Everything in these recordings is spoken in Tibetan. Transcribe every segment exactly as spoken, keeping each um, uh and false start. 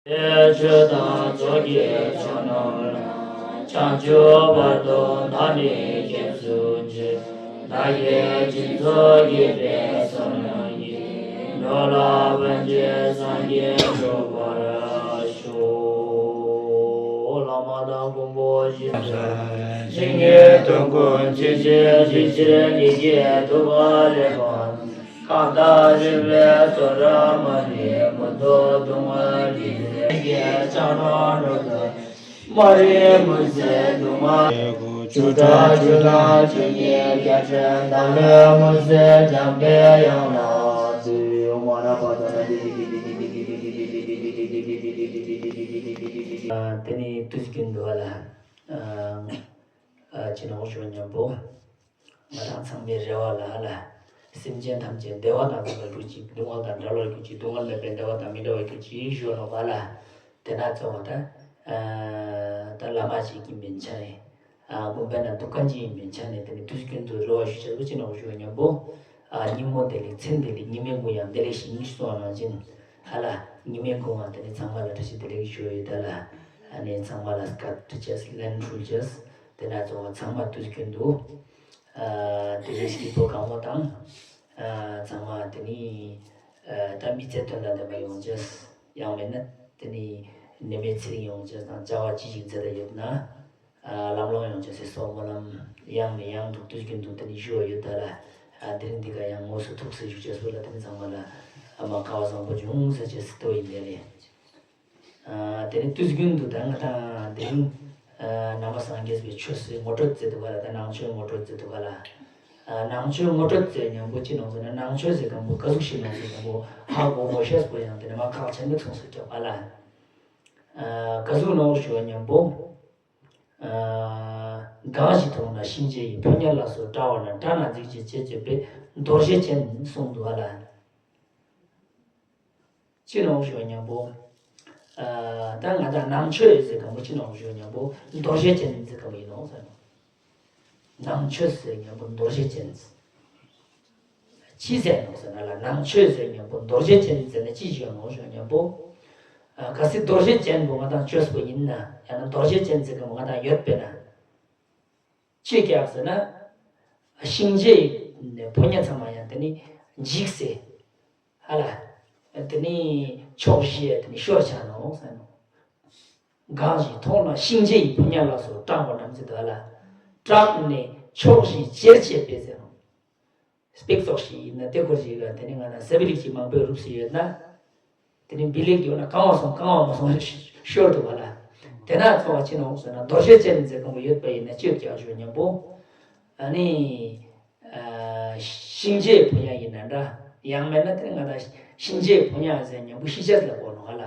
ཆོས་དང་ཚོགས་ཀྱི་མཆོག་རྣམས་ལ། བྱང་ཆུབ་བར་དུ་བདག་ནི་སྐྱབས་སུ་མཆི། བདག་གིས་སྦྱིན་སོགས་བགྱིས་པའི་བསོད་ནམས་ཀྱིས། འགྲོ་ལ་ཕན་ཕྱིར་སངས་རྒྱས་འགྲུབ་པར་ཤོག་བླ་མ་དང་མགོན་པོ་ཞིག་ཇི་སྙེད་དོན་ཀུན་ཇི་བཞིན་རིན་ཆེན་ཉི་ཟེར་ཐུབ་པ་ལེགས་པར། གང་དག་རིག་པའི་བཙུན་རབ་མ་ནི། མུ་ཐུག་གདུང་བའི་རྒྱུད་ལས། ཀྱི་ལྕགས་སྒྲོག་འགྲོ་དོན། མ་རིག་མུན་སེལ་གདུང་བ། བཅུ་ཕྲག་བཅུ་དང་བཅུ་གཉིས་བརྒྱ་བྱིན། བདག་བློའི་མུན་སེལ་འཇམ་པའི་དབྱངས་ལ་འདུད། ཨོཾ་ཨ་ན་པ་ཙ་ན། དེ་ནས་དུས་རྒྱུན་དུ་བ་ལ། ཨ་ཅི་ནོག་ཞུ་མཉམ་པོ། ང་དང་ཚང་མའི་རེ་བ་ལ་ལ། སེམས་ཅན་ཐམས་ཅད་བདེ་བ་དང་ལྡན་པར་གྱུར་ཅིག་སྡུག་བསྔལ་དང་བྲལ་བར་གྱུར་ཅིག་སྡུག་བསྔལ་མེད་པའི་བདེ་བ་དང་མི་འབྲལ་བར་གྱུར་ཅིག་ཞུ་ནོག་པ་ལ། དེ་ན་གཙོ་བོ་ད། ཨ་ད་བླ་མ་ཅིག་ཡིན་པའི་ཆ་ནས། ཨ་དགོན་པའི་ནང་འདུག་མཁན་ཅིག་ཡིན་པའི་ཆ་ནས་དེ་ནི་དུས་རྒྱུན་དུ་རེ་བ་ཞུ་བྱ་བ་ཅི་ནོག་ཞུ་མཉམ་པོ། ཨ་ཉིན་མོ་བདེ་ལེགས་མཚན་བདེ་ལེགས་ཉི་མའི་གུང་ཡང་བདེ་ལེགས་ཤིག་ཉིན་གསུང་བ་ནང་བཞིན། ཧ་ལ། ཉི་མའི་གུང་བ་དེ་ནི་ཚང་མ་ལ་བཀྲ་ཤིས་བདེ་ལེགས་ཞུ་ཡོད་ད་ལ། ཨ་ནི་ཚང་མ་ལ་བཀའ་དྲིན་ཆེ་ལན་འཕྲུལ་ཆེ། དེ་ན་གཙོ་བོ་ཚང་མ་དུས་རྒྱུན་དུ། ཨ་དེ་རིང་སྐྱིད་པོ་གང་མོ་དང་། ཨ་ཚང་མ་དེ་ནི། ཨ་ད་མི་ཚེ་དོན་དང་ལྡན་པ་ཡོང་ཅེས། ཡང་མིན་ན། དེ་ནི་ནད་མེད་ཚེ་རིང་ཡོང་ཅེས་དང་བྱ་བ་ཅི་ཞིག་མཛད་དེ་ཡོད་ན། ཨ་ལམ་ལྷོང་ཡོང་ཅེས་སོགས་སྨོན་ལམ་ཡང་ནས་ཡང་དུ་དུས་རྒྱུན་དུ་དེ་ནི་ཞུ་བ་ཡོད་ད་ལ། ཨ་དེ་རིང་འདི་ག་ཡང་དངོས་སུ་ཐུགས་སུ་ཞུ་ཅེས་སོགས་ལ་དེ་ནི་ཚང་མ་ལ། ཨ་མ་སྐལ་བ་བཟང་པོ་བྱུང་ཟེར་ཅེས་སུ་ལྟོས་ཡིན་ལེ་ལེ། ཨ་དེ་ནི་དུས་རྒྱུན་དུ་ད་ང་དང་དེ་རིང་། ཨ་ནང་པ་སངས་རྒྱས་པའི་ཆོས་སུ་ངོ་སྤྲོད་མཛད་འདུག་ག་ལ། ད་ནང་ཆོས་ངོ་སྤྲོད་མཛད་འདུག་ག་ལ། ཨ་ནང་ཆོས་ངོ་སྤྲོད་མཛད་མཉམ་པོ་ཅི་ནང་ཟེར་ན་ནང་ཆོས་ཟེར་མཁན་པོ་ག་ཟུག་ཞིག་ནང་ཟེར་མཁན་པོ་ཧ་གོ་གོ་ཤེས་པོ་ཡང་དེ་ནི་མ་ཁག་ཆེན་པོ་མཚུངས་སུ་སྐྱོབ་ག་ལ། ཨ་ག་ཟུག་ནོག་ཞུ་བ་མཉམ་པོ། ཨ་གང་ཞིག་མཐོང་ན་གཤིན་རྗེ་ཡི། ཕོ་ཉ་ལ་སོགས་བཀྲ་བ་ན། བཀྲ་ན་འཇིགས་བྱེད་ཅེས་བརྗོད་པས་རྡོ་རྗེ་ཅན་གསུངས་འདུག་ག་ལ། ཅི་ནོག་ཞུ་མཉམ་པོ། ཨ་ད་ང་དང་ནང་ཆོས་ཟེར་མཁན་པོ་ཅི་ནོག་ཞུ་མཉམ་པོ་རྡོ་རྗེ་ཅན་ཟེར་མཁན་པོ་ཡིན་ནོག་ཟེར་ནོག་ནང་ཆོས་ཟེར་མཉམ་པོ་རྡོ་རྗེ་ཅན། ཅི་ཟེར་ནོག་ཟེར་ན་ལ་ནང་ཆོས་ཟེར་མཉམ་པོ་རྡོ་རྗེ་ཅན་ཟེར་ན་ཅི་ཞུ་ནོག་ཞུ་མཉམ་པོ། ཨ་གལ་སྲིད་རྡོ་རྗེ་ཅན་པོ་ང་དང་ཆོས་པོ་ཡིན་ན་ཡང་ན་རྡོ་རྗེ་ཅན་ཟེར་མཁན་པོ་ང་དང་ཡོད་པས་ན། ཅི་སྐྱག་ཟེར་ན། གཤིན་རྗེའི་ཕོ་ཉ་ཚང་མ་ཡང་དེ་ནི་འཇིགས་སེ། ཧ་ལ། དེ་ནི་ཕྱོགས་བཞི་ཡ་དེ་ནི་ཤོར་ཆ་ནོག་ཟེར་ནོག་གང་ཞིག་མཐོང་ན་གཤིན་རྗེ་ཡི། ཕོ་ཉ་ལ་སོགས་བཀྲ་བ་ན་ཟེར་དུས་ཧ་ལ། བཀྲག་ནས་ཕྱོགས་བཞི་ཅེར་བྱེད་པས་ཟེར་ནོག་སྤེག་ཙོགས་ཤིག་ཡིན་ན་དེ་ཁོར་ཞིག་ལ་དེ་ནི་ང་ན་ས་བི་ལིག་ཅིག་མང་པོའི་རུབ་སུ་ཡོད་ན། དེ་ནི་བི་ལིག་ཡོད་ན་གང་བ་སོང་གང་བ་མ་སོང་ཤོར་འདུག་བ་ལ། དེ་ན་ཚོ་བ་ཅི་ནོག་ཟེར་ན་རྡོ་རྗེ་ཅན་ཟེར་མཁན་པོ་ཡོད་པ་ཡིན་ན་ཅི་ཡོད་ཀྱང་ཞུ་མཉམ་པོ། ཨ་ནི། ཨ་གཤིན་རྗེའི་ཕོ་ཉ་ཡིན་ན་འདྲ། ཡང་མེད་ན་དེ་ནི་ང་དང་གཤིན་རྗེའི་ཕོ་ཉ་ཟེར་མཉམ་པོ་ཤི་ཆས་ལ་གོ་ནོག་ལ།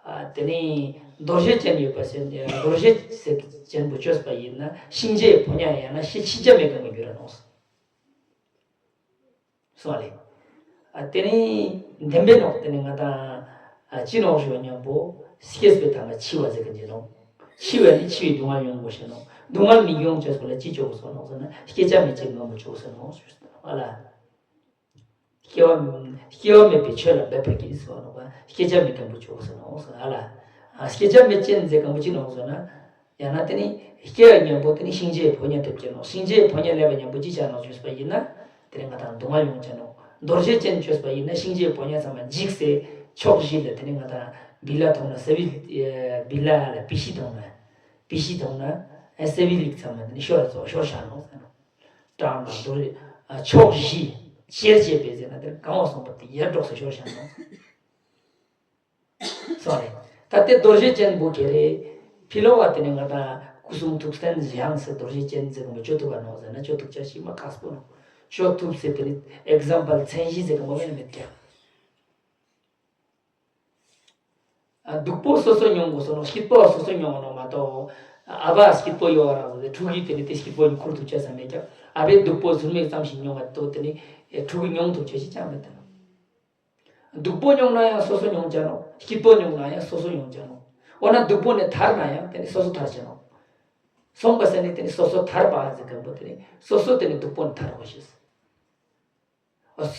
ཨ་དེ་ནི་རྡོ་རྗེ་ཅན་ཡོད་པ་ཟེར་རྡོ་རྗེ་ཟེར་ཅན་པོ་བཅོས་པ་ཡིན་ན་གཤིན་རྗེའི་ཕོ་ཉ་ཡང་ན་ཤི་ཤི་ཆ་མེད་མཁན་པོ་འགྱུར་ར་ནོག་སོང་ལེ། ཨ་དེ་ནི་བདེན་པའི་ནོག་དེ་ནི་ང་དང་ཨ་ཅི་ནོག་ཞུ་མཉམ་པོ་སྐྱེས་པའི་ཐ་མ་འཆི་བ་ཟེར་གི་འདི་ནོག་འཆི་བས་ནི་འཆི་བའི་སྡུག་བསྔལ་མྱོང་དགོས་ཤེས་ནོག་སྡུག་བསྔལ་མི་མྱོང་བཅོས་པ་ལ་ཅི་བཅོ་དགོས་སོ་ནོག་ཟེར་ན་སྐྱེ་ཆ་མེད་ཅེས་ངོ་མ་བཅོ་དགོས་སོ་ནོག་ཞུ་ཨ་ལ། སྐྱེ་བ་སྐྱེ་བ་མེད་པའི་ཆོས་ལ་འབད་པར་གྱིས་སོ་ནོག་སྐྱེ་ཆ་མེད་མཁན་པོ་བཅོ་དགོས་སོ་ནོག་ཟེར་ཨ་ལ། ཨ་སྐྱེ་ཆ་མེད་ཅན་ཟེར་མཁན་པོ་ཅི་ནོག་ཟེར་ན། ཡང་ན་དེ་ནི་སྐྱེ་བ་མཉམ་པོ་དེ་ནི་གཤིན་རྗེའི་ཕོ་ཉ་ཐེབས་ཀྱི་ནོག་གཤིན་རྗེའི་ཕོ་ཉ་སླེབས་པ་མཉམ་པོ་ཅི་ཆ་ནོག་བཅོས་པ་ཡིན་ན། དེ་ནི་ང་དང་སྡུག་བསྔལ་ཡོང་ཆ་ནོག་རྡོ་རྗེ་ཅན་བཅོས་པ་ཡིན་ན་གཤིན་རྗེའི་ཕོ་ཉ་ཚང་མ་འཇིགས་སེ་ཕྱོགས་བཞི་ལ་དེ་ནི་ང་དང་བི་ལ་མཐོང་ན་ས་བི་བི་ལ་ལ་བི་ཤི་མཐོང་ན་བི་ཤི་མཐོང་ན་ཨ་ས་བི་ལིག་ཚང་མ་དེ་ནི་ཤོར་ཚོ་ཤོར་ཆ་ནོག་ཟེར་ནོག་དྲང་ན་རྡོ་རྗེ་ཨ་ཕྱོགས་བཞི་ཅེར་བྱེད་པའི་ཟེར་ན་དེ་གང་བ་སོང་པ་དེ་ཡར་འགྲོགས་སུ་ཤོར་ཆ་ནོག་སོང་རེད། ད་ལྟའི་རྡོ་རྗེ་ཅན་པོ་ག་རེ། ཕི་ལོགས་ལ་དེ་ནི་ང་དང་སྐུ་གསུང་ཐུགས་རྟེན་ཡང་ཟེར་རྡོ་རྗེ་ཅན་ཟེར་གི་མོ་བཅོ་ཐུབ་པ་ནོག་ཟེར་ན་བཅོ་ཐུབ་ཆ་ཞིག་མ་ཁག་པོ་ནོག་བཅོ་ཐུབ་ཟེར་དེ་ནི་ཨེག་ཛམ་པལ་མཚན་གཞི་ཟེར་གི་མོ་མེད་མེད་ཀྱང་། ཨ་སྡུག་པོ་སོ་སོ་མྱོང་དགོས་སོ་ནོག་སྐྱིད་པོ་སོ་སོ་མྱོང་ནོག་མ་གཏོགས། ཨ་ཕ་སྐྱིད་པོ་ཡོད་རང་ཟེར་ཕྲུ་གུས་དེ་ནི་དེ་སྐྱིད་པོ་ཁུར་ཐུབ་ཆ་ས་མེད་ཀྱང་ཨ་ཕའི་སྡུག་པོ་ཟུར་མིག་ཙམ་ཞིག་མྱོང་བ་གཏོགས་དེ་ནི་ཕྲུ་གུ་མྱོང་ཐུབ་ཆ་ཞིག་ཅང་མེད་དེ་ནོག་སྡུག་པོ་མྱོང་ན་ཡང་སོ་སོ་མྱོང་ཆ་ནོག་སྐྱིད་པོ་མྱོང་ན་ཡང་སོ་སོ་མྱོང་ཆ་ནོག་འོ་ན་སྡུག་པོ་ནས་ཐར་ན་ཡང་དེ་ནི་སོ་སོ་ཐར་ཆ་ནོག་སོང་པ་ཟེར་ནས་དེ་ནི་སོ་སོ་ཐར་པ་ཟེར་མཁན་པོ་དེ་ནི་སོ་སོ་དེ་ནི་སྡུག་པོ་ནས་ཐར་དགོས་ཤེས།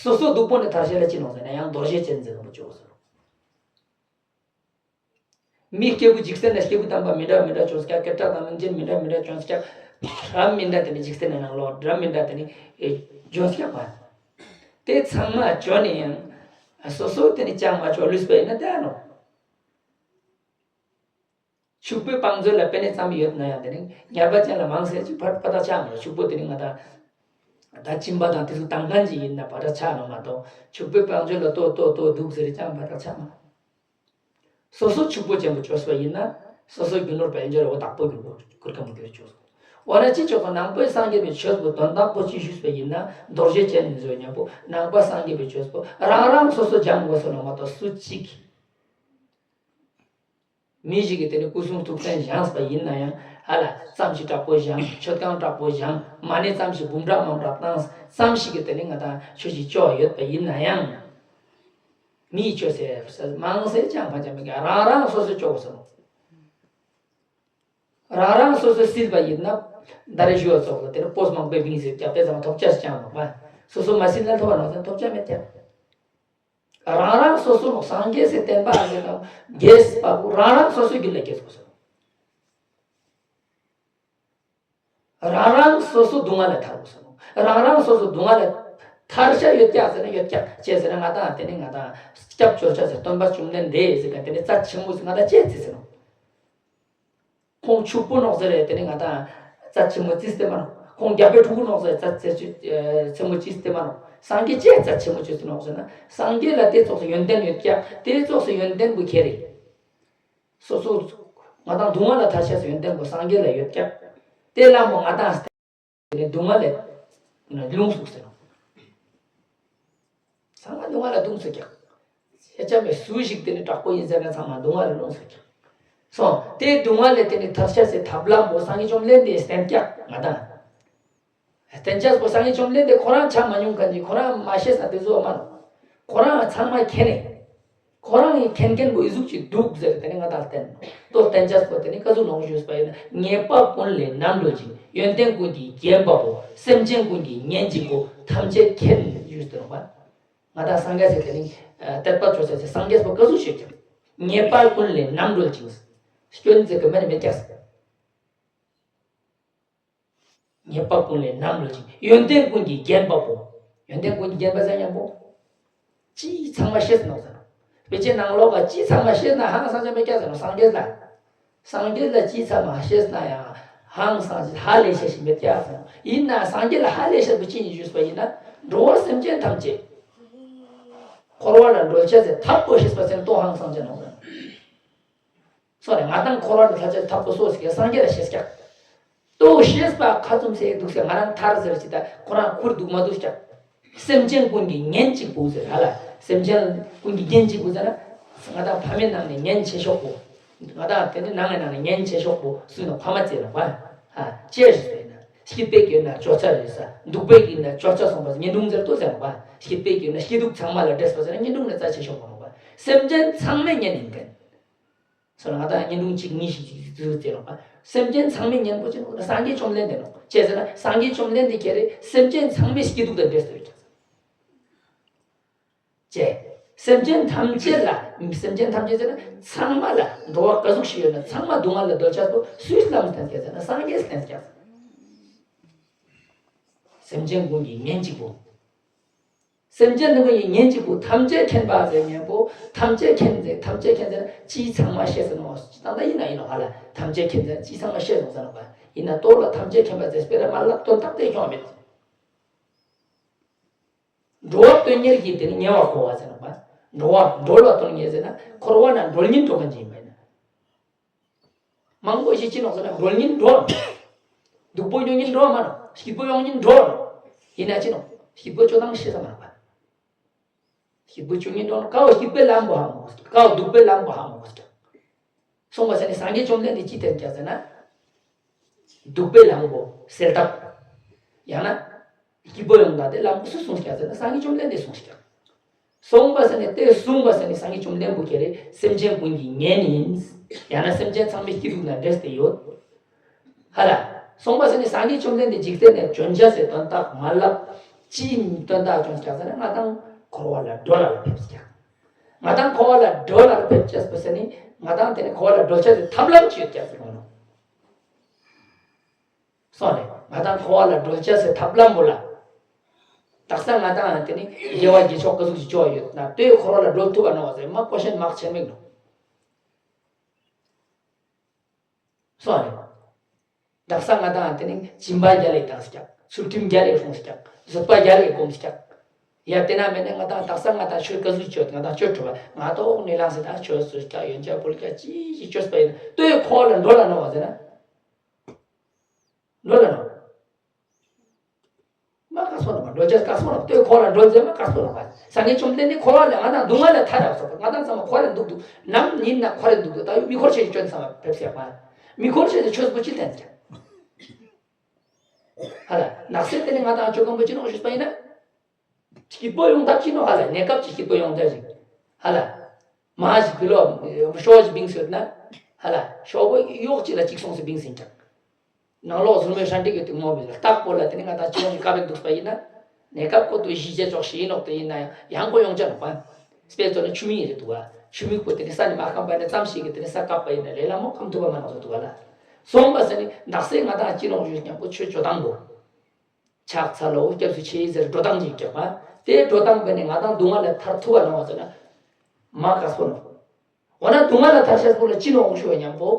སོ་སོ་སྡུག་པོ་ནས་ཐར་ཤེས་ལ་ཅི་ནོག་ཟེར་ན་ཡང་རྡོ་རྗེ་ཅན་ཟེར་མཁན་པོ་བཅོ་དགོས་སོ། མི་སྐྱེས་བུ་འཇིག་རྟེན་ན་སྐྱེས་བུ་དམ་པ་མི་འདྲ་མི་འདྲ་བྱུང་སྐྱ་སྐད་གྲགས་དང་མིང་ཅན་མི་འདྲ་མི་འདྲ་བྱུང་སྐྱ་རབ་མི་འདྲ་དེ་ནི་འཇིག་རྟེན་ནང་ལོགས་རབ་མི་འདྲ་དེ་ནི་བྱུང་སྐྱ་པ། དེ་ཚང་མ་བྱོས་ནས་ཡང་སོ་སོ་དེ་ནི་ཅང་མ་བྱོས་ལུས་པ་ཡིན་ན་དེ་ཨ་ནོ། ཕྱུག་པོའི་བང་མཛོད་ལ་པེ་ནེ་ཙམ་ཡོད་ན་ཡང་དེ་ནི་ཉར་པ་ཅན་ལ་མང་སེ་ཅིག་ཕར་ཕར་ད་ཆགས་མ་རེད། ཕྱུག་པོ་དེ་ནི་ང་ད་ད་སྦྱིན་པ་དང་དེ་ཚོ་དང་ཁན་ཅིག་ཡིན་ན་ཕར་ད་ཆགས་ནོ་མ་གཏོགས་ཕྱུག་པོའི་བང་མཛོད་ལ་ལྟོ་ལྟོ་ལྟོ་འདུག་ཟེར་ཅང་ཕར་ད་ཆགས་མ་རེད། སོ་སོ་ཕྱུག་པོ་ཅན་པོ་བྱོས་པ་ཡིན་ན་སོ་སོ་རྒྱུ་ནོར་དཔལ་འབྱོར་འོ་བདག་པོ་རྒྱུ་ནོར་གུར་ཁ་མི་འགྱུར་བྱོས། འོ་ན་ཅི་ཆོག་གོ། ནང་པའི་སངས་རྒྱས་པའི་ཆོས་པོ་དོན་དག་པོ་ཅི་ཞུས་པ་ཡིན་ན་རྡོ་རྗེ་ཅན་ནི་བཟོ་ཉམ་པོ་ནང་པ་སངས་རྒྱས་པའི་ཆོས་པོ་རང་རང་སོ་སོ་སྦྱང་དགོས་སོ་ནོ་མ་གཏོགས་སུ་གཅིག་མི་ཞིག་གིས་དེ་ནི་སྐུ་གསུང་ཐུགས་རྟེན་བཞེངས་པ་ཡིན་ན་ཡང་ཧ་ལ་ཙམ་ཞིག་དྲག་པོ་བཞེངས། མཆོད་ཁང་དྲག་པོ་བཞེངས། མ་ཎི་ཙམ་ཞིག་འབུམ་ཕྲག་མང་དྲག་བཏང་ཙམ་ཞིག་གིས་དེ་ནི་ང་དང་ཆོས་ཞིག་ཆོག་ཡོད་པ་ཡིན་ན་ཡང་། མིའི་ཆོས་ཟེར་མང་སེ་ཅང་ཕ་ཅང་མི་དགོས། རང་རང་སོ་སོས་ཆོག་གོ་སོ། རང་རང་སོ་སོས་སིལ་བ་ཡིན་ན་ད་རེས་ཞུ་བ་ཙོགས་ལ་དེ་ནི་པོས་མང་པོའི་མིང་ཟེར་ཀྱང་དེ་ཙམ་ཐོབ་ཆ་ཅང་མ་པ། སོ་སོ་མ་སིལ་ན་ཐོབ་པ་ནང་ཚན་ཐོབ་ཆ་མེད་ཀྱང་། རང་རང་སོ་སོ་ནོ་སངས་རྒྱས་སི་བསྟན་པ་ཨ་ཟེར་དང་རྒྱས་པ་བུ་རང་རང་སོ་སོའི་རྒྱུད་ལ་སྐྱེས་སོ་སོ། རང་རང་སོ་སོ་སྡུག་བསྔལ་ལས་ཐར་དགོས་སོ་ནོ། རང་རང་སོ་སོ་སྡུག་བསྔལ་ལས་ཐར་ཤ་ཡོད་ཀྱག་ཟེར་ན་ཡོད་ཀྱག་ཅེས་ཟེར་ན་ང་དང་དེ་ནི་ང་དང་སྐྱབས་བཅོལ་ཆ་ཟེར་སྟོན་པ་བཅོམ་ལྡན་འདས་ཟེར་ག་དེ་ནི་རྩ་ཆེན་མོ་ཟེར་ང་དང་ཅེས་ཟེར་ནོ། ཁོང་ཕྱུག་པོ་ནོག་ཟེར་རེད། དེ་ནི་ང་དང་རྩ་ཆེན་མོ་ཙིས་ཏེ་མ་ནོག་ཁོང་རྒྱལ་པོའི་ཕྲུ་གུ་ནོག་ཟེར་རྩ་ཆེ་ཆེན་མོ་ཙིས་ཏེ་མ་ནོག་སངས་རྒྱས་ཅེས་རྩ་ཆེན་མོ་ཅེས་ཏེ་ནོག་ཟེར་ན་སངས་རྒྱས་ལ་དེ་ཙོགས་སུ་ཡོན་ཏན་ཡོད་ཀྱག་དེ་ཙོགས་སུ་ཡོན་ཏན་པོ་ཁྱེར་རེད། སོ་སོ་ང་དང་སྡུག་བསྔལ་ལས་ཐར་ཤ་ཟེར་ཡོན་ཏན་པོ་སངས་རྒྱས་ལ་ཡོད་ཀྱག་དེ་ལ་མོ་ང་དང་དེ་ནི་སྡུག་བསྔལ་ལས་ལུང་ཟུག་ཟེར་ནོ། ཚང་མ་སྡུག་བསྔལ་ལ་ལྟུང་ཟེར་ཀྱང་། ཤེས་བྱ་མེད་སུ་ཞིག་དེ་ནི་དྲག་པོ་ཡིན་ཟེར་ན་ཚང་མ་སྡུག་བསྔལ་ལ་ལྟུང་ཟེར་ཀྱང་། སོང་དེ་སྡུག་བསྔལ་ལས་དེ་ནི་ཐར་ཤ་ཟེར་ཐབས་ལམ་པོ་སངས་རྒྱས་བཅོམ་ལྡན་འདས་བསྟན་ཀྱག་ང་དང་། བསྟན་ཅག་པོ་སངས་རྒྱས་བཅོམ་ལྡན་འདས་ཁོ་རང་ཆ་མ་མྱོང་མཁན་གྱི་ཁོ་རང་མ་ཤེས་ས་དེ་ཚོ་མ་ནོ། ཁོ་རང་ཚང་མ་མཁྱེན་ནས། ཁོ་རང་གི་མཁྱེན་མཁན་པོ་ཨི་ཟུག་ཅིག་འདུག་ཟེར་དེ་ནི་ང་དང་བསྟན་ནོ། ལྟོ་བསྟན་ཅག་པོ་དེ་ནི་ཀ་ཟུག་ལོང་ཞུས་པ་ཡིན་ན་ཉེས་པ་ཀུན་ལས་རྣམ་གྲོལ་ཅིང་ཡོན་ཏན་ཀུན་གྱིས་བརྒྱན་པ་པོ་སེམས་ཅན་ཀུན་གྱི་གཉེན་གཅིག་པོ་ཐམས་ཅད་མཁྱེན་ཞུས་ཏེ་ནོ་པ། ང་དང་སངས་རྒྱས་ཟེར་དེ་ནི་དད་པ་ཆོས་ཟེར་སངས་རྒྱས་པོ་ཀ་ཟུག་ཤོད་ཀྱང་ཉེས་པ་ཀུན་ལས་རྣམ་གྲོལ་ཅིང་། སྐྱོན་ཟེར་གི་མེད་ནི་མེད་ཀྱག་ཟེར། ཉེས་པ་ཀུན་ལས་རྣམ་གྲོལ་ཅིང་ཡོན་ཏན་ཀུན་གྱིས་བརྒྱན་པ་པོ། ཡོན་ཏན་ཀུན་གྱིས་བརྒྱན་པ་ཟེར་ཉམ་པོ། ཅི་ཚང་མ་ཤེས་ནོ་ཟེར་ནོ། དཔེ་ཆའི་ནང་ལོགས་ཀ་ཅི་ཚང་མ་ཤེས་ན་ཧང་སང་ཆ་མེད་ཀྱག་ཟེར་ནོ་སངས་རྒྱས་ལ། སངས་རྒྱས་ལ་ཅི་ཚང་མ་ཤེས་ན་ཡང་ཧང་སང་ཆ་ཧ་ལས་ཤེས་ཤིག་མེད་ཀྱག་ཟེར་ནོ། ཡིན་ན་སངས་རྒྱས་ལ་ཧ་ལས་ཤེས་པོ་ཅི་ཡིན་ཞུས་པ་ཡིན་ན་འགྲོ་བ་སེམས་ཅན་ཐམས་ཅད་འཁོར་བ་ལས་སྒྲོལ་ཅེས་ཟེར་ཐབས་པོ་ཤེས་པ་ཟེར་ཏོ་ཧང་སང་ཆ་ནོ་ཟེར་ནོ། སོ་རེ་ང་དང་འཁོར་བ་ལས་ཐར་ཅེས་ཐབས་པོ་སོ་ཟེར་གྱི་སངས་རྒྱས་ལ་ཤེས་ཀྱག་ཏོ་ཤེས་པ་ཁ་ཙུམ་ཟེར་འདུག་ཟེར་ང་རང་ཐར་ཟེར་ཅི་ད་ཁོ་རང་ཁུར་འདུག་མ་འདུག་ཀྱག་སེམས་ཅན་ཀུན་གྱི་གཉེན་གཅིག་པུ་ཟེར་ཧ་ལ། སེམས་ཅན་ཀུན་གྱི་གཉེན་གཅིག་པུ་ཟེར་ན། ང་དང་ཕ་མའི་ནང་ནས་གཉེན་ཆེ་ཤོས་པོ། ང་དང་དེ་ནི་ནང་ནས་ནང་ནས་གཉེན་ཆེ་ཤོས་པོ་སུ་ཡིན་ནོ་ཕ་མ་ཟེར་ནོ་པ། ཧ་ཅེས་ཟེར་ན། སྐྱིད་པའི་གྱོད་ན་ཅོག་ཙེ་རེད་ས། སྡུག་པའི་གྱོད་ན་ཅོག་ཙེ་སོང་པ་གཉེན་དྲུང་ཟེར་ཏོ་ཟེར་ནོ་པ། སྐྱིད་པའི་གྱོད་ན་སྐྱིད་སྡུག་ཚང་མ་ལ་འདྲེས་པ་ཟེར་ན་གཉེན་དྲུང་ནི་རྩ་ཆེ་ཤོས་པོ་ནོ་པ། སེམས་ཅན་ཚང་མའི་གཉེན་ཡིན་མཁན། སོ་ལ་ང་དང་གཉེན་དྲུང་གཅིག་གཉིས་ཤིག་ཅིག་ཟེར་ནོ་པ། སེམས་ཅན་ཚང་མའི་གཉེན་པོ་ཅི་ནོ་སངས་རྒྱས་བཅོམ་ལྡན་འདས་ནོ། ཅི་ཟེར་ན་སངས་རྒྱས་བཅོམ་ལྡན་འདས་ཁྱེད་རེ་སེམས་ཅན་ཚང་མའི་སྐྱིད་སྡུག་དང་འདྲེས་ཏེ་ཡོད་ཀྱག་ཅེས། སེམས་ཅན་ཐམས་ཅད་ལ་སེམས་ཅན་ཐམས་ཅད་ཟེར་ན་ཚང་མ་ལ་འགྲོ་བ་ག་ཟུག་ཞིག་ཡོད་ན་ཚང་མ་སྡུག་བསྔལ་ལས་སྒྲོལ་ཅེས་པོ་སུས་ལམ་བསྟན་ཀྱག་ཟེར་ན་སངས་རྒྱས་བསྟན་ཀྱག་སེམས་ཅན་ཀུན་གྱི་གཉེན་གཅིག་པོ། སེམས་ཅན་ནི་ཀུན་གྱི་གཉེན་གཅིག་པུ་ཐམས་ཅད་མཁྱེན་པ་ཟེར་ཉམ་པོ་ཐམས་ཅད་མཁྱེན་ཟེར་ཐམས་ཅད་མཁྱེན་ཟེར་ཅི་ཚང་མ་ཤེས་ཟེར་ནོ། ད་ལྟ་ཡིན་ན་ཡིན་ནོ་ཧ་ལ་ཐམས་ཅད་མཁྱེན་ཟེར་ཅི་ཚང་མ་ཤེས་སོང་ཟེར་ནོ་པ། ཡིན་ན་ལྟོ་ལ་ཐམས་ཅད་མཁྱེན་པ་ཟེར་སྤེ་ར་མ་ལབ་དོན་དག་དེ་ཁྱོང་མེད། འགྲོ་བ་དོན་གཉེར་གྱི་དེ་ནི་ཉེ་བར་འཁོར་བ་ཟེར་ནོ་པ། འགྲོ་བ་འགྲོ་བ་དོན་གཉེར་ཟེར་ན་འཁོར་བ་ན་འགྲོ་ཉིན་འགྲོ་མཁན་ཅིག་ཡིན་པ་ཡིན་ན། མང་པོ་ཞིག་ཅི་ནོག་ཟེར་ན་འགྲོ་ཉིན་འགྲོ། སྡུག་པོ་མྱོང་ཉིན་འགྲོ་མ་ནོག་སྐྱིད་པོ་མྱོང་ཉིན་འགྲོ། ཡིན་ན་ཅི་ནོག་སྐྱིད་པོ་ཅོ་སྟངས་ཤེས་ས་མ་ནོག་པ། སྐྱིད་པོ་ཅོ་ཉིན་འགྲོ་ནོག་ཀའོ་སྐྱིད་པོའི་ལམ་པོ་ཧ་མ་གོ་ཀའོ་སྡུག་པོའི་ལམ་པོ་ཧ་མ་གོ། སོང་པ་ཟེར་ནས་སངས་རྒྱས་བཅོམ་ལྡན་འདས་ཅི་བསྟན་ཀྱག་ཟེར་ན། སྡུག་པའི་ལམ་པོ་སེལ་ཐབས། ཡང་ན། སྐྱིད་པོ་ཡོང་ད་དེ་ལམ་པོ་སུ་གསུངས་ཀྱག་ཟེར་ན་སངས་རྒྱས་བཅོམ་ལྡན་འདས་གསུངས་ཀྱག་སོང་པ་ཟེར་ནས་དེ་གསུངས་པ་ཟེར་ནས་སངས་རྒྱས་བཅོམ་ལྡན་པོ་ཁྱེད་རེ་སེམས་ཅན་ཀུན་གྱི་གཉེན་ཡིན། ཡང་ན་སེམས་ཅན་ཚང་མའི་སྐྱིད་སྡུག་ན་འདྲེས་ཏེ་ཡོད། ཧ་ལ། སོང་པ་ཟེར་ནས་སངས་རྒྱས་བཅོམ་ལྡན་འདས་འཇིག་རྟེན་ནས་བྱོན་བྱ་ཟེར་དོན་དག་མ་ལབ། ཅིའི་དོན་དག་བྱོན་ཀྱག་ཟེར་ན་ང་དང་འཁོར་བ་ལས་སྒྲོལ་ལ་ཕེབས་ཀྱག་ང་དང་འཁོར་བ་ལས་སྒྲོལ་ལ་ཕེབས་ཀྱག་པ་ཟེར་ནས་ ང་དང་དེ་ནི་འཁོར་བ་ལས་སྒྲོལ་བྱ་ཟེར་ཐབས་ལམ་ཅིག་ཡོད་ཀྱག་ཟེར་གོ་ནོ། སོང་ལེ། ང་དང་འཁོར་བ་ལས་སྒྲོལ་བྱ་ཟེར་ཐབས་ལམ་པོ་ལ། དག་ས་ང་དང་དེ་ནི་དགེ་བ་དགེ་ཕྱོགས་ག་ཟུག་ཅིག་ཅོ་ཡོད་ན་དེ་འཁོར་བ་ལས་སྒྲོལ་ཐུབ་པ་ནོ་ཟེར་མ་ཀོ་ཤན་མརྐ་ཆེན་མིག་ནོ། སོང་ལེ། དག་ས་ང་དང་དེ་ནི་སྦྱིན་པ་རྒྱལ་ལས་བཏང་ཟེར་ཀྱག་ཚུལ་ཁྲིམས་རྒྱལ་ལས་སྲུང་ཟེར་ཀྱག་བཟོད་པ་རྒྱལ་ལས་སྒོམ་ཟེར་ཀྱག་ཡ་དེ་ན་མེད་ན་ང་དང་དག་ས་ང་དང་ཆོས་ག་ཟུག་ཅོ་ང་དང་ཆོས་ཁྲོ་བ་ང་ཏོག་ནི་ལང་ཟེར་ད་ཆོས་སུ་ཀྱག་ཡོན་ཆབ་བུ་ལ་ཀྱག་ཅི་ཞིག་ཅོས་པ་ཡིན་ན་ལྟོས་འཁོར་བ་ལས་སྒྲོལ་ལ་ནོ་བ་ཟེར་ན། སྒྲོལ་ལ་ནོ། མ་དཀར་སོ་ནོ་མ་སྒྲོལ་ཅེས་དཀར་སོ་ནོ་ལྟོས་འཁོར་བ་ལས་སྒྲོལ་ཟེར་མ་དཀར་སོ་ནོ་མ། སངས་རྒྱས་བཅོམ་ལྡན་འདས་འཁོར་བ་ལས་ང་དང་སྡུག་བསྔལ་ལས་ཐར་ར་སོ་ང་དང་ཚང་མ་འཁོར་རེ་འདུག་འདུག་ནམ་ཉིན་ན་འཁོར་རེ་འདུག་འདུག་ད་ཡོད་མི་འཁོར་ཆེ་ཞིག་ཅོན་ཚང་མ་ཕེབས་ཟེར་མ། མི་འཁོར་ཆེ་ཞིག་ཆོས་པོ་ཅི་ལྟན་ཀྱང་། ཧ་ལ། ནགས་གསེབ་དེ་ནི་ང་དང་ཆོས་སྐམ་པོ་ཅི་ནོ་ཞུས་པ་ཡིན་ན། སྐྱིད་པོ་ཡོང་ཐབས་ཅི་ནོ་ཧ་ལ་གནས་སྐབས་ཀྱི་སྐྱིད་པོ་ཡོང་ཐབས་ཤིག་ཧ་ལ། མ་ཞིག་བི་ལོ་ཤོ་ཞིག་བིང་ཟེར་ན། ཧ་ལ་ཤོ་བོ་གཡོག་ཅིག་ལ་གཅིག་སོང་ཟེར་བིང་ཟིན་ཀྱང་། ནང་ལོགས་ཟུར་མོའི་ཧྲན་ཏིག་གི་དུག་མོ་བིང་ལ་སྟག་པོ་ལ་དེ་ནི་ང་དང་ཅི་ནོ་ཞིག་ཀ་བེག་འདུག་པ་ཡིན་ན། གནས་སྐབས་ཀོ་ཏུ་ཞི་བྱེད་ཆོག་ཞི་ཡིན་ནོག་དེ་ཡིན་ན་ཡང་ཡང་ཀོ་ཡོང་ཅ་ནོག་པ། སྤེ་ཚོ་ནི་ཆུ་མིག་རེད་འདུག་བ། ཆུ་མིག་པོ་དེ་ནི་ས་ནི་མ་སྐམ་པ་ནི་ཙམ་ཞིག་གི་དེ་ནི་ས་བཀབ་པ་ཡིན་ན་ལས་ལ་མོ་སྐམ་ཐུབ་པ་མ་ནོག་ཟེར་འདུག་བ་ལ། སོང་པ་ས་ནི་ནགས་གསེབ་ང་དང་ཅི་ནོ་ཞིག་ཀྱང་པོ་ཆོས་ཅོ་དང་པོ། ཕྱག་འཚལ་ལོ་སྐྱབས་སུ་མཆི་ཟེར་འགྲོ་སྟངས་ཅིག་ཀྱག་པ། དེ་འགྲོ་སྟངས་པས་ནི་ང་དང་སྡུག་བསྔལ་ལས་ཐར་ཐུབ་པ་ནོ་ཟེར་ན། མ་དཀར་སོ་ནོ། འོ་ན་སྡུག་བསྔལ་ལས་ཐར་ཤེས་པོ་ལ་ཅི་ནོ་ཞུ་བ་ཉམ་པོ།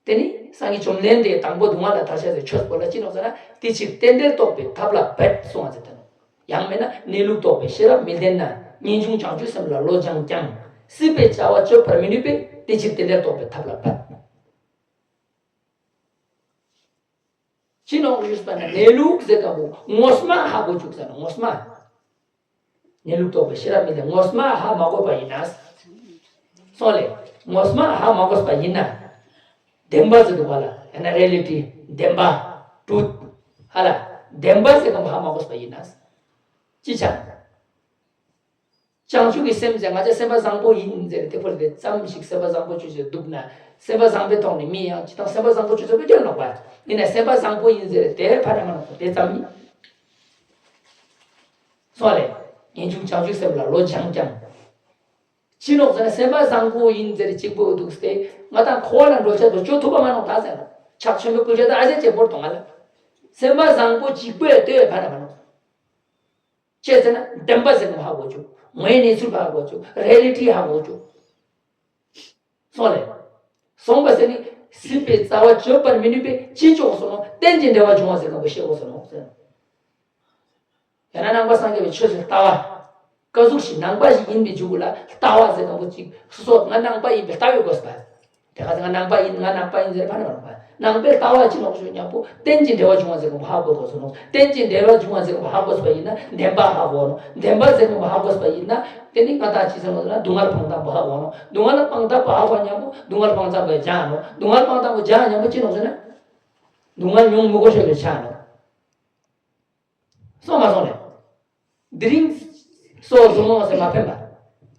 དེ་ནི་སངས་རྒྱས་བཅོམ་ལྡན་འདས་དང་པོ་སྡུག་བསྔལ་ལས་ཐར་ཤེས་ཟེར་ཆོས་པོ་ལ་ཅི་ནོ་ཟེར་ན་དེ་ཕྱིར་རྟེན་འབྲེལ་རྟོགས་པའི་ཐབས་ལ་འབད་གསུང་བ་ཟེར་ཏེ་ནོ། ཡང་མིན་ན་གནས་ལུགས་རྟོགས་པའི་ཤེས་རབ་མི་ལྡན་ན། ངེས་འབྱུང་བྱང་ཆུབ་སེམས་ལ་བློ་སྦྱང་ཀྱང་། སྲིད་པའི་བྱ་བ་སྤྱོད་པར་མི་ནུས་པས། དེ་ཕྱིར་རྟེན་འབྲེལ་རྟོགས་པའི་ཐབས་ལ་འབད། ཅི་ནོ་ཞུས་པ་ན་གནས་ལུགས་ཟེར་ག་བོ་ངོ་མ་ཧ་གོ་བཅུག་ཟེར་ན་ངོ་མ། གནས་ལུགས་རྟོགས་པའི་ཤེས་རབ་མི་ལྡན་ངོ་མ་ཧ་མ་གོ་བ་ཡིན་ན། སོང་ལེ། ངོ་མ་ཧ་མ་གོ་བ་ཡིན་ན། བདེན་པ་ཟེར་འདུག་བ་ལ་ཡང་ན་རི་ཡེ་ལི་ཊི་བདེན་པ། ཊུ་རུ་ཐི། ཧ་ལ། བདེན་པ་ཟེར་ག་བོ་ཧ་མ་གོ་བ་ཡིན་ན། ཅི་ཆ། བྱང་ཆུབ་ཀྱི་སེམས་ཟེར་ང་ཚོ་སེམས་པ་བཟང་པོ་ཡིན་ཟེར་དེ་ཕོ་ལ་དེ་ཙམ་ཞིག་སེམས་པ་བཟང་པོ་ཅོས་ཟེར་འདུག་ན། སེམས་པ་བཟང་པོའི་ཐོག་ནས་མི་ཡང་ཅི་དང་སེམས་པ་བཟང་པོ་ཅོས་ཟེར་བོད་རྒྱལ་ལོག་པ། ཡིན་ན་སེམས་པ་བཟང་པོ་ཡིན་ཟེར་དེ་ཕ་ར་མ་ནོ་དེ་ཙམ་ཡིན། སོང་ལེ། ངེས་འབྱུང་བྱང་ཆུབ་སེམས་ལ་བློ་སྦྱང་ཀྱང་། ཅི་ནོག་ཟེར་ན་སེམས་པ་བཟང་པོ་ཡིན་ཟེར་གཅིག་པོ་འདུག་སྟེ་ང་དང་འཁོར་བ་ལ་འགྲོ་ཆེད་དུ་ཅོ་ཐུབ་པ་མ་ནོག་ད་ཟེར་ན། ཕྱག་ཆེན་པོའི་སྐུ་ཆེད་དུ་ཨ་ཟེར་ཅེ་བོར་དོ་ང་ལ། སེམས་པ་བཟང་པོ་གཅིག་པོས་ལྟོས་ཕ་ར་མ་ནོག་ཅི་ཟེར་ན་བདེན་པ་ཟེར་གོ་ཧ་གོ་ཆུག་དངོས་གནས་ཚུལ་ཧ་གོ་ཆུག་རི་ཡེ་ལི་ཊི་ཧ་གོ་ཆུག་སོང་ལེ། སོང་པ་ཟེར་ནི། སྲིད་པའི་རྩ་བ་གཅོད་པར་མི་ནུས་པས་ཅི་ལྕོགས་སོ་ནོ་རྟེན་ཅིང་འབྲེལ་བར་འབྱུང་བ་ཟེར་གོ་ཤེས་གོ་སོ་ནོ་ཟེར། ཡང་ན་ནང་པ་སངས་རྒྱས་པའི་ཆོས་སུ་ལྟ་བ། ཀ་ཟུག་ཞིག་ནང་པ་ཞིག་ཡིན་པའི་འཇུག་གུ་ལ་ལྟ་བ་ཟེར་གོ་ཅིག་སོ་སོ་ང་ནང་པ་ཡིན་པའི་ལྟ་བའི་དགོས་པ། དེ་ག་ཚང་ནང་པ་ཡིན་ང་ནང་པ་ཡིན་ཟེར་ཕ་ནི་མ་རུང་བ། ནང་པའི་ལྟ་བ་ཅི་ནོག་ཞུ་ཉམ་པོ་རྟེན་ཅིང་འབྲེལ་བར་འབྱུང་བ་ཟེར་གོ་ཧ་གོ་དགོས་སོ་ནོ། རྟེན་ཅིང་འབྲེལ་བར་འབྱུང་བ་ཟེར་གོ་ཧ་གོ་སོ་ཡིན་ན་བདེན་པ་ཧ་གོ་ནོ། བདེན་པ་ཟེར་གོ་ཧ་གོ་སོ་ཡིན་ན་དེ་ནི་ང་དང་ཅི་ཟེར་ནོ་ཟེར་ན་སྡུག་བསྔལ་སྤངས་དང་པོ་ཧ་གོ་ནོ། སྡུག་བསྔལ་སྤངས་དང་པོ་ཧ་གོ་ཉམ་པོ་སྡུག་བསྔལ་སྤངས་དང་པོ་སྦྱང་ནོ། སྡུག་བསྔལ་སྤངས་དང་པོ་སྦྱང་ཉམ་པོ་ཅི་ནོག་ཟེར་ན། སྡུག་བསྔལ་མྱོང་མི་དགོས་ཤེས་པའི་ཆ་ནོ། སོང་མ་སོང་ལེ། དེ་རིང་སོ་ཟུར་མོ་ཟེར་མ་ཕན་པ།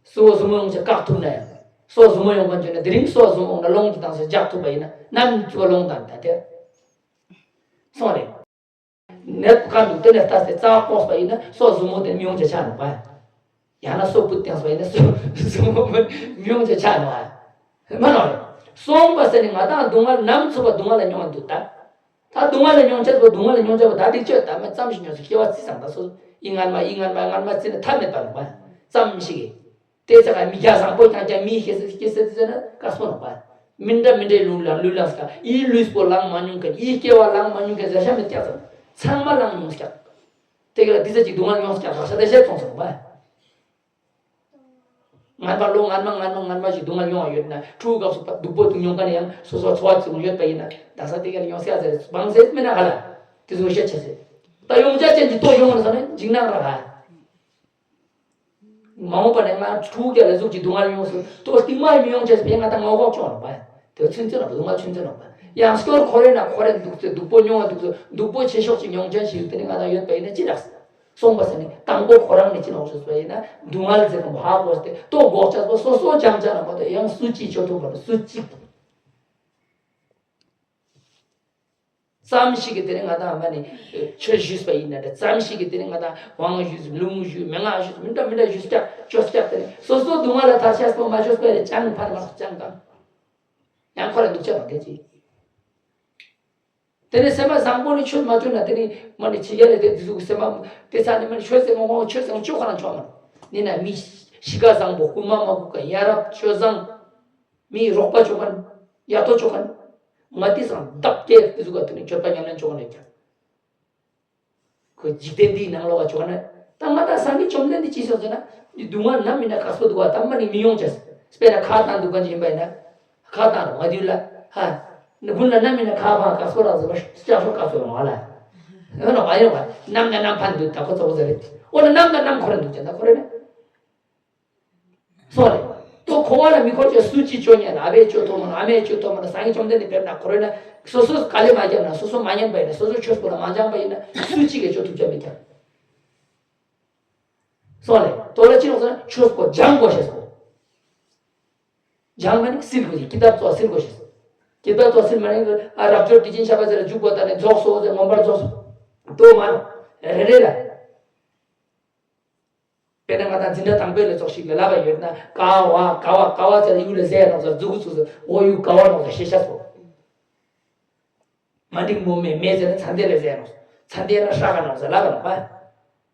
སོ་ཟུར་མོ་ཡོང་ཆེ་བཀག་ཐུབ་ན་ཡང་། སོ་ཟུར་མོ་ཡོང་པ་འཇོན་ན་དེ་རིང་སོ་ཟུར་མོ་ཡོང་ན་སློང་གི་དང་སོ་རྒྱག་ཐུབ་པ་ཡིན་ན་ནམ་ཚོ་སློང་དང་ད་དེ། སོང་ལེ། ནད་བཀག་འདུག་དེ་ནས་ལྟ་སྟེ་རྩ་བ་བཀོག་པ་ཡིན་ན་སོ་ཟུར་མོ་དེ་མི་ཡོང་ཆེ་ཆ་ནོ་བ། ཡང་ན་སོ་བུད་བསྟན་སོ་ཡིན་ན་སོ་ཟུར་མོ་མི་ཡོང་ཆེ་ཆ་ནོ་བ། མ་ནོ་ལེ། སོང་པ་ཟེར་ནི་ང་དང་སྡུག་བསྔལ་ནམ་ཚུགས་པ་སྡུག་བསྔལ་ལ་མྱོང་བ་འདུག་ད། ད་སྡུག་བསྔལ་ལ་མྱོང་ཆེ་བ་སྡུག་བསྔལ་ལ་མྱོང་ཆེ་བ་ད་འདི་ཆོས་ད་མ་ཙམ་ཞིག་མྱོང་ཚེ་སྐྱེ་བ་རྩི་ཙམ་ད་སོ་ཡིན་ངན་མ་ཡིན་ངན་མ་ངན་མ་རྩི་ན་ཐབས་མེད་པ་ལ་བ་ཙམ་ཞིག་གིས། དེ་ཚེ་ག་མི་རྒྱ་བཟང་པོ་ཀྱང་ཀྱང་མི་ཤེས་སེ་སྐྱེ་སེ་ཟེར་ན་དཀར་སོ་ནོ་བ། མི་འདྲ་མི་འདྲའི་ལུས་ལ་ལུས་ལ་སྐ་ཡིད་ལུས་པོ་ལང་མ་མྱོང་མཁན་ཡིད་སྐྱེ་བ་ལང་མ་མྱོང་མཁན་ཟེར་ཤ་མེད་ཀྱག་ཙམ་ཚང་མ་ལང་མྱོང་ཀྱག་དེ་ག་ལ་འདི་ཚེ་ཅིག་སྡུག་བསྔལ་མྱོང་ཀྱག་རག་ཤ་དེ་བཤད་སོང་སོང་བ། ངན་པ་ལོ་ངན་མ་ངན་མ་ངན་མ་ཞིག་སྡུག་བསྔལ་མྱོང་བ་ཡོད་ན་ཕྲུ་གུ་སྐབས་སུ་སྡུག་པོ་སྡུག་མྱོང་མཁན་ཡང་སོ་སོ་འཚོ་བ་བྱུང་ཡོད་པ་ཡིན་ན་ད་ས་དེ་ག་ལ་ཡོང་སྲིད་ཟེར་མང་ཟེར་མེད་ན་ག་ལ་དེ་ཚོ་བཤད་ཆེ་ཟེར། ད་ཡོང་ཆ་ཅན་གྱི་ལྟོ་ཡོང་བ་ཟེར་ན་འཇིགས་སྣང་ར་ག་མ་འོངས་པ་ནས་ང་ཕྲུ་གུ་ལ་གཟུགས་ཀྱི་སྡུག་བསྔལ་ཡོང་སྲིད་ལྟོ་རྟིང་མ་མི་ཡོང་ཆེ་ཟེར་ང་ད་ངོ་ལྐོག་ཅོག་ནོ་བ། དེ་ཚུན་ཚོད་ནོ་བ་སྡུག་བསྔལ་ཚུན་ཚོད་ནོ་བ། ཡང་སྐྱོར་ཁོ་རེ་ན་ཁོ་རེ་འདུག་ཚེ་སྡུག་པོ་མྱོང་བ་འདུག་ཚེ་སྡུག་པོ་ཆེ་ཤོག་ཅིག་མྱོང་ཆ་ཞིག་དེ་ནི་ང་ད་ཡོད་པ་ཡིན་ན་ཅི་རག་སོང་པ་ཟེར་ནི་དང་པོ་ཁོ་རང་ནི་ཅི་ནོག་ཞུས་པ་ཡིན་ན་སྡུག་བསྔལ་ཟེར་གོ་ཧ་གོ་སྟེ་ལྟོ་འགོག་ཆ་སོ་སོ་སོ་ཅང་ཅང་ན་མ་གཏོགས་ཡང་སུ་གཅིག་ཆོ་ཐུབ་པ་ན་སུ་གཅིག་ཙམ་ཞིག་གིས་དེ་ནི་ང་དང་མ་ནི་ཆོས་ཞུས་པ་ཡིན་ན་འདྲ། ཙམ་ཞིག་གིས་དེ་ནི་ང་དང་དབང་ཞུས། ལུང་ཞུས། མན་ངག་ཞུས། མི་འདྲ་མི་འདྲ་ཞུས་ཀྱང་ཆོས་ཀྱང་དེ་ནི་སོ་སོ་སྡུག་བསྔལ་ལ་ཐར་ཤེས་པོ་མ་ཆོས་པ་རེད། ཅང་ཕར་མ་ཅང་གང་། ཡང་ཁོ་ལ་འདུག་ཅག་མ་དེ་ཅི། དེ་ནས་སེམས་པ་བཟང་པོ་ནི་ཆོས་མ་བཅོས་ན་དེ་ནི་མ་ནི་ཕྱི་རྒྱལ་ལ་དེ་དེ་ཟུག་སེམས་པ་དེ་ཚ་ནི་མ་ནི་ཆོས་ཟེར་ངོ་ངོ་ཆོས་ཟེར་ངོ་ཆོས་ཁོ་རང་ཆོག་མ་ནི་ན་མི་གཤིས་ཀ་བཟང་པོ་རྐུན་མ་མ་རྐུ་མཁན། ཡ་རབས་ཆོས་བཟང་། མིའི་རོགས་པ་ཆོག་མཁན། ཡ་ཐོ་ཆོག་མཁན། ང་དེ་སང་བདག་སྐྱེ་དེ་ཟུག་ག་དེ་ནི་སྤྱོད་པ་ཉམས་ལེན་ཆོག་མཁན་ལས་ཀྱང་། ཁོ་འཇིག་རྟེན་འདིའི་ནང་ལོགས་ཆོག་ན། ད་ང་དང་སངས་རྒྱས་བཅོམ་ལྡན་འདས་ཅི་ཟེར་ཟེར་ན། འདི་སྡུག་བསྔལ་ནམ་ཡིན་ན་དཀགས་པོ་འདུག་བ། ད་མ་ནི་མི་ཡོང་ཅེས། དཔེར་ན་ཁ་བཏང་འདུག་ག་ཅིག་ཡིན་པ་ཡིན་ན། ཁ་བཏང་རུང་ང་དུས་ལ། ཧ། དགུན་ལ་ནམ་ཡིན་ན་ཁ་ཕང་དཀགས་པོ་རག་ཟེར་བ་ལྕགས་སོ་དཀགས་པོ་ཡོང་བ་ལ། ཡོང་ན་མ་ཡོང་བ། ནམ་ན་ནམ་ཕན་འདུག་ད་ཁོ་ཚོ་བོ་ཟེར་རེད། འོ་ན་ནམ་ན་ནམ་འཁོར་འདུག་ཅེས་ད་འཁོར་རེད་ན། སོང་རེད། ཏོ་འཁོར་བ་ལ་མི་འཁོར་ཅེས་སུ་ཅི་ཅོ་ཉན་ན། ཨ་བས་ཅོ་ཐོ་མ་ན། ཨ་མས་ཅོ་ཐོ་མ་ན། སངས་རྒྱས་བཅོམ་ལྡན་འདས་ཕེབས་ན་འཁོར་རེད་ན། སོ་སོ་དཀའ་ལས་མ་བརྒྱབ་ན། སོ་སོ་མ་ཉན་པ་ཡིན་ན། སོ་སོ་ཆོས་པོ་ལ་མ་སྦྱངས་པ་ཡིན་ན། སུ་གཅིག་གིས་ཅོ་ཐུབ་ཅེས་མེད་ཀྱང་། སོང་རེད། ཏོ་ལ་ཅི་ལོག་ཟེར་ན་ཆོས་པོ་སྦྱང་དགོས་ཤེས་སོ། སྦྱང་མ་ནི་སིལ་དགོས་ཤེས། ཀི་ཏབ་ཚོ་སིལ་དགོས་ཤེས་སོ། ཀི་ཏབ་ཚོ་སིལ་མ་ནི་ཨ་རབ་འབྱོར་དྲི་ཆེན་ཞབས་པ་ཟེར་ལ་འཇུག་དགོས། ད་ནི་རྫོགས་སོ་ཟེར་མངོན་པར་རྫོགས་སོ། ཏོ་མ་རེ་རེ་ལ། དཔེར་ན་ང་དང་འཛིན་གྲྭ་དང་པོའི་ལས་ཚོགས་ཤིག་ལ་ལབ་པ་ཡོད་ན། ཀ་བ་ཀ་བ་ཀ་བ་ཟེར་ཡུལ་ལ་ཟེར་ནོག་ཟེར། མཛུ་གུ་ཚུགས་ཟེར། འོ་ཡུལ་ཀ་བ་ནོག་ཟེར་ཤེས་ཤ་སོ། མ་འགྲིག་མོ་མེ་མེ་ཟེར་ན་ཚ་འདེད་ལ་ཟེར་ནོག་ཚ་འདེད་ན་ཧྲ་ག་ནོག་ཟེར་ལབ་པ་ནོག་པ།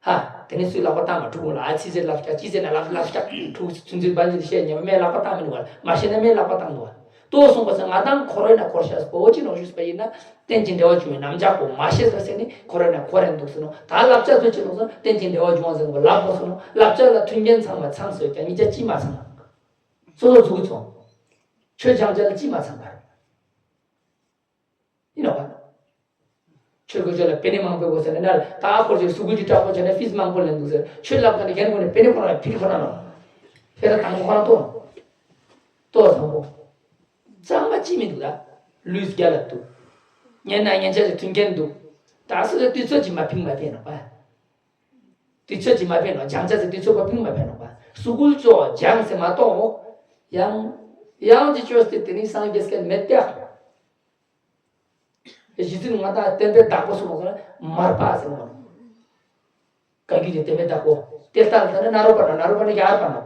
ཧ། དེ་ནས་སུས་ལག་པ་བཏང་མ་ཕྲུ་གུ་ལ། ཨ་ཙི་ཟེར་ལབ་ཀྱག་ཅི་ཟེར་ན་ལབ་ལབ་ཀྱག་ཕྲུ་གུ་ཚུན་ཚོད་བར་འདི་བཤད་ཉན་པ་མེ་ལག་པ་བཏང་མི་འདུག་བ། མ་ཤེས་ན་མེ་ལག་པ་བཏང་འདུག་བ། ཏོ་སོང་པ་ཟེར་ང་དང་འཁོར་བའི་ནང་འཁོར་ཤེས་པོ་ཅི་ནོག་ཞུས་པ་ཡིན་ན། རྟེན་ཅིང་འབྲེལ་བར་འབྱུང་བའི་རྣམ་གཞག་པོ་མ་ཤེས་པ་ཟེར་ནི་འཁོར་བའི་ནང་འཁོར་རན་འདུག་ཟེར་ནོ། ད་བསླབ་བྱ་ཚོ་ཅི་ནོག་ཟེར་ན་རྟེན་ཅིང་འབྲེལ་བར་འབྱུང་བ་ཟེར་ནོ། བསླབ་དགོས་ཟེར་ནོ། བསླབ་བྱ་ལ་མཐུན་རྐྱེན་ཚང་མ་ཚང་ཟེར་ཀྱང་གཉིས་ཆ་གཅིག་མ་ཚང་། སོ་སོ་མཛུ་གུ་ཚོ། ཆོས་སྦྱང་བྱ་ལ་གཅིག་མ་ཚང་པ་རེད། ཡིན་ནོ་བ། ཆོས་གོས་ཆོད་ལ་པེ་ནེ་མང་པོ་དགོས་ཟེར་ན། ད་ཨ་ཁོར་ཅིག་སུ་གུ་ཅིག་དྲག་པོ་བྱས་ན་ཕིས་མང་པོ་ལེན་འདུག་ཟེར། ཆོས་ལབ་ག་ནས་རྒན་ཁོ་ནས་པེ་ནེ་ཁོ་རང་ལ་ཕིར་ཁོ་རང་ལ། ཕེ་ར་དང་པོ་ཁོ་རང་ཏོ། ཏོ་བཟང་པོ། གཙང་མ་ཅི་མི་འདུག་ད། ལུས་རྒྱ་ལ་འདུག་ཉན་ན་ཉན་ཆ་ཅིག་མཐུན་རྐྱེན་འདུག་ད་སུ་ལ་དུས་ཚོད་ཅིག་མ་ཕིང་མ་ཕེ་ནོ་བ། དུས་ཚོད་ཅིག་མ་ཕེ་ནོ། སྦྱང་བྱ་ཟེར་དུས་ཚོད་པ་ཕིང་མ་ཕེ་ནོ་བ། སུ་གུ་ཅོ་སྦྱང་ཟེར་མ་གཏོགས། ཡང་། ཡང་ཅི་ཅོས་ཏེ་དེ་ནི་སངས་རྒྱས་སྐད་མེད་ཀྱག་གཞི་རྩིས་ང་དང་བསྟན་པའི་བདག་པོ་སུ་ལ་ཟེར་ན་མར་པ་ཟེར་ནོ། བཀའ་བརྒྱུད་ཀྱི་བསྟན་པའི་བདག་པོ། དེ་ལྟར་ལྟ་ན་ནཱ་རོ་པ་ན། ནཱ་རོ་པ་ནི་རྒྱ་གར་པ་ནོ།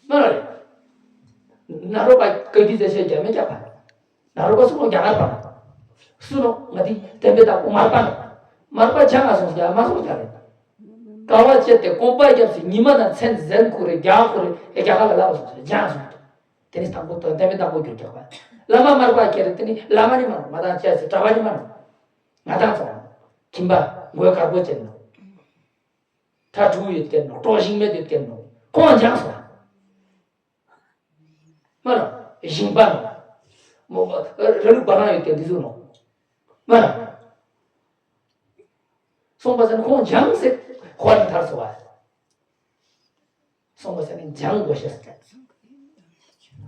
མ་རེད། ནཱ་རོ་པ་བཀའ་བརྒྱུད་ཟེར་བཤད་རྒྱ་མི་རྒྱ་པ་ནོ། ནཱ་རོ་པ་སུ་ནོ། རྒྱ་གར་པ་ནོ། སུ་ནོ། ང་དེ་བསྟན་པའི་བདག་པོ་མར་པ་ནོ། མར་པ་ཆང་ང་སོང་རྒྱ་མ་སོང་རྒྱ་རེད། དཀའ་བ་སྤྱད་དེ་གོམ་པ་བརྒྱབ་སྟེ་ཉི་མ་དང་མཚན་ཟན་ཁུར་རེ་རྒྱ་ཁུར་རེ་རྒྱ་གར་ལ་ལབ་སོང་ཟེར་རྒྱ་སོང་། དེ་ནི་དང་པོ་དོན་བསྟན་པའི་བདག་པོ་གྱུར་ཀྱག་པ། བླ་མ་མར་པ་ཁྱེར་རེ་དེ་ནི་བླ་མ་ནི་མ་ནོ། མ་དང་བཅས་སུ་གྲྭ་པ་ནི་མ་ནོ། ང་དང་ཚོ་ཁྱིམ་པ་མགོའི་དཀར་པོ་ཅན་ནོ། ཁྲ་ཕྲུག་ཡོད་ཀྱན་ནོ། གྲོགས་ཤིང་མེད་ཡོད་ཀྱན་ནོ། ཁོང་སྦྱངས་སོང་། མ་ནོ། ཞིང་པ་ནོ། མོ་ར་ལུག་བ་རང་ཡོད་ཀྱན་འདི་ཚོ་ནོ། མ་ནོ། སོང་པ་ཟེར་ན་ཁོང་སྦྱངས་ཟེར་ཁོ་རང་ཐར་སོང་བ། སོང་པ་ཟེར་ན་སྦྱང་དགོས་ཤེས་ཟེར།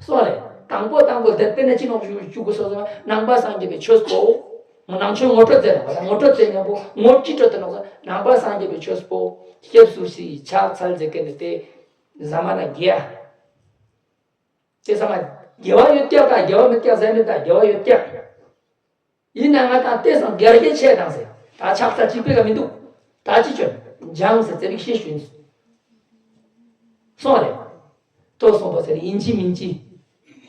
སོང་རེད། དང་པོ་དང་པོ་དེ་དཔེར་ན་ཅི་ནོག་ཞུ་ཞུ་དགོས་སོ་སོ། ནང་པ་སངས་རྒྱས་པའི་ཆོས་པོ། ནང་ཆོས་ངོ་སྤྲོད་མཛད་ནོག་ངོ་སྤྲོད་མཛད་མཁན་པོ་ངོ་སྤྲོད་དེ་ནོག་ནང་པ་སངས་རྒྱས་པའི་ཆོས་པོ་སྐྱབས་སུ་མཆི་ཕྱག་འཚལ་མཛད་མཁན་དེ་ཟ་མ་ན་དགེ་ཡ། དེ་ཚང་མ་དགེ་བ་ཡོད་ཀྱག་དང་དགེ་བ་མེད་ཀྱག་ཟེར་མེད་དང་དགེ་བ་ཡོད་ཀྱག་ཡིན་ན་ང་དང་ལྟས་སང་དགེ་རྒན་ཆེ་དང་ཟེར། ད་ཕྱག་འཚལ་གཅིག་པོས་ཀ་མི་འདུག་ད་ཅི་ཆོད་སྦྱངས་ཟེར་ཙེ་རིག་ཤེས་ཞུན་སོང་རེད། ཏོ་སོང་པ་ཟེར་ཡིན་གཅིག་མིན་གཅིག་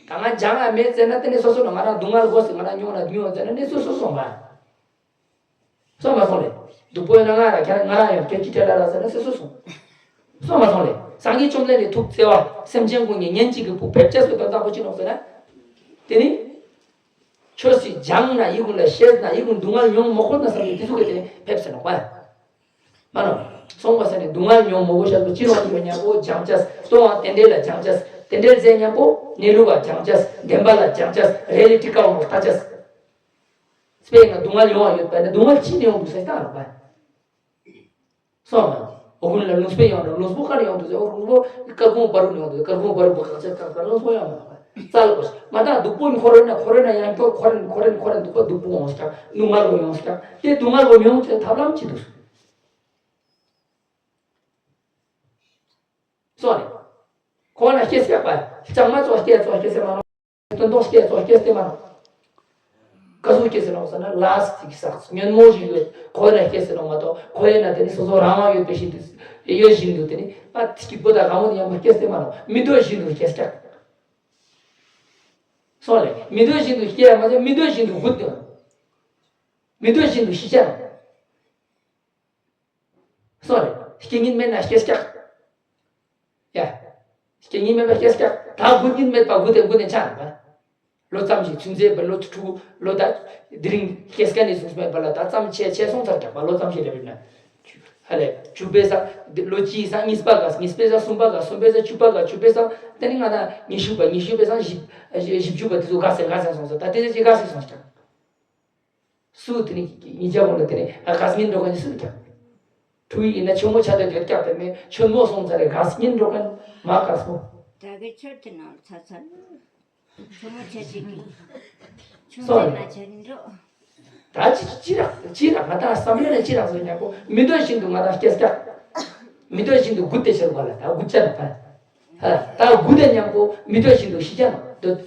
ད་ང་སྦྱངས་ཡ་མེད་ཟེར་ན་དེ་ནས་སོ་སོ་ལ་ང་རང་སྡུག་བསྔལ་དགོས་ཟེར། ང་རང་མྱོང་ན་མྱོང་ཟེར་ན་ནི་སོ་སོ་སོང་བ། སོང་མ་སོང་ལེ། སྡུག་པོ་ཡོད་ན་ང་ར་ཁྱེད་ང་རང་ཡང་སྐྱོན་གྱི་བྲལ་ལ་ར་ཟེར་ན་སོ་སོ་སོང་། སོང་མ་སོང་ལེ། སངས་རྒྱས་བཅོམ་ལྡན་འདས་ཐུགས་བརྩེ་བ་སེམས་ཅན་ཀུན་གྱི་གཉེན་གཅིག་གི་བུ་ཕེབས་ཅེས་སུ་དོན་དག་པོ་ཅི་ནོག་ཟེར་ན། དེ་ནི། ཆོས་སྲིད་སྦྱངས་ན་ཡི་གུ་ལ་ཤེས་ན་ཡི་གུ་སྡུག་བསྔལ་མྱོང་མ་ཁོ་ན་བསམ་ནས་དེ་ཚོ་གི་དེ་ཕེབས་ཟེར་ནོག་པ། མ་ནོ། སོང་བ་ཟེར་ནས་སྡུག་བསྔལ་མྱོང་མ་གོ་ཤ་ཚུ་ཅི་རོང་ཡོད་མཉམ་པོ་སྦྱང་ཅེས། ལྟོ་བ་རྟེན་འབྲེལ་ལ་སྦྱང་ཅེས། རྟེན་འབྲེལ་མཛད་མཉམ་པོ་གནས་ལུགས་ལ་སྦྱང་ཅེས། བདེན་པ་ལ་སྦྱང་ཅེས། རེ་ལི་ཏི་ཀ་བ་མོ་ལྟ་ཅེས། སྤེ་ང་སྡུག་བསྔལ་ཡོང་བ་ཡོད་པ་ནི་སྡུག་བསྔལ་ཅི་ནས་ཡོང་དུ་ཟེར་ལྟ་རོགས་པ། སོང་ང་། འོ་ཀུན་ལ་ལུང་སྤེ་ཡོང་རོགས་ལུང་སྤོ་ཀ་ནས་ཡོང་དུ་ཟེར། འོ་ལུང་སྤོ་ཀ་ཁོང་བར་ནས་ཡོང་དུ་ཟེར། ཀ་ཁོང་བར་བུ་ཁག་ཆེ་ཀ་ཀ་ལུང་སྤོ་ཡོང་མ་རོགས་པ། རྩ་ལ་གོ་ཤ་མ་དང་སྡུག་པོ་འཁོར་བའི་ནང་འཁོར་བའི་ནང་ཡང་སྐྱོ་འཁོར་རེ་འཁོར་རེ་འཁོར་རེ་སྡུག་པོ་སྡུག་པོ་ཡོང་ཤ་སྡུག་བསྔལ་བོ་ཡོང་ཤ་དེ་སྡུག་བསྔལ་བོ་མི་ཡོང་ཆེད་ཐབས་ལམ་ཅི་འདུག་སོང་ནས། ཁོང་ལ་སྐྱེ་སྲེག་པ། ལྕང་མ་ཙོགས་སྐྱེ་ཙོགས་སྐྱེ་སྲེག་མ་རུང་། སྟོན་ཐོག་སྐྱེ་ཙོགས་སྐྱེ་སྲེག་མ་རུང་། ག་ཟུག་སྐྱེས་ཟེར་ནོག་ཟེར་ན། ལས་ཅིག་བསགས་ཉོན་མོངས་ཤིག་ཡོད། ཁོ་ན་སྐྱེས་ཟེར་ནོག་མ་གཏོགས། ཁོ་ཡིན་ན་དེ་ནི་སོ་སོ་རང་དབང་ཡོད་པའི་བཞིན་དུ་ཡོད་བཞིན་དུ་དེ་ནི་ཨ་ཐིག་པོ་དང་གང་མོ་དེ་ཡང་མ་སྐྱེས་ཏེ་མ་ནོག་མི་འདོད་བཞིན་དུ་སྐྱེས་ཀྱང་། སོང་ལེ། མི་འདོད་བཞིན་དུ་སྐྱེ་ཡ་མ་ཟད་མི་འདོད་བཞིན་དུ་རྒུད་དེ། མི་འདོད་བཞིན་དུ་ཤི་ཆ་ནོག་སོང་ལེ། སྐྱེ་ཉིན་མེད་ན་སྐྱེས་ཀྱང་། ཡ། སྐྱེ་ཉིན་མེད་པ་སྐྱེས་ཀྱང་ད་རྒུད་ཉིན་མེད་པ་རྒུད་དེ་རྒུད་དེ་ཆ་ནོག་ལོ་ཙམ་ཞིག་ཚུན་ཚོད་པ་ལོ་དྲུག་ལོ་ད་དེ་རིང་སྐྱེས་ཀ་ནས་བཟུང་མེད་པ་ལ་ད་ཙམ་ཆེ་ཆེ་སོང་ཚར་ཀྱང་པ་ལོ་ཙམ་ཞིག་ལ་བར་ན། ཧ་ལས་བཅུ་པའི་སང་ལོ་གཅིག་སང་གཉིས་པ་ག་གཉིས་པའི་སང་གསུམ་པ་ག་གསུམ་པའི་སང་བཅུ་པ་ག་བཅུ་པའི་སང་དེ་ནི་ང་ད་ཉི་ཤུ་པ་ཉི་ཤུ་པའི་སང་བཞི་བཞི་བཅུ་པ་དེ་ཚོ་ག་ཟེར་ག་ཟེར་སོང་ཟེར་ད་དེ་ཚོ་ཅི་ག་ཟེར་སོང་ཀྱང་། སུ་དེ་ནི་ཉིན་ཅག་གོང་ལ་དེ་ནི་ག་ཟེར་ཉིན་འགྲོ་ག་ནི་སུ་ཀྱང་། ཕྲུ་གུ་ཡིན་ན་ཆུང་མོ་ཆགས་དེ་དེར་ཀྱང་དེ་ནི་ཆུང་མོ་སོང་ཚར་རེ་ག་ཟེར་ཉིན་འགྲོ་ག་ནི་མ་ག་སོང་། ད་གི་ཆོས་དེ་ནང་ཚ་ཚ། ཆུང་མོ་ཆ་ཅིག་གིས། ཆུང་ཙེ་མ་ཆ་འགྲོ། ད་ཅི་ཅི་རག་ཅི་རག་ང་དང་བསམ་བློ་ནས་ཅི་རག་ཟེར་ཉག་པོ་མི་འདོད་བཞིན་དུ་ང་དང་སྐྱེས་ཀྱང་། མི་འདོད་བཞིན་དུ་རྒུད་དེ་ཆེར་བ་ལ་ད་རྒུད་ཆ་ན་ཕན། ཧ་ད་རྒུད་དེ་ཉག་པོ་མི་འདོད་བཞིན་དུ་ཤི་ཆ་ན་འདོད།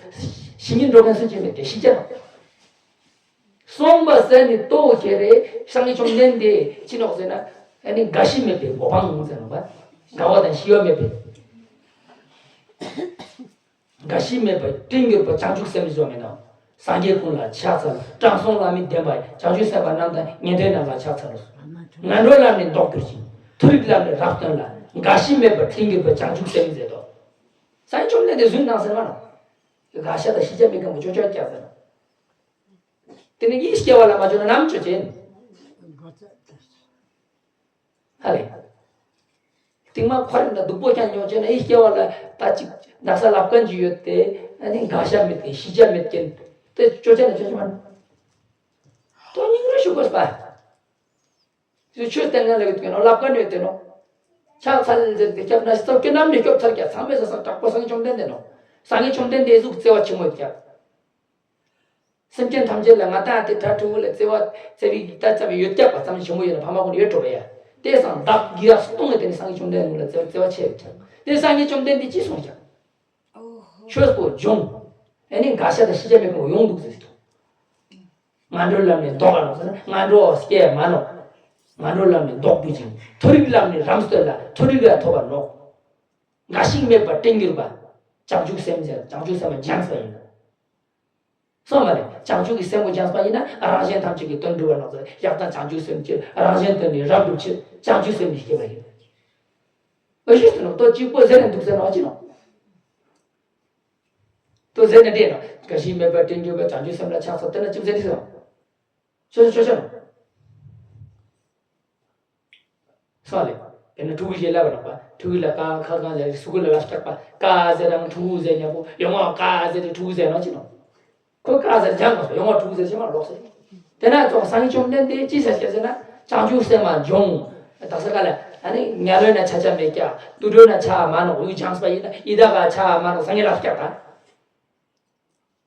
ཤི་ཉིན་འགྲོ་མཁན་སུ་ཅི་མེད་དེ་ཤི་ཆ་ན། སོང་པ་ཟེར་ནི་ལྟོ་ཁྱེར་རེ་སངས་རྒྱས་བཅོམ་ལྡན་འདས་ཅི་ནོག་ཟེར་ན། ཨ་ནི་རྒ་ཤི་མེད་པའི་གོ་འཕང་ཟེར་ནོག་པ། རྒ་བ་དང་ཤི་བ་མེད་པའི། རྒ་ཤི་མེད་པ་བརྟན་གྱུར་པ་བྱང་ཆུབ་སེམས་ཟེར་མེད་ན། སངས་རྒྱས་ཀུན་ལ་ཕྱག་འཚལ་ལོ། དྲང་སྲོང་བླ་མེད་བདེན་པ་བྱང་ཆུབ་སེམས་དཔའ་རྣམས་དང་ཉན་ཐོས་རྣམས་ལ་ཕྱག་འཚལ་ལོ། ངན་འགྲོའི་ལམ་ནས་བཟློག་གྱུར་ཅིང་། མཐོ་རིས་ལམ་ནས་རབ་སྟོན་ལ། རྒ་ཤི་མེད་པ་བརྟན་གྱུར་པ་བྱང་ཆུབ་སེམས་མཛད་དོ། སངས་རྒྱས་བཅོམ་ལྡན་འདས་གསུངས་གནང་ཟེར་བ་ན། རྒ་ཤ་དང་ཤི་ཆ་མེད་མཁན་པོ་ཅོ་ཅོ་རྒྱག་ཟེར་ན། དེ་ནི་ཡིད་སྐྱེ་བ་ལ་མ་བྱུང་ན་ནམ་བྱུང་ཅན། ཧ་ལས། རྟིང་མ་ཁོ་རང་ད་སྡུག་པོ་ཀྱང་མྱོང་བྱས་ན་ཡིད་སྐྱེ་བ་ལ་ད་ཅིག་ན་ཚ་ལབ་མཁན་ཅིག་ཡོད་དེ། ཨ་ནི་རྒ་ཤ་མེད་དེ་ཤི་ཆ་མེད་མཁན་དེ་ཅོ་ཅོ་ན་ཅོ་ཅོ་མ་ན། དོན་སྙིང་རུ་ཞུ་དགོས་པ། དེ་ཆོས་བསྟན་ན་ལེགས་དེ་ནོ་ལབ་མཁན་ཡོད་དེ་ནོ། ཕྱག་འཚལ་ཟེར་ཏེ་སྐྱབས་ན་སྟོབས་ཀྱི་རྣམ་སྨིན་སྐྱོབ་ཚར་ཀྱང་ཚང་མས་ཟ་ས་དྲག་པོ་སངས་རྒྱས་བཅོམ་ལྡན་འདས་ནོ། སངས་རྒྱས་བཅོམ་ལྡན་འདས་གཟུགས་བརྩེ་བ་ཆེན་མོ་ཡོད་ཀྱང་། སེམས་ཅན་ཐམས་ཅད་ལ་ང་དང་དེ་དྲ་ཕྲུ་གུ་ལ་བརྩེ་བ་བརྩེ་བའི་ད་ཙམ་ཡོད་ཀྱག་པ་ཙམ་ཞིག་མོ་ཡོད་ན་ཕ་མ་ཀུན་ཡོད་འགྲོ་བ་ཡ། དེ་སང་བདག་གིས་རབ་སྟོང་ངེ་དེ་ནི་སངས་རྒྱས་བཅོམ་ལྡན་འདས་ལ་བརྩེ་བ་བརྩེ་བ་ཆེ་ཡོད་ཀྱག་དེ་སངས་རྒྱས་བཅོམ་ལྡན་འདས་ཅི་གསུངས་ཀྱག་ཆོས་པོ་སྦྱོང་། ཨེ་ནི་རྒ་ཤ་དང་ཤི་ཆ་མེད་མཁན་པོ་ཡོང་འདུག་ཟེར་ཏོ། ངན་འགྲོའི་ལམ་ནས་བཟློག་ག་ནོག་ཟེར་ན་ངན་འགྲོ་སྐྱེ་མ་ནོག་ངན་འགྲོའི་ལམ་ནས་བཟློག་དགོས་ཅིང་མཐོ་རིས་ལམ་ནས་རབ་སྟོན་ལ་མཐོ་རིས་ལ་ཐོབ་པ་ནོག་རྒ་ཤི་མེད་པ་བརྟན་གྱུར་པ། བྱང་ཆུབ་སེམས་ཅན་བྱང་ཆུབ་སེམས་ལ་སྦྱངས་པ་ཡིན། སོང་བ་རེད། བྱང་ཆུབ་ཀྱི་སེམས་པོ་སྦྱངས་པ་ཡིན་ན་རང་གཞན་ཐམས་ཅད་ཀྱི་དོན་སྒྲུབ་པ་ནོག་ཟེར། ཡག་དང་བྱང་ཆུབ་སེམས་ཀྱི་རང་གཞན་དོན་ནི་རབ་སྒྲུབ་ཕྱིར་བྱང་ཆུབ་སེམས་ནི་སྐྱེ་བ་ཡིན། འོ་ཞུས་ཟེར་ནོ་ལྟོ་གཅིག་པོ་ཟེར་ནས་འདུག་ཟེར་ནོ་ཅི་ནོ། ལྟོ་ཟེར་ནས་བསྡད་ནོ། རྒ་ཤི་མེད་པར་བརྟན་གྱུར་པའི་བྱང་ཆུབ་སེམས་ལ་ཕྱག་འཚལ་ལྟོས་ན་ཅི་ཟེར་ནི་ཟེར་ནོ། ཆོས་ཆོས་ཆོས་ཆོས་ནོ། སོང་ལེ། དེ་ནས་ཕྲུ་གུ་ཞིག་ལབ་པ་ནོག་པ། ཕྲུ་གུ་ལ་ཀ་ཁ་གང་ཟེར་སུ་གུ་ལ་ལབ་སྐྱག་པ་ཀ་ཟེར་རང་ཕྲུ་གུ་ཟེར་ཉག་པོ་ཡོང་བ་ཀ་ཟེར་ཏེ་ཕྲུ་གུ་ཟེར་ནོ་ཅི་ནོ། ཁོ་ཀ་ཟེར་སྦྱང་དགོས་སོ་ཡོང་བ་ཕྲུ་གུ་ཟེར་ཕྱི་མ་ལོག་སོ། དེ་ན་ཙོགས་སངས་རྒྱས་བཅོམ་ལྡན་འདས་ཅི་ཟེར་སྐྱག་ཟེར་ན་བྱང་ཆུབ་སེམས་མ་སྦྱོང་། དག་ས་ཀ་ལ་ཨ་ནི་དམྱལ་བའི་ན་ཆ་ཆ་མེད་ཀྱག་དུད་འགྲོའི་ན་ཆ་མ་ནོག་ཡུལ་སྦྱངས་པ་ཡིན་ན་ཡི་དྭགས་ཀ་ཆ་མ་ནོག་སངས་རྒྱས་ལབ་སྐྱག་ད།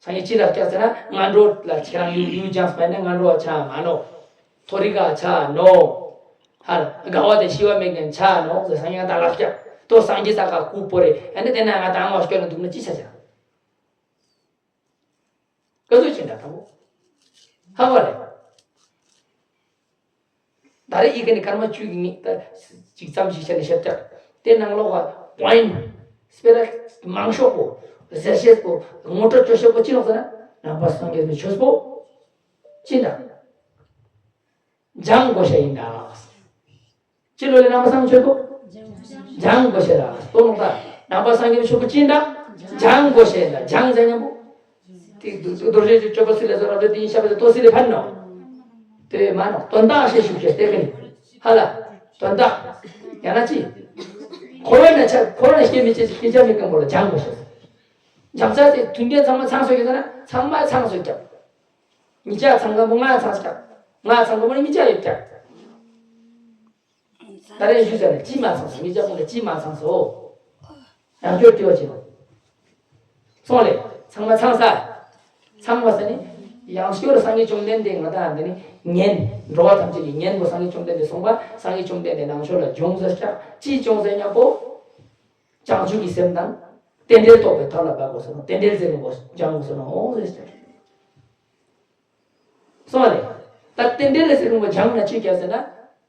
སངས་རྒྱས་ཅི་ལ་སྐྱག་ཟེར་ན་ངན་འགྲོ་ལ་ཁྱེད་རང་ཡུལ་ཡུལ་སྦྱངས་པ་ཡིན་ན་ངན་འགྲོ་བ་ཆ་མ་ནོག་མཐོ་རིས་ཀ་ཆ་ནོག་ཧར་དགའ་བ་དང་ཤི་བ་མེད་མཁན་ཆ་ནོག་ཟེར་སངས་རྒྱས་ད་ལ་སྐྱག་ཏོ་སངས་རྒྱས་ས་ཀ་ཀུ་པོ་རེ་ཨ་ནི་དེ་ན་ང་དང་ང་སྐྱོན་ན་འདུག་ན་ཅི་ཆ་ཆ། ཀ་ཟུག་ཅི་འདྲ་དང་པོ། ཧ་བ་རེ། ད་རེས་ཡི་གེ་ནི་སྐར་མ་བཅུ་གི་ངེས་ད་ཅིག་ཙམ་ཞིག་བྱས་ནས་བཤད་ཀྱང་དེ་ནང་ལོགས་ཀ་པོ་ཡིན་སྤེ་ར་མང་ཤོས་པོ་ཟེར་ཤེས་པོ་ངོ་སྤྲོད་བཅོ་ཤེས་པོ་ཅི་ལོག་ཟེར་ན་ནང་པ་སངས་རྒྱས་པའི་ཆོས་པོ་ཅི་འདྲ་སྦྱང་དགོས་ཤེས་ཡིན་ད། ཅི་ལོ་ལས་ནང་པ་སངས་རྒྱས་པོ་སྦྱང་དགོས་ཤེས་ད་ལྟོ་ནོ་ད་ནང་པ་སངས་རྒྱས་པའི་ཆོས་པོ་ཅི་འདྲ་སྦྱང་དགོས་ཤེས་ད་སྦྱང་ཟེར་མཉམ་པོ། དེ་རྡོ་རྗེ་ཅོ་པ་སི་ལ་ཟེར་ར་ལེ་དེ་ཡིན་ཤ་པ་ཟེར་ཏོ་སི་ལེ་ཕན་ནོ། དེ་མ་ནོ་དོན་དག་ཤེས་ཤུགས་ཤེས་དེ་གི་ནི་ཧ་ལ་དོན་དག་ཡང་ན་ཅི། འཁོར་བ་ན་ཆ་འཁོར་བ་ན་སྐྱེ་མི་ཆེ་སྐྱེ་ཆ་མི་སྐམ་པོ་ལ་སྦྱང་དགོས་ཤེས། སྦྱང་ཆ་དེ་མཐུན་རྐྱེན་ཚང་མ་ཚང་སོ་ཡོད་ན་ཚང་མ་ཚང་སོ་ཀྱང་། ཉིས་ཆ་ཚང་སྐམ་པོ་ལྔ་ཚང་ཀྱང་ལྔ་ཚང་སྐམ་པོ་ལ་ཉིས་ཆ་ཡོད་ཀྱང་། ད་རེས་ཞུས་ཟེར་ན་ཅི་མ་ཚང་སོང་། ངེད་ཅག་ཀུན་ལ་ཅི་མ་ཚང་སོང་། ཡང་བསྐྱར་དྲི་བ་བྱེད་དགོས། སོང་ལེ། ཚང་མ་ཚང་ས། ཚང་བ་ཟེར་ནི། ཡང་བསྐྱར་སངས་རྒྱས་བཅོམ་ལྡན་འདས་ང་དང་འདི་ནི་ཉན། འགྲོ་བ་ཐམས་ཅད་ཀྱི་ཉན་པོ་སངས་རྒྱས་བཅོམ་ལྡན་འདས་གསུངས་པ་སངས་རྒྱས་བཅོམ་ལྡན་འདས་ནང་ཆོས་ལ་སྦྱོང་ཟེར་ཀྱང་ཅི་སྦྱོང་ཟེར་ཉམ་པོ། བྱང་ཆུབ་ཀྱི་སེམས་དང་། རྟེན་འབྲེལ་རྟོགས་པའི་ཐབས་ལ་འབད་དགོས་སོ། རྟེན་འབྲེལ་ཟེར་ནི་པོ་སྦྱང་དགོས་སོ་ནོ་ཟེར་ཀྱང་། སོང་རེད། ད་རྟེན་འབྲེལ་ལ་ཟེར་ཁུངས་པ་སྦྱངས་ན་ཅི་བྱ་ཟེར་ན།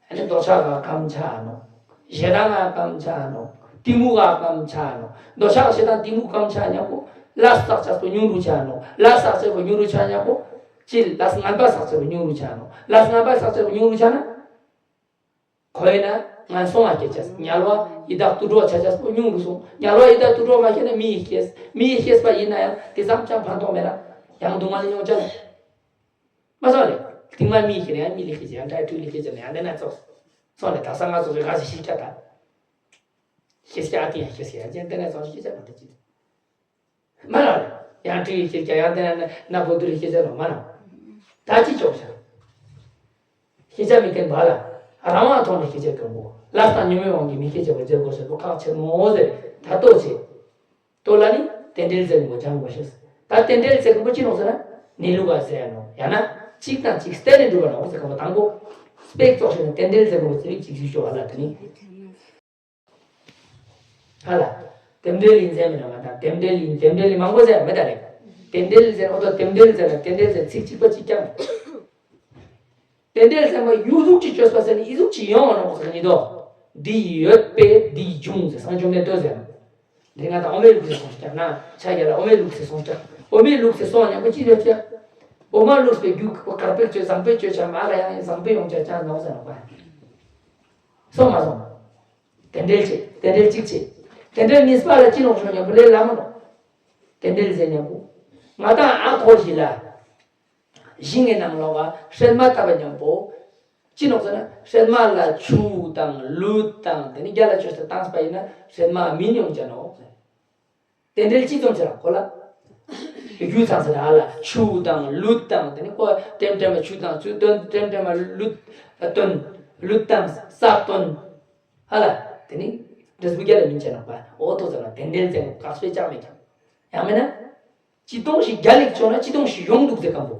ཨ་ནི་འདོད་ཆགས་ག་སྐམ་ཆ་ནོ། ཞེ་སྡང་ག་སྐམ་ཆ་ནོ། གཏི་མུག་ག་སྐམ་ཆ་ནོ། འདོད་ཆགས་ཞེ་སྡང་གཏི་མུག་སྐམ་ཆ་མཉམ་པོ། ལས་བསགས་བྱས་པོ་ཉུང་རུ་ཆ་ནོ། ལས་བསགས་བྱས་པོ་ཉུང་རུ་ཆ་མཉམ་པོ། ཅི་ལས་ངན་པ་བསགས་བྱས་པོ་ཉུང་རུ་ཆ་ནོ། ལས་ངན་པ་བསགས་བྱས་པོ་ཉུང་རུ་ཆ་ན། ཁོ་ཡིན་ན་ངན་སོང་ང་སྐྱེ་ཆས། དམྱལ་བ་ཡི་དྭགས་དུད་འགྲོ་ཆ་ཆས་པོ་ཉུང་རུ་སོང་། དམྱལ་བ་ཡི་དྭགས་དུད་འགྲོ་མ་སྐྱེས་ན་མི་ཡི་སྐྱེས། མི་ཡི་སྐྱེས་པ་ཡིན་ན་ཡང་དེ་ཙམ་ཅང་ཕན་ཐོགས་མེད་ལ། ཡང་སྡུག་བསྔལ་མྱོང་ཆ་ལ། མ་སོང་ལེ། རྟིང་མ་མི་ཡི་སྐྱེས་ན་ཡང་མི་ལས་སྐྱེ་ཆས། ཡང་འདྲ་ཡི་ལས་སྐྱེ་ཆས་ན་ཡང་དེ་ན་ཙོགས། སོང་ལེ། ད་ས་ང་ཙོགས་རེ་ག་ཞིག་ཤེས་ཀྱ་ད། ཤེས་ཀྱ་ཨ་ཏི་ཡང་ཤེས་ཀྱ་ཡང་ཅན་དེ་ན་ཙོགས་ཤེས་ཀྱ་མ་དེ་ཅི། མ་ལ། ཡང་ཏྲི་ཡི་སྐད་ཆ་ཡང་དེ་ན་ན་བོ་དུ་རི་སྐད་ཆ་ལོ་མ་ན། ད་ཅི་ཆོག་ཆ། སྐད་ཆ་མི་བསྟན་པ་ལ། རང་དབང་ཐོག་ནས་སྐད་ཆ་སྐྱོན་པོ། ལས་དང་ཉོན་མོངས་དབང་གིས་མི་སྐད་ཆ་བ་མཛད་དགོས་ཟེར་པོ་ཁག་ཆེན་མོ་ཟེར། ད་ལྟོ་ཆེ། ལྟོ་ལ་ནི་རྟེན་འབྲེལ་ཟེར་གོ་སྦྱང་དགོས་ཤེས། ད་རྟེན་འབྲེལ་ཟེར་གོ་ཅི་ནོག་ཟེར་ན། གནས་ལུགས་པ་ཟེར་ནོ། ཡང་ན་གཅིག་དང་གཅིག་བརྟེན་ནས་འགྲུབ་པ་ནོག་ཟེར་གོ་དང་པོ། སྤེག་ཙོགས་ཤིག་ནི་རྟེན་འབྲེལ་ཟེར་གོ་ཚིག་གཅིག་ཞུ་ཆོག་ཨ་ལ་དེ་ནི། ཧ་ལ། རྟེན་འབྲེལ་ཡིན་ཟེར་མི་རང་ང་དང་རྟེན་འབྲེལ་ཡིན་རྟེན་འབྲེལ་ཡིན་མང་པོ་ཟེར་མེད་ད་རེད། རྟེན་འབྲེལ་ཟེར་ཨོ་ཏོ་རྟེན་འབྲེལ་ཟེར་ན་རྟེན་འབྲེལ་ཟེར་ཚིག་གཅིག་པ་གཅིག་ཀྱང་། རྟེན་འབྲེལ་ཟེར་མ་ཡུ་ཟུག་ཅིག་བཅོས་པ་ཟེར་ནི་ཨི་ཟུག་ཅིག་ཡོང་བ་ནོག་ཟེར་ཉིད་དོ། འདི་ཡོད་པས་འདི་འབྱུང་ཟེར་སངས་རྒྱས་མེད་དོ་ཟེར། འདི་ང་དང་ཨོ་མའི་ལུགས་ཟེར་སོང་ཀྱང་ན་ཆ་རྒྱ་ལ་ཨོ་མའི་ལུགས་ཟེར་སོང་ཀྱང་ཨོ་མའི་ལུགས་ཟེར་སོང་ཉམ་པོ་ཅི་ཡོད་ཀྱང་། ཨོ་མ་ལུགས་པའི་རྒྱུ་གར་པས་བཅོས་བཟང་པོས་བཅོས་ཀྱང་མ་ལ་ཡང་བཟང་པོས་ཡོང་ཀྱང་ཅང་ནོག་ཟེར་ནོག་པ། སོང་མ་སོང་། རྟེན་འབྲེལ་བྱེད། རྟེན་འབྲེལ་གཅིག་བྱེད། རྟེན་འབྲེལ་གཉིས་པ་ལ་ཅི་ལོག་ཤོག་སྙམ་པོ་ལས་སླ་མོ་ནོ། རྟེན་འབྲེལ་ཟེར་སྙམ་པོ། ང་དང་ཨ་འཁོར་ཞིག་ལ། ཞིང་གི་ནང་ལོགས་ལ་སྲན་མ་བཏབ་པ་སྙམ་པོ། ཅི་ནོག་ཟེར་ན་སྲན་མ་ལ་ཆུ་དང་ལུད་དང་དེ་ནི་རྒྱ་ལ་བཅོས་ཏེ་བཏང་པ་ཡིན་ན་སྲན་མ་མི་ཉུང་ཅན་ནོག་ཟེར། རྟེན་འབྲེལ་གཅིག་ཙམ་ཟེར་ཁོ་ལ། རྒྱུ་ཚང་ཟེར་ཨ་ལ་ཆུ་དང་ལུད་དང་དེ་ནི་ཁོ་ལྟེམ་ལྟེམ་མ་ཆུ་དང་ཆུ་བཏོན་ལྟེམ་ལྟེམ་མ་ལུད་བཏོན། ལུད་དང་ས་བཏོན། ཧ་ལ། དེ་ནི་འབྲས་བུ་རྒྱ་ལ་མིན་ཅན་ནོག་པ། འོ་ཐོག་ཚང་ལ་རྟེན་འབྲེལ་ཙེ་ནོ་བཀག་སྤེལ་ཅང་མེད་ཀྱང་། ཡང་མིན་ན། ཅི་སྟོང་ཞིག་རྒྱ་ལེགས་བྱུང་ན་ཅི་སྟོང་ཞིག་ཡོང་འདུག་ཟེར་གམ་པོ།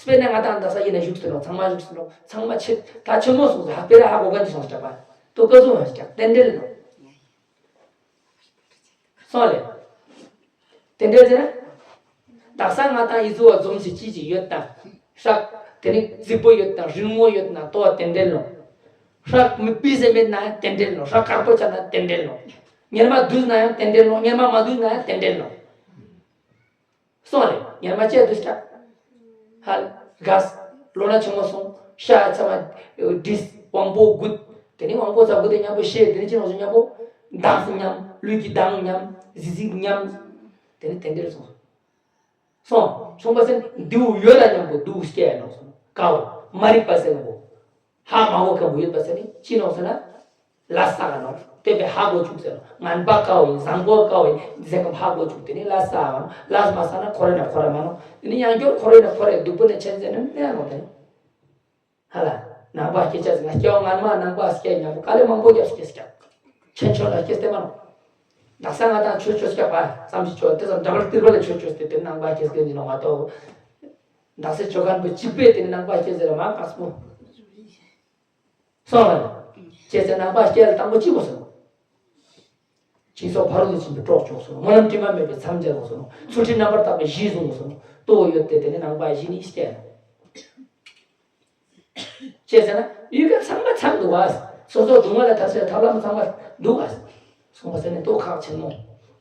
དཔེར་ན་ང་དང་ད་ས་ཡིན་ན་བཞུགས་ཟེར་ནོ་ཚང་མ་བཞུགས་ཟེར་ནོ་ཚང་མ་ཆེ་ད་ཆེན་མོ་སོང་ཟེར་ཧ་སྤེ་ར་ཧ་གོ་ག་འདི་སོང་ཟེར་གྲགས་པ། ཏོ་ཀ་ཟུང་ཧ་ཞིག་རྟེན་འབྲེལ་ནོ། སོང་ལེ། དེ་འདྲ་ཟེར་ན། དག་ས་ང་དང་ཡི་ཚོ་བ་འཛོམས་ཤིག་ཅི་ཅི་ཡོད་དང་། ཧྲག་དེ་ནི་རྫིག་པོ་ཡོད་དང་རིང་མོ་ཡོད་ན་ལྟོ་བ་རྟེན་འབྲེལ་ལོ། ཧྲག་མི་སྤུས་ཟེར་མེད་ན་ཡང་རྟེན་འབྲེལ་ལོ། ཧྲག་དཀར་པོ་ཆགས་ན་རྟེན་འབྲེལ་ལོ། གཉེར་མ་བསྡུས་ན་ཡང་རྟེན་འབྲེལ་ལོ། གཉེར་མ་མ་བསྡུས་ན་ཡང་རྟེན་འབྲེལ་ལོ། སོང་རེད། ངེར་མ་བཅད་དུ་སྐྱག་ཧ་ལ་གས། ལོ་ན་ཆུང་མ་སོང་། ཤ་ཚ་མ་བྲིས། དབང་པོ་རྒུད། དེ་ནི་དབང་པོ་ཚ་རྒུད་དེ་མཉམ་པོ་ཤེས། དེ་ནི་ཅི་རང་སོང་མཉམ་པོ། མདངས་མཉམ། ལུས་ཀྱི་མདངས་མཉམ། གཟི་བརྗིད་མཉམ། དེ་ནི་དེ་འདྲར་སོང་། སོང་། སོང་པ་སེ་ནི་རྡེའུ་ཡོད་ལ་མཉམ་པོ་རྡེའུ་སྐྱེ་ཡ་ནོག་སོང་། ཀའོ། མ་རིག་པ་སེ་ནོག་པོ། ཧ་མ་གོ་མཁན་པོ་ཡོད་པ་ཟེར་ནི་ཅི་ནོག་ཟེར་ན། ལ་ས་ག་ནོག་དེ་བས་ཧ་གོ་བཅུག་ཟེར་ནོག་ངན་པ་ཀའོ་ཡིན། བཟང་པོ་ཀའོ་ཡིན། འདི་ཟེར་མཁན་ཧ་གོ་བཅུག་དེ་ནི་ལ་ས་ག་ནོག་ལ་མ་ས་ན་ཁོ་རེ་ན་ཁོ་རེ་མ་ནོག་དེ་ནི་ཡང་སྐྱོར་ཁོ་རེ་ན་ཁོ་རེ་སྡུག་པོ་ནས་ཆེན་ཟེར་ནི་མེད་ནོག་དེ་ནི། ཧ་ལ། ནང་པ་སྐད་ཆ་ཟེར་ན་སྐྱེ་བ་སྔ་མ་ནང་པ་སྐད་ཉམས་པོ་དཀའ་ལས་མང་པོ་རྒྱབ་སྐད་སྐྱག་ཆེན་ཆོ་ལ་སྐད་སྟེ་མ་ནོག་དག་ས་ང་དང་ཆོས་ཆོས་སྐྱག་པ་བསམ་ཞིག་ཆོ་དེ་ཙམ་འདྲ་བར་ཏིར་བ་ལ་ཆོས་ཆོས་སྟེ་དེ་ནང་པ་སྐད་སྐད་ཉིན་ནོག་མ་གཏོགས། དག་ས་ཆོ་མཁན་པོ་གཅིག་པས་དེ་ནི་ནང་པ་སྐད་ཟེར་མ་དཀགས་པོ། སོང་བ་ལ། ཅེས་ཟེར་ནང་པ་སྐད་ལ་དང་པོ་གཅིག་པོ་སོང་། སྦྱིན་སོགས་ཕ་རོལ་ཏུ་ཕྱིན་པའི་གྲོགས་ཆོག་སོང་། སྨོན་ལམ་དྲི་མ་མེད་པའི་མཚམས་སྦྱར་དགོས་སོང་། ཚུལ་ཁྲིམས་རྣམ་པར་དག་པའི་གཞི་བཟུང་དགོས་སོང་། ལྟོ་ཡོད་དེ་དེ་ནི་ནང་པ་གཞི་ནི་སྐད་ལ། ཅེས་ཟེར་ན་ཡུལ་ག་ཚང་མ་ཚང་འདུག་ག་སོ་སོ་སྡུག་བསྔལ་ལ་ཐར་སའི་ཐབས་ལམ་ཚང་མ་འདུག་ག་སོང་བ་ཟེར་ནས་ལྟོ་ཁག་ཆེན་མོ།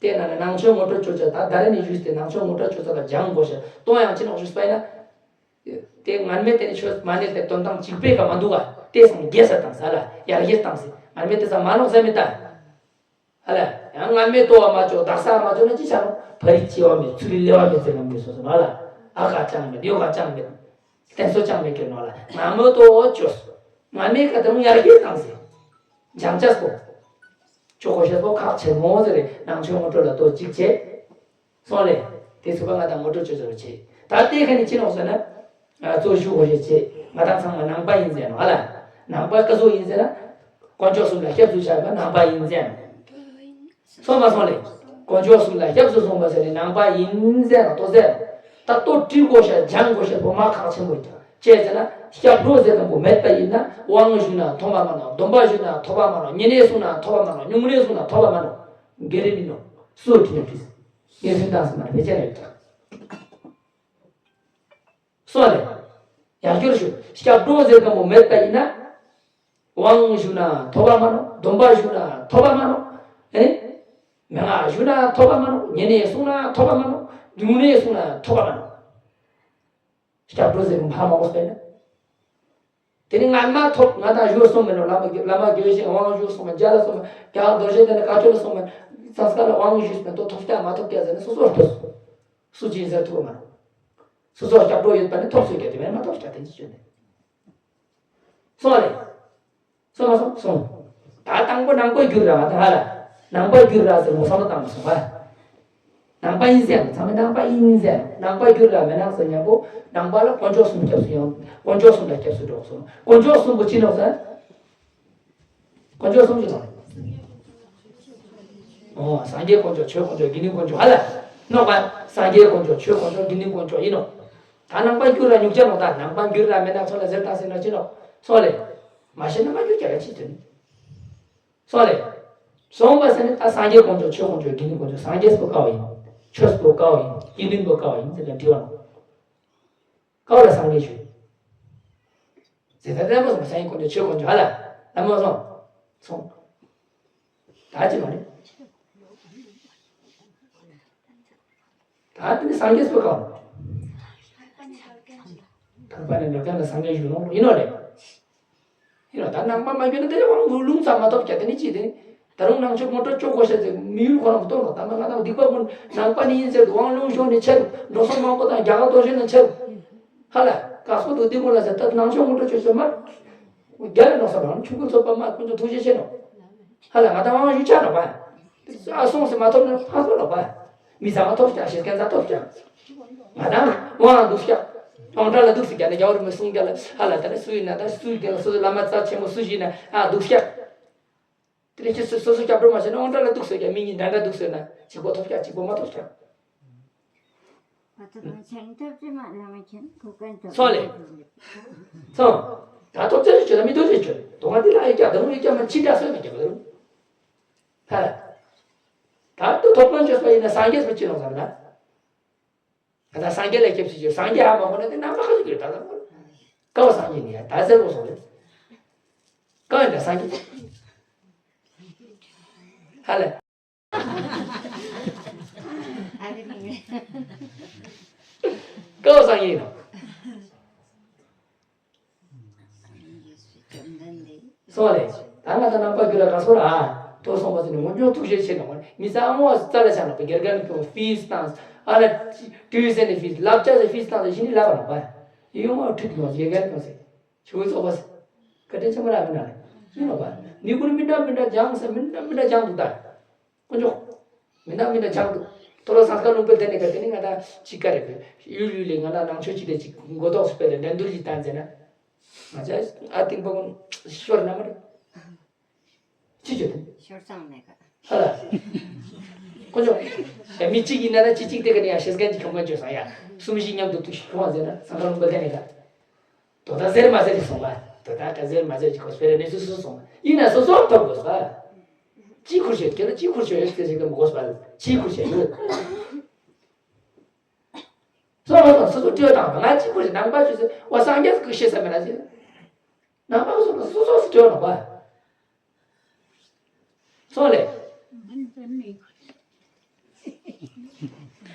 དེ་ན་ནི་ནང་ཆོས་ངོ་སྤྲོད་ཆོས་ཆ་ད་ད་རེ་ནས་ཞུས་ཏེ་ནང་ཆོས་ངོ་སྤྲོད་ཆོས་ཆ་ལ་སྦྱང་དགོས་ཤེས་ལྟོ་ཡང་ཅི་ནོག་ཞུས་པ་ཡིན་ན། དེ་ངར་མེད་དེ་ནི་ཆོས་མ་ནས་དེ་དོན་དང་གཅིག་པའི་ཁ་མ་འདུག་ག་དེ་སང་རྒྱས་ས་དང་ས་ལ་ཡར་རྒྱས་བཏང་སི་ངར་མེད་དེ་ས་མ་ནོག་ཟེར་མི་ལྟ། ཧ་ལ། ཡང་ངར་མེད་ལྟོ་བ་མ་ཆོག་དག་ས་མ་ཆོག་ན་ཅི་ཆ་ནོག་ཕ་རིག་སྐྱེ་བ་མེད། ཚུལ་ལས་བ་མེད་ཟེར་ངམ་མི་སོ་སོ་ནོ་ལ། ཨ་ཁ་ཅང་མེད། ཡོ་ག་ཅང་མེད། བསྟན་སྲོལ་ཅང་མེད་ཀྱི་ནོ་ལ། ངར་མེད་ལྟོ་བ་ཆོག་ངར་མེད་ཁ་དང་ཡར་རྒྱས་བཏང་སི། སྦྱང་ཆ་སོ། ཆོག་གོ་ཤེས་པོ་ཁག་ཆེན་མོ་ཟེར་རེད། ནང་ཆོས་ངོ་སྤྲོད་ལ་ལྟོ་གཅིག་བྱེད། སོང་ལེ། དེ་ཚོ་པ་ང་དང་ངོ་སྤྲོད་ཆོས་ཆོས་རུ་བྱེད། ད་ལྟའི་ཁ་ནས་ཅི་ནོག་ཟེར་ན། ང་ཚོ་ཞུ་གོ་ཤེས་བྱེད། ང་དང་ཚང་མ་ནང་པ་ཡིན་ཟེར་ནོ་ཨ་ལ། ནང་པ་ཀ་ཟུག་ཡིན་ཟེར་ན། དཀོན་མཆོག་གསུམ་ལ་སྐྱབས་སུ་ཆགས་པ་ནང་པ་ཡིན་ཟེར་ནོ། སོང་མ་སོང་ལེ། དཀོན་མཆོག་གསུམ་ལ་སྐྱབས་སུ་སོང་བ་ཟེར་ནས་ནང་པ་ཡིན་ཟེར་ནོ་ལྟོ་ཟེར་ནོ། ད་ལྟོ་བྲི་གོ་ཤེས་སྦྱང་གོ་ཤེས་པོ་མ་ཁག་ཆེན་པོ་ཡིན་ཀྱང་ཅེས་ཟེར་ན་སྐྱབས་འགྲོ་ཟེར་མཁན་པོ་མེད་པ་ཡིན་ན་དབང་ཞུས་ན་ཐོབ་པ་མ་ནོག་སྡོམ་པ་ཞུས་ན་ཐོབ་པ་མ་ནོག་སྨྱུང་གནས་སྲུང་ན་ཐོབ་པ་མ་ནོག་སྨྱུང་གནས་སྲུང་ན་ཐོབ་པ་མ་ནོག་སྒེར་རེ་མིན་ནོ། སུ་བྲིས་ན་བྲིས། ངེས་སུན་བཏང་སི་མ་རེད་བེད་སྤྱད་ན་ཡོད་ཀྱང་། སོང་ལེ། ཡང་བསྐྱར་ཞུ། སྐྱབས་འགྲོ་ཟེར་མཁན་པོ་མེད་པ་ཡིན་ན། དབང་ཞུས་ན་ཐོབ་པ་མ་ནོར། སྡོམ་པ་ཞུས་ན་ཐོབ་པ་མ་ནོར། ཨེ། མན་ངག་ཞུས་ན་ཐོབ་པ་མ་ནོར། ཉན་ནས་གསུངས་ན་ཐོབ་པ་མ་ནོར། ཉུང་ནས་གསུངས་ན་ཐོབ་པ་མ་ནོར། སྐྱབས་འགྲོ་ཟེར་མཁན་ཕ་མ་འོ་སྤེལ་ན། དེ་ནི་ང་མ་ཐོབ། ང་དང་ཞུ་གསུངས་མེད་ནོ། བླ་མ་བླ་མ་དགེ་བའི་བཤེས་གཉེན་དབང་ཞུ་གསུངས་མེད། རྒྱ་ལ་གསུངས་མེད། རྒྱ་གར་རྡོ་རྗེ་གདན་ལ་བཀའ་ཆོས་ལ་གསུངས་མེད། སངས་རྒྱས་ལ་དབང་ཞུས་མེད་དོ། ཐོབ་ཀྱང་མ་ཐོབ་ཀྱང་ཟེར་ནས་སོ་སོར་ལྟོས། སུ་ཅི་ཟེར་ཐུབ་མ་རེད། སོ་སོར་སྐྱབས་འགྲོ་ཡོད་པ་ནི་ཐོབ་ཟེར་གྱི་དེ་བས་མ་ཐོབ་ཀྱང་དེ་ཅི་བྱོས་ནས། སོང་རེད། སོང་མ་སོང་སོང་། ད་དང་པོ་ནང་པར་གྱུར་ར་ང་དང་ཧ་ལ། ནང་པར་གྱུར་ར་ཟེར་ངོ་བསམ་བློ་བཏང་མ་སོང་བ། ནང་པ་ཡིན་ཟེར་ཡང་ཚང་མས་ནང་པ་ཡིན་ཟེར། ནང་པར་གྱུར་ར་མེད་ན་ཟེར་མཉམ་པོ་ནང་པ་ལ་དཀོན་མཆོག་གསུམ་སྐྱབས་སུ་ཡང་དཀོན་མཆོག་གསུམ་ལ་སྐྱབས་སུ་འགྲོ་སོང་། དཀོན་མཆོག་གསུམ་པོ་ཅི་ནོག་ཟེར། དཀོན་མཆོག་གསུམ་ཅི་ནོག་ཨོ་སངས་རྒྱས་དཀོན་མཆོག་ཆོས་དཀོན་མཆོག་དགེ་འདུན་དཀོན་མཆོག་ཧ་ལ་ནོག་པ། སངས་རྒྱས་དཀོན་མཆོག་ཆོས་དཀོན་མཆོག་དགེ་འདུན་དཀོན་མཆོག་ཡིན་ནོག་ད་ནང་པ་གྱུར་ར་ཉུག་ཅག་ནོག་ད་ནང་པ་གྱུར་ར་མེད་ན་ཚོ་ལ་ཟེར་དང་ཟེར་ན་ཅི་ནོག་སོང་ལེ། མ་ཤེས་ན་མ་གྱུར་ཀྱག་ཅི་དོན། སོང་ལེ། སོང་བ་ཟེར་ནི་ད་སངས་རྒྱས་དཀོན་མཆོག་ཆོས་དཀོན་མཆོག་དགེ་འདུན་དཀོན་མཆོག་སངས་རྒྱས་པོ་ཀ་བ་ཡིན། ཆོས་པོ་ཀ་བ་ཡིན། དགེ་འདུན་པོ་ཀ་བ་ཡིན་ཟེར་ནས་དྲི་བ་ནོག་ཀ་བ་ལ་སངས་རྒྱས་ཞུ། ཟེར་ད་ལྟ་མོ་སོང་སངས་རྒྱས་དཀོན་མཆོག་ཆོས་དཀོན་མཆོག་ཧ་ལ་ལ་མོ་སོང་། སོང་། ད་ཅི་མ་རེད། ད་དེ་ནི་སངས་རྒྱས་སུ་གང་། ཐར་པ་ནས་འགྲོ་མཁན་ལ་སངས་རྒྱས་ཞུ་ནོ་ཡིན་ནོ་རེད། ཡིན་ནོ་ད་ནང་པ་མ་གྱུར་ན་དེ་དབང་ལུང་ལུང་ཙམ་མ་ཐོབ་ཀྱང་དེ་ནི་ཅི་དེ་ནི། ད་རུང་ནང་ཆོས་ངོ་སྤྲོད་ཅོག་གོ་ཤེས་ཚེ་མི་ཡུལ་ཁོ་རང་གཏོང་རོགས་ད་མ་ང་དང་སྡིག་པ་ཀུན་ནང་པ་ནི་ཡིན་ཟེར་དུ་དབང་ལུང་ཤོག་ནས་ཆེ་རུ་འགྲོ་སོང་མང་པོ་དང་རྒྱ་གར་རྡོ་རྗེ་ནས་ཆེ་རུ། ཧ་ལ་ཀ་སོ་དུ་སྡིག་པོ་ལ་ཟེར་ད་ནང་ཆོས་ངོ་སྤྲོད་ཅོག་ཤེས་མ། རྒྱ་ལ་ནོ་ས་རང་ཆུང་ཀུན་ཚོ་པ་མ་ཀུན་ཚོ་ཐུགས་རྗེ་ཆེ་ནོ། ཧ་ལ་ང་དང་དབང་ཞུ་ཆ་ནོ་པ། ཨ་སོང་སེ་མ་ཐོབ་ན་ཕ་སོ་ནོ་པ། མི་ཚང་མ་ཐོབ་ཀྱང་ཤེས་མཁན་ཚ་ཐོབ་ཀྱང་། ང་དང་དབང་ལ་འདུག་ཀྱང་། དབང་གྲལ་ལ་འདུག་སེ་ཀྱང་ནི་རྒྱ་བོར་མི་སུང་རྒྱ་ལ་ཧ་ལ་ད་ནི་སུ་ཡིན་ན་ད་སུ་ཡིན་ན་སོ་སོ་བླ་མ་རྩ་ཆེན་མོ་སུ་ཞིག་ཡིན་ན་ཨ་འདུག་ཀྱང་། དེ་ནས་ཁྱེད་སོ་སོ་སོ་སྐྱབས་འགྲོ་མ་བྱས་ན་དབང་གྲལ་ལ་འདུག་སེ་ཀྱང་མི་གཉིས་འདྲ་འདྲ་འདུག་སེ་ན་གཅིག་པོ་ཐོབ་ཀྱང་གཅིག་པོ་མ་ཐོབ་ཀྱང་། ང་ཚོ་གང་ཆེན་ཐོབ་ཀྱི་མ་བླ་མ་མཁྱེན་གོ་མཁན་ཐོབ་སོང་ལེ། སོང་། ད་ཐོབ་ཚད་ཞིག་བྱོས་ན་མི་ཐོབ་ཚད་བྱོས། དོ་སྣང་འདི་ལ་ཡི་ཀྱང་ད་རུང་ཡི་ཀྱང་མ་ཕྱི་དགྲ་སོས་མ་ཀྱང་ད་རུང་། ཧ། ད་དུ་ཐོབ་ལོན་བྱོས་པ་ཡིན་ན་སངས་རྒྱས་སུ་ཅི་ལོང་བསམ་ན། ང་ད་སངས་རྒྱས་ལ་སྐྱབས་སུ་བྱོས། སངས་རྒྱས་ཧ་མ་གོ་ན་དེ་ནང་པ་ཁ་ཅིག་ཡོད་ད་ལ་མོ། ཀ་བ་སངས་རྒྱས་ནི་ཡ་ད་ཟེར་བོ་སོང་རེད། ཀ་བ་འདྲ་སངས་རྒྱས། ཧ་ལ། ཀའོ་སང་ཡིན་ནོ། སོང་ལེ། ད་ང་ད་ནང་པ་རྒྱུད་ལ་ག་སོ་ར་ཨ་ཏོ་སོང་བ་ཟེར་ནས་ངོ་མྱོང་ཐུགས་རྗེ་ཆེ་ནོ། མི་ཚང་ཨང་བ་རྩ་ལ་ཆགས་ནོ། དགེ་རྒན་ཁྱོད་ཕིས་བཏང་ཨ་ལ་ཏུས་ཟེར་ནས་ཕིས་ལབ་ཅག་ཟེར་ཕིས་བཏང་ཟེར་ཞི་ནི་ལབ་པ་ནོ་པ། ཡིད་འོང་བ་ཁྲིད་ཡོང་དགེ་རྒན་ཁྱོད་ཟེར། ཆུ་བོའི་ཚོགས་པ་ཟེར། བཀའ་དྲིན་ཆེན་པོ་རག་གི་ན་ལེ། ཡིན་ནོ་པ། ནི་ཀུན་མི་འདྲ་མི་འདྲ་སྦྱངས་ཟེར་མི་འདྲ་མི་འདྲ་སྦྱངས་འདུག་ད། དཀོན་མཆོག་མི་འདྲ་མི་འདྲ་སྦྱངས་འདུག་ཐོ་རངས་སངས་རྒྱས་ལུང་པའི་སྡེ་ནས་ག་དེ་ནི་ང་དང་ཅིག་ག་རེ་བས་ཡུལ་ཡུལ་ལས་ང་དང་ནང་ཆོས་ཅིག་ལས་ཅིག་མགོ་ཐོག་སུ་སྤེལ་ལས་འགྲན་བསྡུར་ཅིག་བཏང་ཟེར་ན། ང་ཅག་ཨ་ཏིང་པ་ཀུན་ཤོར་ན་མ་རེད། ཅི་བྱོས་དེ། ཤོར་ཙང་མེད་ག་ཧ་ལ། དཀོན་མཆོག་ཡ་མི་གཅིག་ཡིན་ན་ན་གཅིག་གཅིག་དེ་ག་ནས་ཡང་ཤེས་མཁན་གྱི་ཁྱོང་མཁན་བྱོས་སང་ཡ། གསུམ་བཞི་མཉམ་དུ་ཐུག་ཤིག་ཁྱོང་བ་ཟེར་ན་སངས་རྒྱས་ལུང་པ་སྡེ་ནས་ག་དོ་ད་ཟེར་མ་ཟེར་གྱི་སོང་བ། དོ་ད་ད་ཟེར་མ་ཟེར་གྱི་གོ་སྤེ་ར་གནས་ཚུལ་སུ་སོང་བ། ཡིན་ན་སོ་སོར་ཐོབ་དགོས་པ། ཅི་ཁུར་བྱེད་ཁྱེད་ལ་ཅི་ཁུར་བྱེད་ཡོད་ཟེར་ཞིག་གི་མི་དགོས་པ། ཅི་ཁུར་བྱེད་ཡོད། སོ་སོ་སོ་སོ་སྤྲོད་དང་ང་ཅི་ཁུར་བྱེད་ནང་པ་ཞིག་ཟེར་བ་སངས་རྒྱས་ཀྱི་ཤེས་ས་མེད་ལ་ཟེར། ནང་པ་སོ་སོ་སོ་སོ་སྤྲོད་ནོ་པ། སོང་ལེ།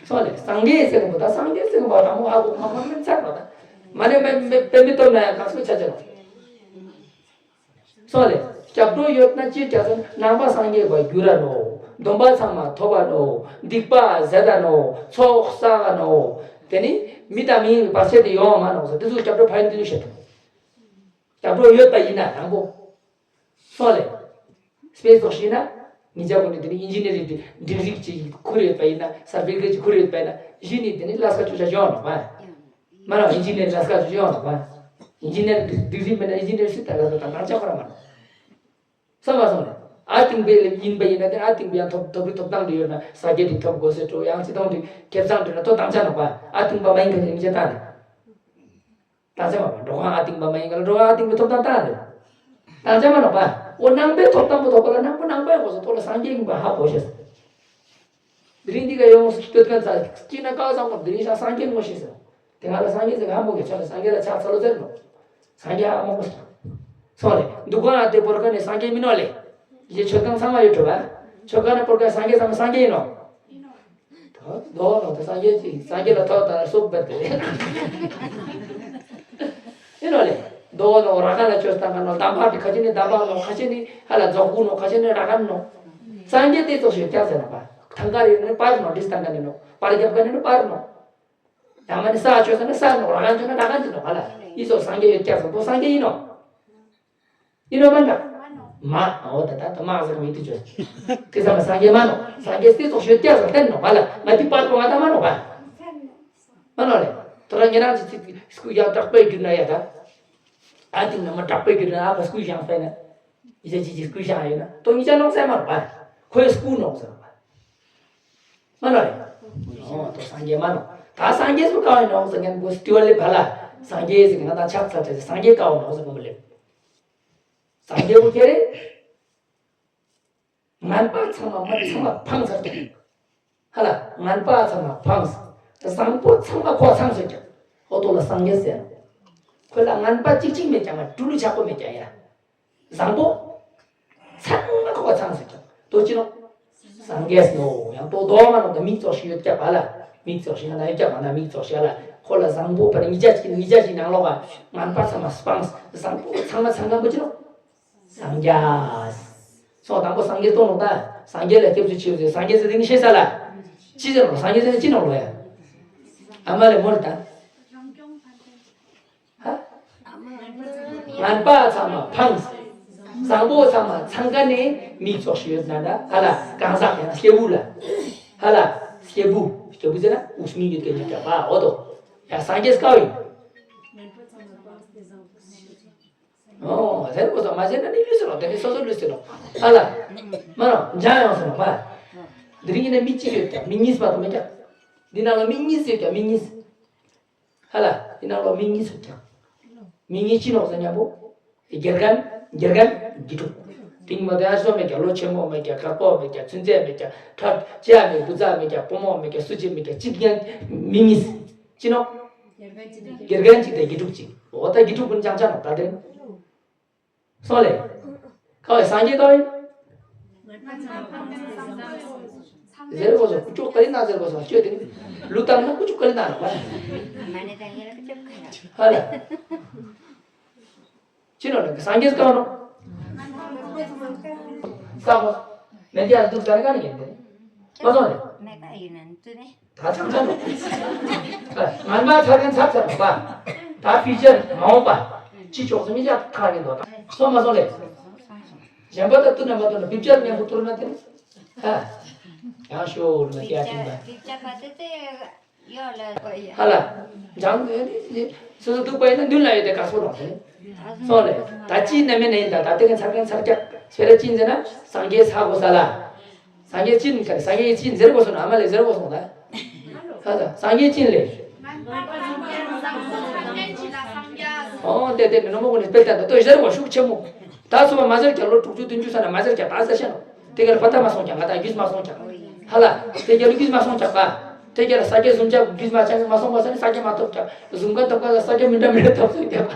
སོང་ལེ། སངས་རྒྱས་ཟེར་གི་མོ་ད་སངས་རྒྱས་ཟེར་གི་མོ་ད་མོ་ཧ་གོ་མ་མ་མིན་ཚར་བ་ད། མ་ནས་མེ་མེ་པེ་མི་སྟོབས་ན་ཡང་གང་སོ་ཆ་ཆ་ནོ། སོང་ལེ། སྐྱབས་འགྲོ་ཡོད་ན་ཅི་བྱ་ཟེར་ནང་པ་སངས་རྒྱས་པ་འགྱུར་ར་ནོ། སྡོམ་པ་ཚང་མ་ཐོབ་པ་ནོ། སྡིག་པ་ཟད་ད་ནོ། ཚོགས་བསགས་ནོ། དེ་ནི་མི་དང་མི་ཡིན་པའི་བར་ཆད་དེ་ཡོང་བ་མ་ནོ་ཟེར་དེ་ཚོ་སྐྱབས་འགྲོ་ཕན་ཡོན་དེ་ཚོ་བཤད་དོ། སྐྱབས་འགྲོ་ཡོད་པ་ཡིན་ན་དང་པོ། སོང་ལེ། སྤེལ་ཚོགས་ཤིག་ན། ངེད་ཅག་ཀུན་ནི་དེ་ནི་ཨིན་ཇི་ནི་ཡར་འདྲི་རིགས་ཀྱི་ཁུར་ཡོད་པ་ཡིན་ན་སར་ཕི་ཀེཊ་ཀྱི་ཁུར་ཡོད་པ་ཡིན་ན་གཞི་ནས་དེ་ནི་ལས་ཀ་བཅུ་ཆ་ཡོང་ནོ་པ། མ་རང་ཨིན་ཇི་ནི་ཡར་ལས་ཀ་བཅུ་ཆ་ཡོང་ནོ་པ། ཨིན་ཇི་ནི་ཡར་འདྲི་རིགས་མེད་ན་ཨིན་ཇི་ནི་ཡར་སུས་ད་ལས་ཀ་དང་ནང་ཆ་ཁོ་ར་མ་ནོ། སོང་བ་སོང་ལེ། ཨ་ཏིང་པའི་ལས་ཡིན་པ་ཡིན་ན་དེ་ཨ་ཏིང་པའི་ཡང་ཐོབ་ཐོབ་རི་ཐོབ་ཐང་འདྲི་ཡོད་ན་ས་སྐྱེ་དེ་ཐོབ་དགོས་ཟེར་འགྲོ་ཡང་ཅི་ཐོང་འདྲི་ཁེབས་ཚང་འདྲི་ན་ཐོབ་ཐང་ཆ་ནོ་པ། ཨ་ཏིང་པ་མ་ཡིན་ག་ཅིག་ཅེ་ད་ནི། བཏང་ཆ་མ་པ་འགྲོ་ཁང་ཨ་ཏིང་པ་མ་ཡིན་ག་ལ་འགྲོ་ཁང་ཨ་ཏིང་པའི་ཐོབ་ཐང་བཏང་རེད། བཏང་ཆ་མ་ནོ་པ། འོ་ནང་པའི་ཐོབ་ཐང་པོ་ཐོབ་པ་ལ་ནང་པོ་ནང་པའི་གོ་ས་ཐོག་ལ་སངས་རྒྱས་ཡིན་པ་ཧ་གོ་ཤེས། དེ་རིང་འདི་ག་ཡོང་སྟོད་མཁན་ཚ་གཅིག་ན་ཀ་བ་ཚང་པོ་དེ་རིང་ཤ་སངས་རྒྱས་ངོ་ཤེས་ཟེར། དེ་སྔ་ལ་སངས་རྒྱས་ཟེར་ག་ཧ་མོ་གི་ཆོག་ལ་སངས་རྒྱས་ལ་ཕྱག་འཚལ་ལོ་ཟེར་ནོ། སངས་རྒྱས་ཧ་མོ་གོ་སོང་ལེ། འདུ་ཁང་ཨ་དེ་བོར་ཁ་ནས་སངས་རྒྱས་མིན་ནོ་ལེ། ཡེ་མཆོད་ཁང་ཚང་མ་ཡོད་གྲུབ་པ། མཆོད་ཁང་ནས་བོར་ཁ་སངས་རྒྱས་ཚང་མ་སངས་རྒྱས་ཡིན་ནོ། ད་དོ་ནོ་དེ་སངས་རྒྱས་ཀྱི་སངས་རྒྱས་ལ་ཐོག་ད་སོབ་བར་དེ་ཡིན་ནོ་ལེ། དོ་ནོ་ར་ཁ་ལ་ཆོས་བཏང་ག་ནོ་གདམས་པ་དེ་ཁ་ཅིག་ནི་གདམས་པ་ནོ་ཁ་ཅིག་ནི་ཧ་ལ་རྫོགས་སྐུ་ནོ་ཁ་ཅིག་ནི་ར་ཁ་ནོ། སངས་རྒྱས་དེ་ཙོགས་ཤིག་ཀྱག་ཟེར་ནོ་པ། ཐང་ཀ་རེ་ནི་པར་ནོ་འདྲིས་བཏང་ག་ནི་ནོ་པར་རྒྱབ་ག་ནི་ནོ་པར་ནོ། ཡང་མ་ནི་ས་ཆོས་ས་ནི་ས་ནོ་ར་ཁ་ཆོས་ན་ར་ཁ་འདི་ནོ་ཧ་ལ། ཡི་ཙོགས་སངས་རྒྱས་ཡོད་ཀྱག་ཟེར་དོ་སངས་རྒྱས་ཡིན་ནོ། ཡིན་ནོ་མ་འདྲ། མ། འོ་ད་ད་ད་མ་ཟེར་མི་དུ་བཅོས། དེ་ཚང་མ་སངས་རྒྱས་མ་ནོ། སངས་རྒྱས་སྟེ་ཙོགས་ཤོད་ཀྱག་ཟེར་བསྟན་ནོ་ཧ་ལ། ང་དེ་པར་པོ་ང་ད་མ་ནོ་ཧ། མ་ནོ་ལེ། ད་ར་ཉེ་རང་ཅི་ཅི་སྐུ་ཡང་དྲག་པོའི་རྒྱུད་ན་ཡ་ད། ཨ་དེ་ན་མ་དྲག་པོའི་རྒྱུད་ན་ཨ་ཁ་སྐུ་བཞེངས་པས་ན། ཡི་ཅི་ཅི་སྐུ་བཞེངས་ཡོད་ན་དོ་ཉི་ཅ་ནོག་ཟེར་མ་ནོ་ཧ། ཁོའི་སྐུ་ནོག་ཟེར་ནོ་ཧ། མ་ནོ་ལེ། འོ་དོ་སངས་རྒྱས་མ་ནོ། ད་སངས་རྒྱས་སུ་ག་བའི་ནོག་ཟེར་ངན་པོ་སྟི་བ་ལེ་ཕ་ལ། སངས་རྒྱས་ཟེར་ང་ད་ཕྱག་འཚལ་ཚེ་སངས་རྒྱས་ག་བའི་ནོག་ཟེར་གོ་མ་ལེ། སངས་རྒྱས་བོ་ཁྱེད་རེད། ངན་པ་ཚང་མ་མ་ཚང་མ་ཕངས་ཚར་ཀྱང་། ཧ་ལ་ངན་པ་ཚང་མ་ཕངས། བཟང་པོ་ཚང་མ་ཁོ་ཚང་ཟེར་ཀྱང་། ཨོ་དོ་ལ་སངས་རྒྱས་ཟེར། ཁོ་ལ་ངན་པ་གཅིག་གཅིག་མེད་ཀྱང་ང་སྤྲུལ་ལུགས་ཆག་པོ་མེད་ཀྱང་ཡ། བཟང་པོ་ཚང་མ་ཁོ་ཚང་ཟེར་ཀྱང་དོ་ཅི་ནོ། སངས་རྒྱས་ནོ་ཡང་དོ་དོ་མ་ནོ་ད་མིག་ཙོགས་ཤིག་ཡོད་ཀྱང་བ་ལ། མིག་ཙོགས་ཤིག་ང་ན་ཡོད་ཀྱང་བ་ན་མིག་ཙོགས་ཤིག་ལ། ཁོ་ལ་བཟང་པོ་པ་ཉིས་བརྒྱ་ཅིག་ཉིས་བརྒྱ་ཅིག་ནང་ལོག་ག་ངན་པ་ཚང་མ་སྤངས། བཟང་པོ་ཚང་མ་ཚང་ག་མོ་ཅི་ནོ། སངས་རྒྱས། སོ་དང་པོ་སངས་རྒྱས་གཏོང་ལོང་ད། སངས་རྒྱས་ལ་སྐྱབས་སུ་མཆིའོ་ཟེར་སངས་རྒྱས་ཟེར་དེ་ནི་ཤེས་ས་ལ། ཅི་ཟེར་ནོ་སངས་རྒྱས་ཟེར་ནི་ཅི་ནོ་ལོ་ཡ། ཨ་མ་ལེ་མོ་ལེ་ད། ཧ། ངན་པ་ཚང་མ་ཕངས། བཟང་པོ་ཚང་མ་ཚང་ག་ནས་མིག་ཙོགས་ཤིག་ཡོད་ན་ད་ཧ་ལ་གང་ཟག་ཡང་སྐྱེ་བོ་ལ། ཧ་ལ། སྐྱེ་བོ། སྐྱེ་བོ་ཟེར་ན་དབུགས་སྨིན་ཡོད་ཀྱི་ཉིད་ཀྱང་བ་འོ་དོ། ཡ་སངས་རྒྱས་དཀའ་བ་ཡིན། ཨོ། ཟེར་དགོས་སོ་མ་ཟེར་ན་ནི་ལུས་ཟེར་རོ་དེ་ནི་སོ་སོ་ལུས་ཟེར་རོ། ཨ་ལ། མ་རོ་འཇང་ཡོང་ཟེར་རོ་མ། འདི་རིང་ཡིན་ན་མི་གཅིག་ཡོད་ཀྱང་མི་གཉིས་མ་གཏོགས་མེད་ཀྱང་། འདི་ནང་ལ་མི་གཉིས་ཡོད་ཀྱང་མི་གཉིས། ཨ་ལ། འདི་ནང་ལ་མི་གཉིས་ཡོད་ཀྱང་། མི་གཉིས་ཅི་ནོག་ཟེར་ཉམ་པོ། དགེ་རྒན། དགེ་རྒན། དགེ་ཕྲུག་དེ་ཉིན་མ་དེ་ཨ་ཞོ་མེད་ཀྱང་ལོ་ཆེན་མོ་མེད་ཀྱང་དཀར་པོ་མེད་ཀྱང་ཚུན་ཚད་མེད་ཀྱང་ཁྲ་ལྕེ་ཡ་མེད་བུ་ཚ་མེད་ཀྱང་བུ་མོ་མེད་ཀྱང་སུ་གཅིག་མེད་ཀྱང་གཅིག་ཡང་མི་གཉིས། ཅི་ནོག་དགེ་རྒན་གཅིག་དང་དགེ་ཕྲུག་གཅིག་འོ་ད་དགེ་ཕྲུག་ཀུན་ཅང་ཅང་ནོག་ད་དེ་རིང་། སོང་ལེ། ཁ་བའི་སངས་རྒྱས་ཀ་བའི། ཟེར་དགོས་སོ་ཀུ་ཅོ་ཀ་རི་ན་ཟེར་དགོས་སོ་ཅོ་དེ་ནི། ལུ་ཏང་ན་ཀུ་ཅོ་ཀ་རི་ན་ལ་བ། ཧ་ལེ། ཅི་ནོག་ལེ་སངས་རྒྱས་ཀ་བ་ནོ། ས་གོ། མེ་ཏི་ཡ་འདུག་ས་ནི་ཀ་ནི་ཡིན་ཏེ། མ་སོང་ལེ། མེ་ཀ་ཡིན་ན་འདུག་ནི། ད་ཆང་ཆང་ནོ། ངན་པ་ཚར་མཁན་ཚར་ཚར་བ། ད་ཕི་ཅར་མ་འོངས་པ། ཅི་ལྕོགས་སུ་མི་ཅག་ཁག་ཡིན་དོ་ད། སོང་མ་སོང་ལེ། གཞན་པ་དང་བསྟུན་ན་མ་བསྟུན་ན་ཕི་ཅར་མཉམ་པོ་བསྟུར་ན་དེ། ཧ། ཡང་ཤོར་ན་ཡ་ཅིག་ད། ཧ་ལ། འཇང་སོ་སོ་འདུག་པ་ཡིན་ན་མདུན་ལ་ཡོད་དེ་དཀར་པོ་རོགས་དེ། སོང་ལེ། ད་ཅི་ནམ་མེད་ན་ཡིན་ད་ད་དེ་ག་ཚར་མཁན་ཚར་རྒྱག་སྤེ་ར་ཅི་ཡིན་ཟེར་ན་སངས་རྒྱས་ཚར་དགོས་ས་ལ། སངས་རྒྱས་ཅི་ཡིན་ཁ་སངས་རྒྱས་ཅི་ཡིན་ཟེར་དགོས་སོང་ན་ཨ་མ་ལེ་ཟེར་དགོས་སོང་ད། ཧ་ད་སངས་རྒྱས་ཅི་ཡིན་ལེ། ཨོ་དེ་དེ་ནི་ནོ་མོ་གོ་ནི་སྤེལ་ཏན་ད་ལྟོས་ཟེར་དགོས་ཤུགས་ཆེན་མོ། ད་སོ་པ་མ་ཟེར་ཀྱང་ལོ་དྲུག་ཅུ་བདུན་ཅུ་ས་ན་མ་ཟེར་ཀྱང་ད་ཟེར་ཤེས་ནོ། དེ་གར་པ་ད་མ་སོང་ཀྱང་ང་ད་རྒྱུས་མ་སོང་ཀྱང་། ཧ་ལ། དེ་གར་རྒྱུས་མ་སོང་ཀྱང་པ། དེ་གར་ས་སྐྱ་གཟུམ་ཅག་རྒྱུས་མ་ཅང་མ་སོང་པ་ས་ནི་ས་སྐྱ་མ་ཐོབ་ཀྱང་གཟུམ་ཀ་ཐོབ་ཀ་ས་སྐྱ་མི་འདྲ་མི་འདྲ་ཐོབ་སོང་ཀྱང་པ།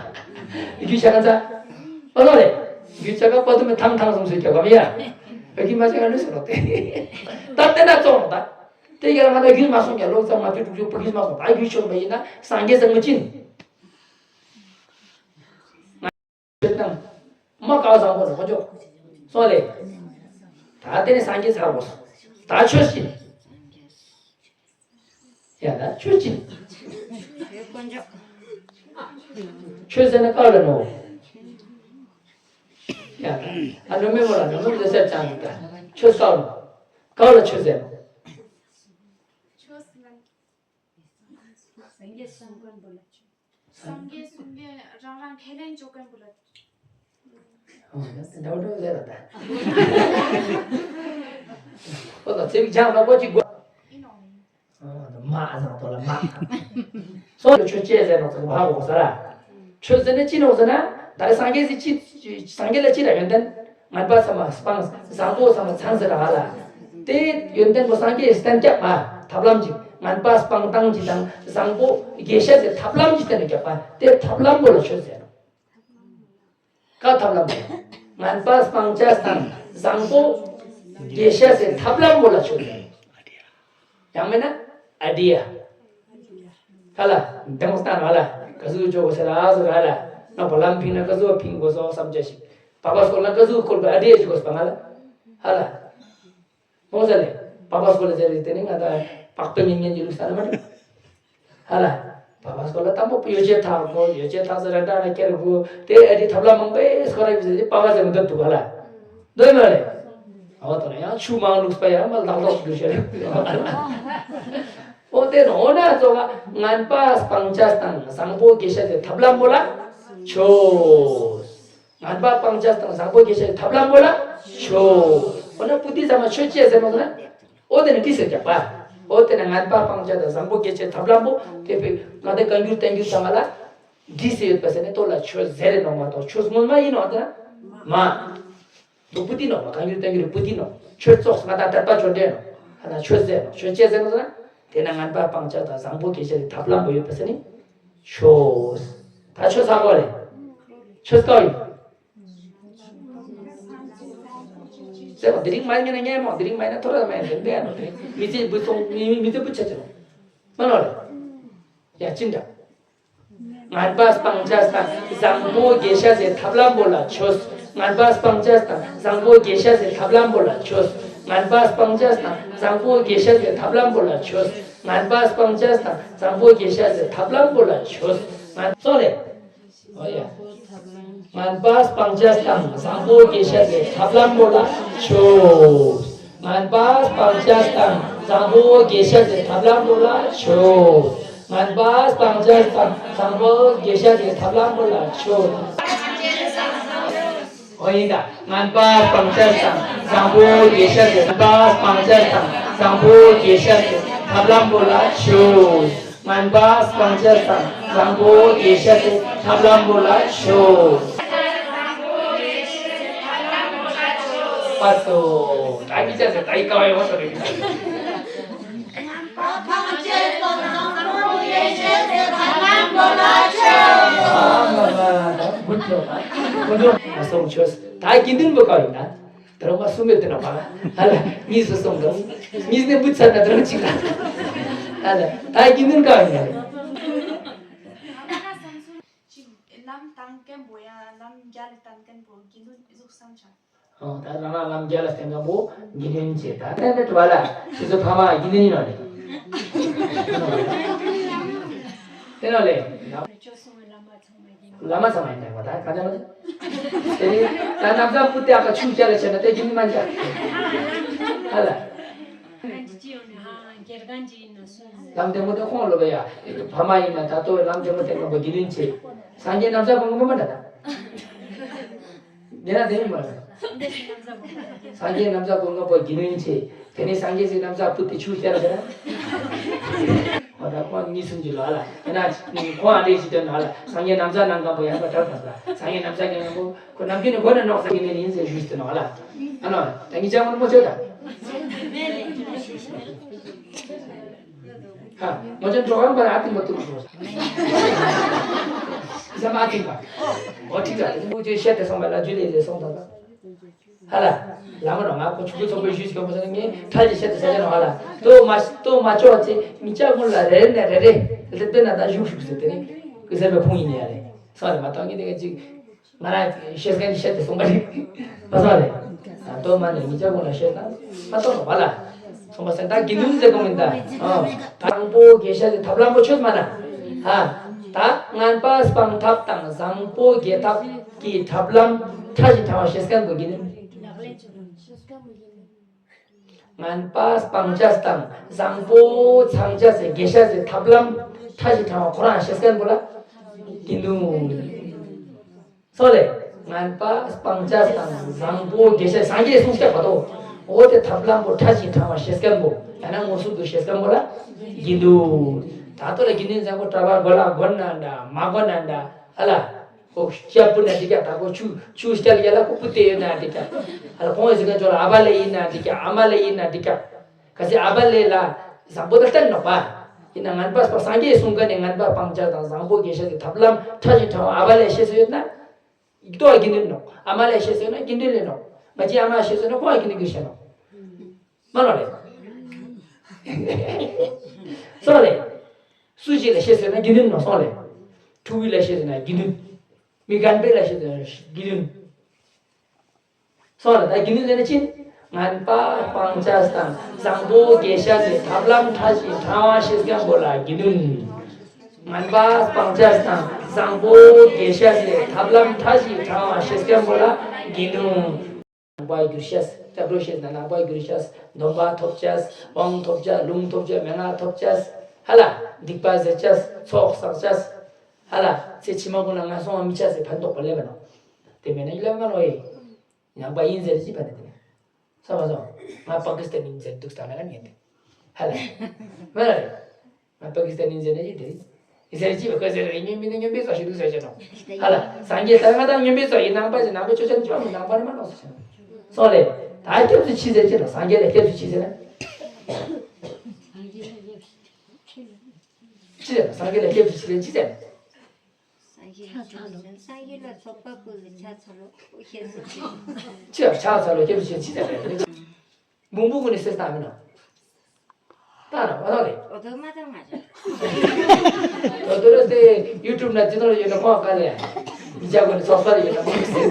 རྒྱུས་ཆ་ག་ཚ། ཨོ་ལོ་རེ། རྒྱུས་ཆ་ག་པ་དུ་མི་ཐང་ཐང་སོང་སོང་ཀྱང་པ་མི་ཡ། རྒྱུས་མ་ཅང་ལུས་སོང་ལོ་དེ། ད་དེ་ན་ཙོང་ལོ་ད། དེ་གར་ང་ད་རྒྱུས་མ་སོང་ཀྱང་ལོ་ཙམ་མ་ཕྱི་དྲུག་ཅུ་པ་རྒྱུས་མ་སོང་ད་རྒྱུས་ཆོག་པ་ཡིན་ན་སངས་རྒྱས་ཟེར་མི་ཅི་ཡིན། ཆོས་དང་། མ་ཀ་བཟང་པོ་ལ་ཁོ་ཅོག་སོང་ལེ། ད་དེ་ནས་སངས་རྒྱས་ཚར་དགོས། ད་ཆོས་ཅི། ཡ་ད་ཆོས་ཅི། ཆོས་ཟེར་ན་ཀ་ལ་ནོ། ཡ་ད་ཨ་ནུ་མེ་མོ་ལ་ནུ་མེ་མོ་ཟེར་ཅང་ད་ཆོས་ཀ་ལ་ནོ། ཀ་ལ་ཆོས་ཟེར་ནོ། ཆོས་ཟེར་ན། སངས་རྒྱས་གསུང་མཁན་པོ་ལ་ཆོས། སངས་རྒྱས་གསུང་མཁན་རང་རང་ཁས་ལེན་བཅོ་མཁན་པོ་ལ། ཨོ་ཡ་དེ་འདྲ་བོ་འདྲ་བོ་ཟེར་ར་ད། ཨོ་ད་ཚེ་བིག་ཇང་ལ་གོ་ཅིག་གོ། ཨིན་ནོ། ཨོ་ད་མ་ཨ་ཟང་ཏོ་ལ་མ། སོ་ལ་ཆོས་ཅེས་ཟེར་ནོ་ཚེ་བ་གོ་ས་ར། ཆོས་ཟེར་ན་ཅི་ནོ་ཟེར་ན་ད་རེ་སངས་རྒྱས་སི་ཅི། སངས་རྒྱས་ལ་ཅི་ར་ཡོན་ཏན། ངན་པ་ཚང་མ་སྤངས་བཟང་པོ་ཚང་མ་ཚང་ཟེར་ར་ཧ་ལ། དེ་ཡོན་ཏན་པོ་སངས་རྒྱས་སི་བསྟན་སྐྱབས་མ། ཐབས་ལམ་གཅིག་ངན་པ་སྤང་ཐངས་གཅིག་དང་བཟང་པོ་དགེ་བཤེས་ཀྱི་ཐབས་ལམ་གཅིག་བསྟན་ནས་བརྒྱབ་པ་དེ་ཐབས་ལམ་པོ་ལ་ཆོས་ཟེར་ནོ། ཀ་ཐབས་ལམ་པོ། ངན་པ་སྤང་བྱ་དང་བཟང་པོ་དགེ་བཤེས་ཀྱི་ཐབས་ལམ་པོ་ལ་ཆོས་ཟེར་ནོ། ཡང་མིན་ན་ཨ་ཏི་ཡ། ཧ་ལ། འདེམས་སྟངས་ཧ་ལ། ག་ཟུག་འཇོག་དགོས་ཟེར་ཨ་ཟེར་ཧ་ལ། ན་བ་ལམ་ཕིང་ན་ག་ཟུག་ཕིང་དགོས་སོ་བསམ་བྱ་ཞིག་པ་པ་སྐོར་ལ་ག་ཟུག་སྐོར་པ་ཨ་ཏི་ཡ་ཞིག་དགོས་པ་ང་ལ། ཧ་ལ། མོ་ཟ་ལེ། པ་པ་སྐོར་ལ་ཟེར་རེད་དེ་ནི་ང་ད་པགས་པ་ཉན་ཉན་གྱི་ལུགས་ས་ལ་མ་འགྲོ། ཧ་ལ། པ་པ་སྐོར་ལ་དང་པོ་ཡོ་བྱད་ཐག་གོ་ཡོ་བྱད་ཐག་ཟེར་ར་འདྲ་ན་ཁྱེར་དགོས་དེ་ཨ་ཏི་ཐབས་ལ་མང་པོའི་སྐོར་ར་ཡོད་ཟེར་པ་པ་ཟེར་མི་འདུག་ཧ་ལ། འདོད་མ་རེད། ཨོ་ད་ནི་ཡང་ཆུ་མང་ལུགས་པ་ཡང་མ་ལག་ལོག་འགྱུར་ཤེས་རེད། ཨོ་དེ་ནོ་ན་ཙོ་ག་ངན་པ་སྤང་བྱ་དང་བཟང་པོ་དགེ་བཤེས་ཀྱི་ཐབས་ལམ་པོ་ལ་ཆོས། ངན་པ་སྤང་བྱ་དང་བཟང་པོ་དགེ་བཤེས་ཀྱི་ཐབས་ལམ་པོ་ལ་ཆོས། ཨོ་ན་པུ་ཏི་ཟ་མ་ཆོས་ཅེས་ཟེར་མ་ཟེར་ན། ཨོ་དེ་ནི་ཏི་ཟེར་རྒྱག་པ། ཨོ་དེ་ནི་ངན་པ་སྤང་བྱ་དང་བཟང་པོ་དགེ་བཤེས་ཀྱི་ཐབས་ལམ་པོ་དེ་བས་ང་དེ་བཀའ་འགྱུར་བསྟན་འགྱུར་ཚང་མ་ལ། འདི་ཟེར་ཡོད་པ་ཟེར་ནས་ལྟོ་ལ་ཆོས་ཟེར་རེ་ནོ་མ་གཏོགས་ཆོས་སྔོན་མ་ཡིན་ནོ་དེ་ན། མ། དུ་པུ་ཏི་ནོ་བ་གང་ཡུལ་ཏན་ཡུལ་པུ་ཏི་ནོ། ཆོས་ཚོགས་ང་དང་དད་པ་ཆོས་འདྲེན་ནོ། ཧ་ན་ཆོས་ཟེར་ནོ་ཆོས་ཅེས་ཟེར་ནོ་ཟེར་ན། དེ་ན་ངན་པ་སྤང་བྱ་དང་བཟང་པོ་དགེ་བཤེས་ཀྱི་ཐབས་ལམ་པོ་ཡོད་པ་ཟེར་ནི། ཆོས། ད་ཆོས་ཚ་གོ་ལེ། ཆོས་ཀ་ཡིན། ཟེར་བ་དེ་རིང་མ་ཉན་ན་ཉན་མོ་དེ་རིང་མ་ཉན་ན་ཐོ་ར་མ་ཉན་དེ་འདྲ་ནོ་དེ་མི་ཚེ་འབུ་ཚོང་མི་མི་ཚེ་འབུ་ཆ་ཆ་ནོ། མ་ནོ་ལེ། ཡ་ཅི་འདྲ། ངན་པ་སྤང་བྱ་དང་བཟང་པོ་དགེ་བཤེས་ཀྱི་ཐབས་ལམ་པོ་ལ་ཆོས། ངན་པ་སྤང་བྱ་དང་བཟང་པོ་དགེ་བཤེས་ཀྱི་ཐབས་ལམ་པོ་ལ་ཆོས། ངན་པ་སྤང་བྱ་དང་བཟང་པོ་དགེ་བཤེས་ཀྱི་ཐབས་ལམ་པོ་ལ་ཆོས། ངན་པ་སྤང་བྱ་དང་བཟང་པོ་དགེ་བཤེས་ཀྱི་ཐབས་ལམ་པོ་ལ་ཆོས། ངན་ཚོགས་ལས། ཨོ་ཡ། ངན་པ་སྤང་བྱ་དང་བཟང་པོ་དགེ་བཤེས་ཀྱི་ཐབས་ལམ་པོ་ལ་ཆོས། ངན་པ་སྤང་བྱ་དང་བཟང་པོ་དགེ་བཤེས་ཀྱི་ཐབས་ལམ་པོ་ལ་ཆོས། ངན་པ་སྤང་བྱ་དང་བཟང་པོ་དགེ་བཤེས་ཀྱི་ཐབས་ལམ་པོ་ལ་ཆོས། ཨོ་ཡིན་ད། ངན་པ་སྤང་བྱ་དང་བཟང་པོ་དགེ་བཤེས་ཀྱི་ངན་པ་སྤང་བྱ་དང་བཟང་པོ་དགེ་བཤེས་ཀྱི་ཐབས་ལམ་པོ་ལ་ཆོས། ངན་པ་སྤང་བྱ་དང་བཟང་པོ་དགེ་བཤེས་ཀྱི་ཐབས་ལམ་པོ་ལ་ཆོས། པ་སོ། ད་མི་ཆ་ཟེར་ད་ཡི་ཀ་བ་ཡོང་སོ་རེད། ངན་པ་སྤང་བྱ་དང་བཟང་པོ་དགེ་བཤེས་ཀྱི་ཐབས་ལམ་པོ་ལ་ཆོས། ཨ་མ་མ་ད་བུ་ཆོ། ཁོ་ཚོ་ཨ་སོང་ཆོས། ད་དགེ་འདུན་པོ་ཀ་ཡིན་ན། དེ་རིང་མ་གསུམ་མེད་དེ་ན་མ་ཧ་ལ་གཉིས་སུ་སོང་དང་། གཉིས་ནས་བུ་ཚར་ན་དེ་རིང་གཅིག་ལ་ཧ་ལ་ད་དགེ་འདུན་གང་ཡིན་ནས། ལམ་བསྟན་མཁན་པོ་ཡང་ལམ་རྒྱ་ལ་བསྟན་མཁན་པོ་དགེ་འདུན་ཨི་ཟུག་བསམ་བྱ། ཨོ་ད་རང་རང་ལམ་རྒྱ་ལ་བསྟན་མཁན་པོ་དགེ་འདུན་བྱེད་ད་ནས་ནས་བ་ལ་ཁྱེད་ཚོ་ཕ་མ་དགེ་འདུན་ཡིན་ནོ་ནས། དེ་ནོ་ལས། བླ་མ་ཚང་མ་ཡིན་ནས་བ་ད་ག་ད་ནོ། དེ་ནི་ད་ནམ་ཟླ་བུ་དེ་ཨ་ཁ་ཆུ་བྱ་ལ་བྱས་ན་དེ་གི་མི་མ་འཇག་ཧ་ལ། ལམ་དེ་མོ་དེ་ཁོང་ལོ་བ་ཡ། ཕ་མ་ཡིན་ན་ད་ལྟོ་ལམ་དེ་མོ་དེ་ནང་པ་དགེ་འདུན་ཆེ། སངས་རྒྱས་ནམ་ཟླ་བུ་ངོ་མ་འདྲ་ད། དེ་ན་དེ་མི་མ་རེད། སངས་རྒྱས་ནམ་ཟླ་བུ་ངོ་པ་དགེ་འདུན་ཆེ། དེ་ནི་སངས་རྒྱས་སི་ནམ་ཟླ་བུ་དེ་ཆུ་བྱ་ལ་བྱས་ན། ཨོ་ད་ཁོང་གཉིས་གསུམ་གྱི་ལ་ལ། དེ་ན་ཁོང་ཨ་འདྲེ་ཞིག་དོན་ལ་ལ། སངས་རྒྱས་ནམ་ཟླ་ནང་གང་པོ་ཡང་པ་དྲག་དང་ལ། སངས་རྒྱས་ནམ་ཟླ་རྒྱལ་ཡང་པོ་ཁོ་ནམ་རྒྱུན་ནས་སྒོ་ནས་ནོག་ས་གི་ནས་ཡིན་ཟེར་ཞུས་ཏེ་ནོག་ལ། ཨ་ནོ། ད་ངི་ཅག་མོ་མོ་ཆོད་ད། ཧ། མོ་ཅན་གྲོགས་ཡང་པ་ཨ་ཏི་མོ་ཏུ་ཁོ། ས་མ་ཨ་ཏི་པ། ཨོ་ཏི་ཀ་མོ་ཅན་བཤད་དེ་སོང་པ་ལ་ཇུ་ལེ་ལེ་སོང་ད་ད། ཧ་ལ། ལ་མ་རོ་ང་ཁོ་ཆུ་ཁོ་ཚོགས་པའི་ཞུས་ཀྱི་མོ་ཅན་ངས་ཁྲལ་གྱི་བཤད་དེ་ས་ཅན་ཧ་ལ། ཏོ་མ་ཏོ་མ་ཅོ་ཅེ་མི་ཅག་མོ་ལ་རེ་ནས་རེ་རེ་ལེ་པེ་ན་ད་ཞུག་ཞུག་ཟེར་དེ་ནི་ཀུ་ཟེར་བའི་ཕུང་ཡིན་ཡ་རེད། སོང་རེད་མ་གཏོགས་ངས་དེ་ག་ཅིག་ང་རང་ཤེས་མཁན་གྱི་བཤད་དེ་སོང་པ་རེད། བ་ས་རེད། ད་ལྟོ་མ་ནས་མི་ཅག་མོ་ལ་བཤད་ན་མ་གཏོགས་བ་ལ། སོང་པ་སེང་ད་དགེ་འདུན་ཟེར་གོ་མིན་ད། ཨ། དང་པོ་དགེ་བཤེས་ཀྱི་ཐབས་ལམ་པོ་ཆོས་མ་ན། ཧ། ད་ངན་པ་སྤང་ཐབས་དང་བཟང་པོ་དགེ་ཐབས་ཀྱི་ཐབས་ལམ་ཕྲ་ཞིང་ཕྲ་བ་ཤེས་མཁན་པོ་དགེ་འདུན། ངན་པ་སྤང་བྱ་དང་བཟང་པོ་ཚང་བྱ་ཟེར་དགེ་བཤེས་ཀྱི་ཐབས་ལམ་ཕྲ་ཞིང་ཕྲ་བ་ཁོ་རང་ཤེས་མཁན་པོ་ལ་དགེ་འདུན། སོ་ལེ། ངན་པ་སྤང་བྱ་དང་བཟང་པོ་དགེ་བཤེས་སངས་རྒྱས་གསུངས་བཤད་པ་དོ། འོ་དེ་ཐབས་ལམ་པོ་ཕྲ་ཞིང་ཕྲ་བ་ཤེས་མཁན་པོ་ཡང་ན་མངོན་སུམ་དུ་ཤེས་མཁན་པོ་ལ་དགེ་འདུན། ད་ལྟོ་ལ་དགེ་འདུན་བཟང་པོ་གྲྭ་པ་དགོན་ལ་དགོན་ན་འདྲ་མ་དགོན་ན་འདྲ་ཧ་ལ། ཁོ་སྐྱ་སྤུ་ན་འདི་ཀྱ་ད་ཁོ་ཆུ་ཆུ་སྐྱ་ལ་ཡ་ལ་ཁོ་སྤུ་དེ་ཡོད་ན་འདི་ཀྱ་ཧ་ལ། ཁོང་ཡི་ཟི་ཀ་ཅོ་ལ་ཨ་བ་ལེ་ཡིན་ན་འདི་ཀྱ་ཨ་མ་ལེ་ཡིན་ན་འདི་ཀྱ་ག་སི་ཨ་བ་ལེ་ལ། བཟང་པོ་དང་བསྟན་ནོག་པ། ཡིན་ན་ངན་པ་སངས་རྒྱས་གསུངས་མཁན་ནི་ངན་པ་སྤང་བྱ་དང་བཟང་པོ་དགེ་བཤེས་ཀྱི་ཐབས་ལམ་ཕྲ་ཞིང་ཕྲ་བ་ཨ་བ་ལས་ཤེས་སུ་ཡོད་ན། ཏོ་དགེ་འདུན་ནོག་ཨ་མ་ལས་ཤེས་སུ་ཡོད་ན་དགེ་འདུན་ལས་ནོག་ང་ཅི་ཨ་མ་ཤེས་སུ་ཡོད་ན་ཁོང་དགེ་འདུན་གྱི་ཤེས་ནོག་མ་ལོ་ལེ། སོང་ལེ། སུ་ཞིག་ལས་ཤེས་སུ་ཡོད་ན་དགེ་འདུན་ནོག་སོང་ལེ། ཕྲུ་གུ་ལས་ཤེས་སུ་ཡོད་ན་དགེ་འདུན། མི་རྒན་པའི་ལས་ཤེས་སུ་ཡོད་ན་དགེ་འདུན། སོང་ལ་ད་དགེ་འདུན་ཟེར་ན་ཅི། ངན་པ་སྤང་བྱ་དང་བཟང་པོ་དགེ་བཤེས་ཀྱི་ཐབས་ལམ་ཕྲ་ཞིང་ཕྲ་བ་ཤེས་མཁན་པོ་ལ་དགེ་འདུན། ངན་པ་སྤང་བྱ་དང་བཟང་པོ་དགེ་བཤེས་ཀྱི་ཐབས་ལམ་ཕྲ་ཞིང་ཕྲ་བ་ཤེས་མཁན་པོ་ལ་དགེ་འདུན། ནང་པ་བསྒྱུར་བྱ། སྐྱབས་འགྲོ་བྱེད་ན་ནང་པ་བསྒྱུར་བྱ། སྡོམ་པ་ཐོབ་བྱ། དབང་ཐོབ་བྱ། ལུང་ཐོབ་བྱ། མན་ངག་ཐོབ་བྱ། ཧ་ལ། སྡིག་པ་ཟད་བྱ། ཚོགས་བསགས་བྱ། ཧ་ལ། ཚེ་ཕྱི་མ་ཀུན་ལ་ང་སོང་བ་མི་བྱ་ཟེར་ཕན་ཐོགས་པ་ལེན་པ་ནོག་དེ་མེད་ན་ཡིད་ལ་མ་ལོ་ཡི། ནང་པ་ཡིན་ཟེར་ཅི་ཕན་ཐོགས་དེ། ས་མ་སོང་། ང་པ་ཀི་སི་ཐན་ཡིན་ཟེར་འདུག་སྟངས་ན་ཉན་དེ། ཧ་ལ། མ་རེད། ང་པ་ཀི་སི་ཐན་ཡིན་ཟེར་ན་ཡིན་དེ། ཡིན་ཟེར་ཅི་བ་ཀ་ཟེར་རེད་སྨྱོན་མི་ནི་སྨྱོན་པའི་ཚོགས་ཤིག་འདུག་ཟེར་ཅི་ནོ། ཧ་ལ། སངས་རྒྱས་ལྟར་ང་དང་སྨྱོན་པའི་ཚོགས་ཡིན་ནང་པ་ཟེར་ནང་པ་ཆོས་ཅན་ཅོ་མི་ནང་པ་ནི་མ་ནོ་ཟེར་ཅི་ནོ། སོང་ལེ། ད་སྐྱབས་སུ་མཆི་ཟེར་ཅི་ནོ་སངས་རྒྱས་ལ་སྐྱབས་སུ་མཆི་ཟེར་ན། ཅི་ཟེར་ནོ་སངས་རྒྱས་ལ་སྐྱབས་སུ་མཆི་ཟེར་ཅི་ཟེར་ནོ། སངས་རྒྱས་ལ་ཚོགས་པ་ཀུན་ལ་ཕྱག་འཚལ་ལོ། ཅི་ཡང་ཕྱག་འཚལ་ལོ་སྐྱབས་སུ་མཆི་ཟེར་ནོ། འབུང་པོ་ཀུན་ནི་སེལ་བཏང་མིན་ནོ། བཏང་ནོ་བ་ཐང་རེད། འོ་དོ་མ་བཏང་མ་བྱ། འོ་དོ་རེད་དེ་ཡུ་ཊུབ་ན་ཅི་ནོར་ཡོད་ན་ཁོང་ཨ་ཀ་ལེ། མི་ཆ་ཀུན་ནི་ཚོགས་པ་ཡོད་ན་ཁོང་སེལ།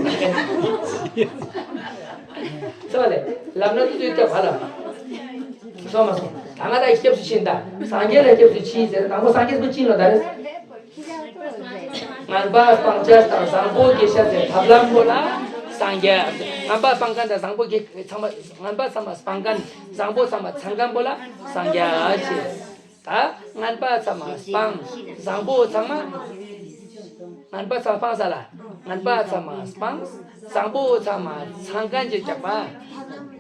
ཚོགས་ལེ། ལམ་སྣ་དུ་དུ་སྐྱབས་ཧ་ལམ། སོང་མ་སོང་། ད་ང་ད་སྐྱབས་སུ་མཆི་ད། སངས་རྒྱས་ལ་སྐྱབས་སུ་མཆི་ཟེར་དང་པོ་སངས་རྒྱས་སུ་མཆི་ལོ་ད་རེད། ངན་པ་སྤང་བྱ་དང་བཟང་པོ་དགེ་བཤེས་ཀྱི་ཐབས་ལམ་པོ་ལ་སངས་རྒྱས། ངན་པ་སྤང་མཁན་དང་བཟང་པོ་དགེ་ཚང་མ་ངན་པ་ཚང་མ་སྤང་མཁན་བཟང་པོ་ཚང་མ་ཚང་མཁན་པོ་ལ་སངས་རྒྱས་ཞེས། ད་ངན་པ་ཚང་མ་སྤང་བཟང་པོ་ཚང་མ། ངན་པ་ཚང་མ་སྤང་ས་ལ་ངན་པ་ཚང་མ་སྤང་བཟང་པོ་ཚང་མ་ཚང་མཁན་གྱི་ཀྱག་པ།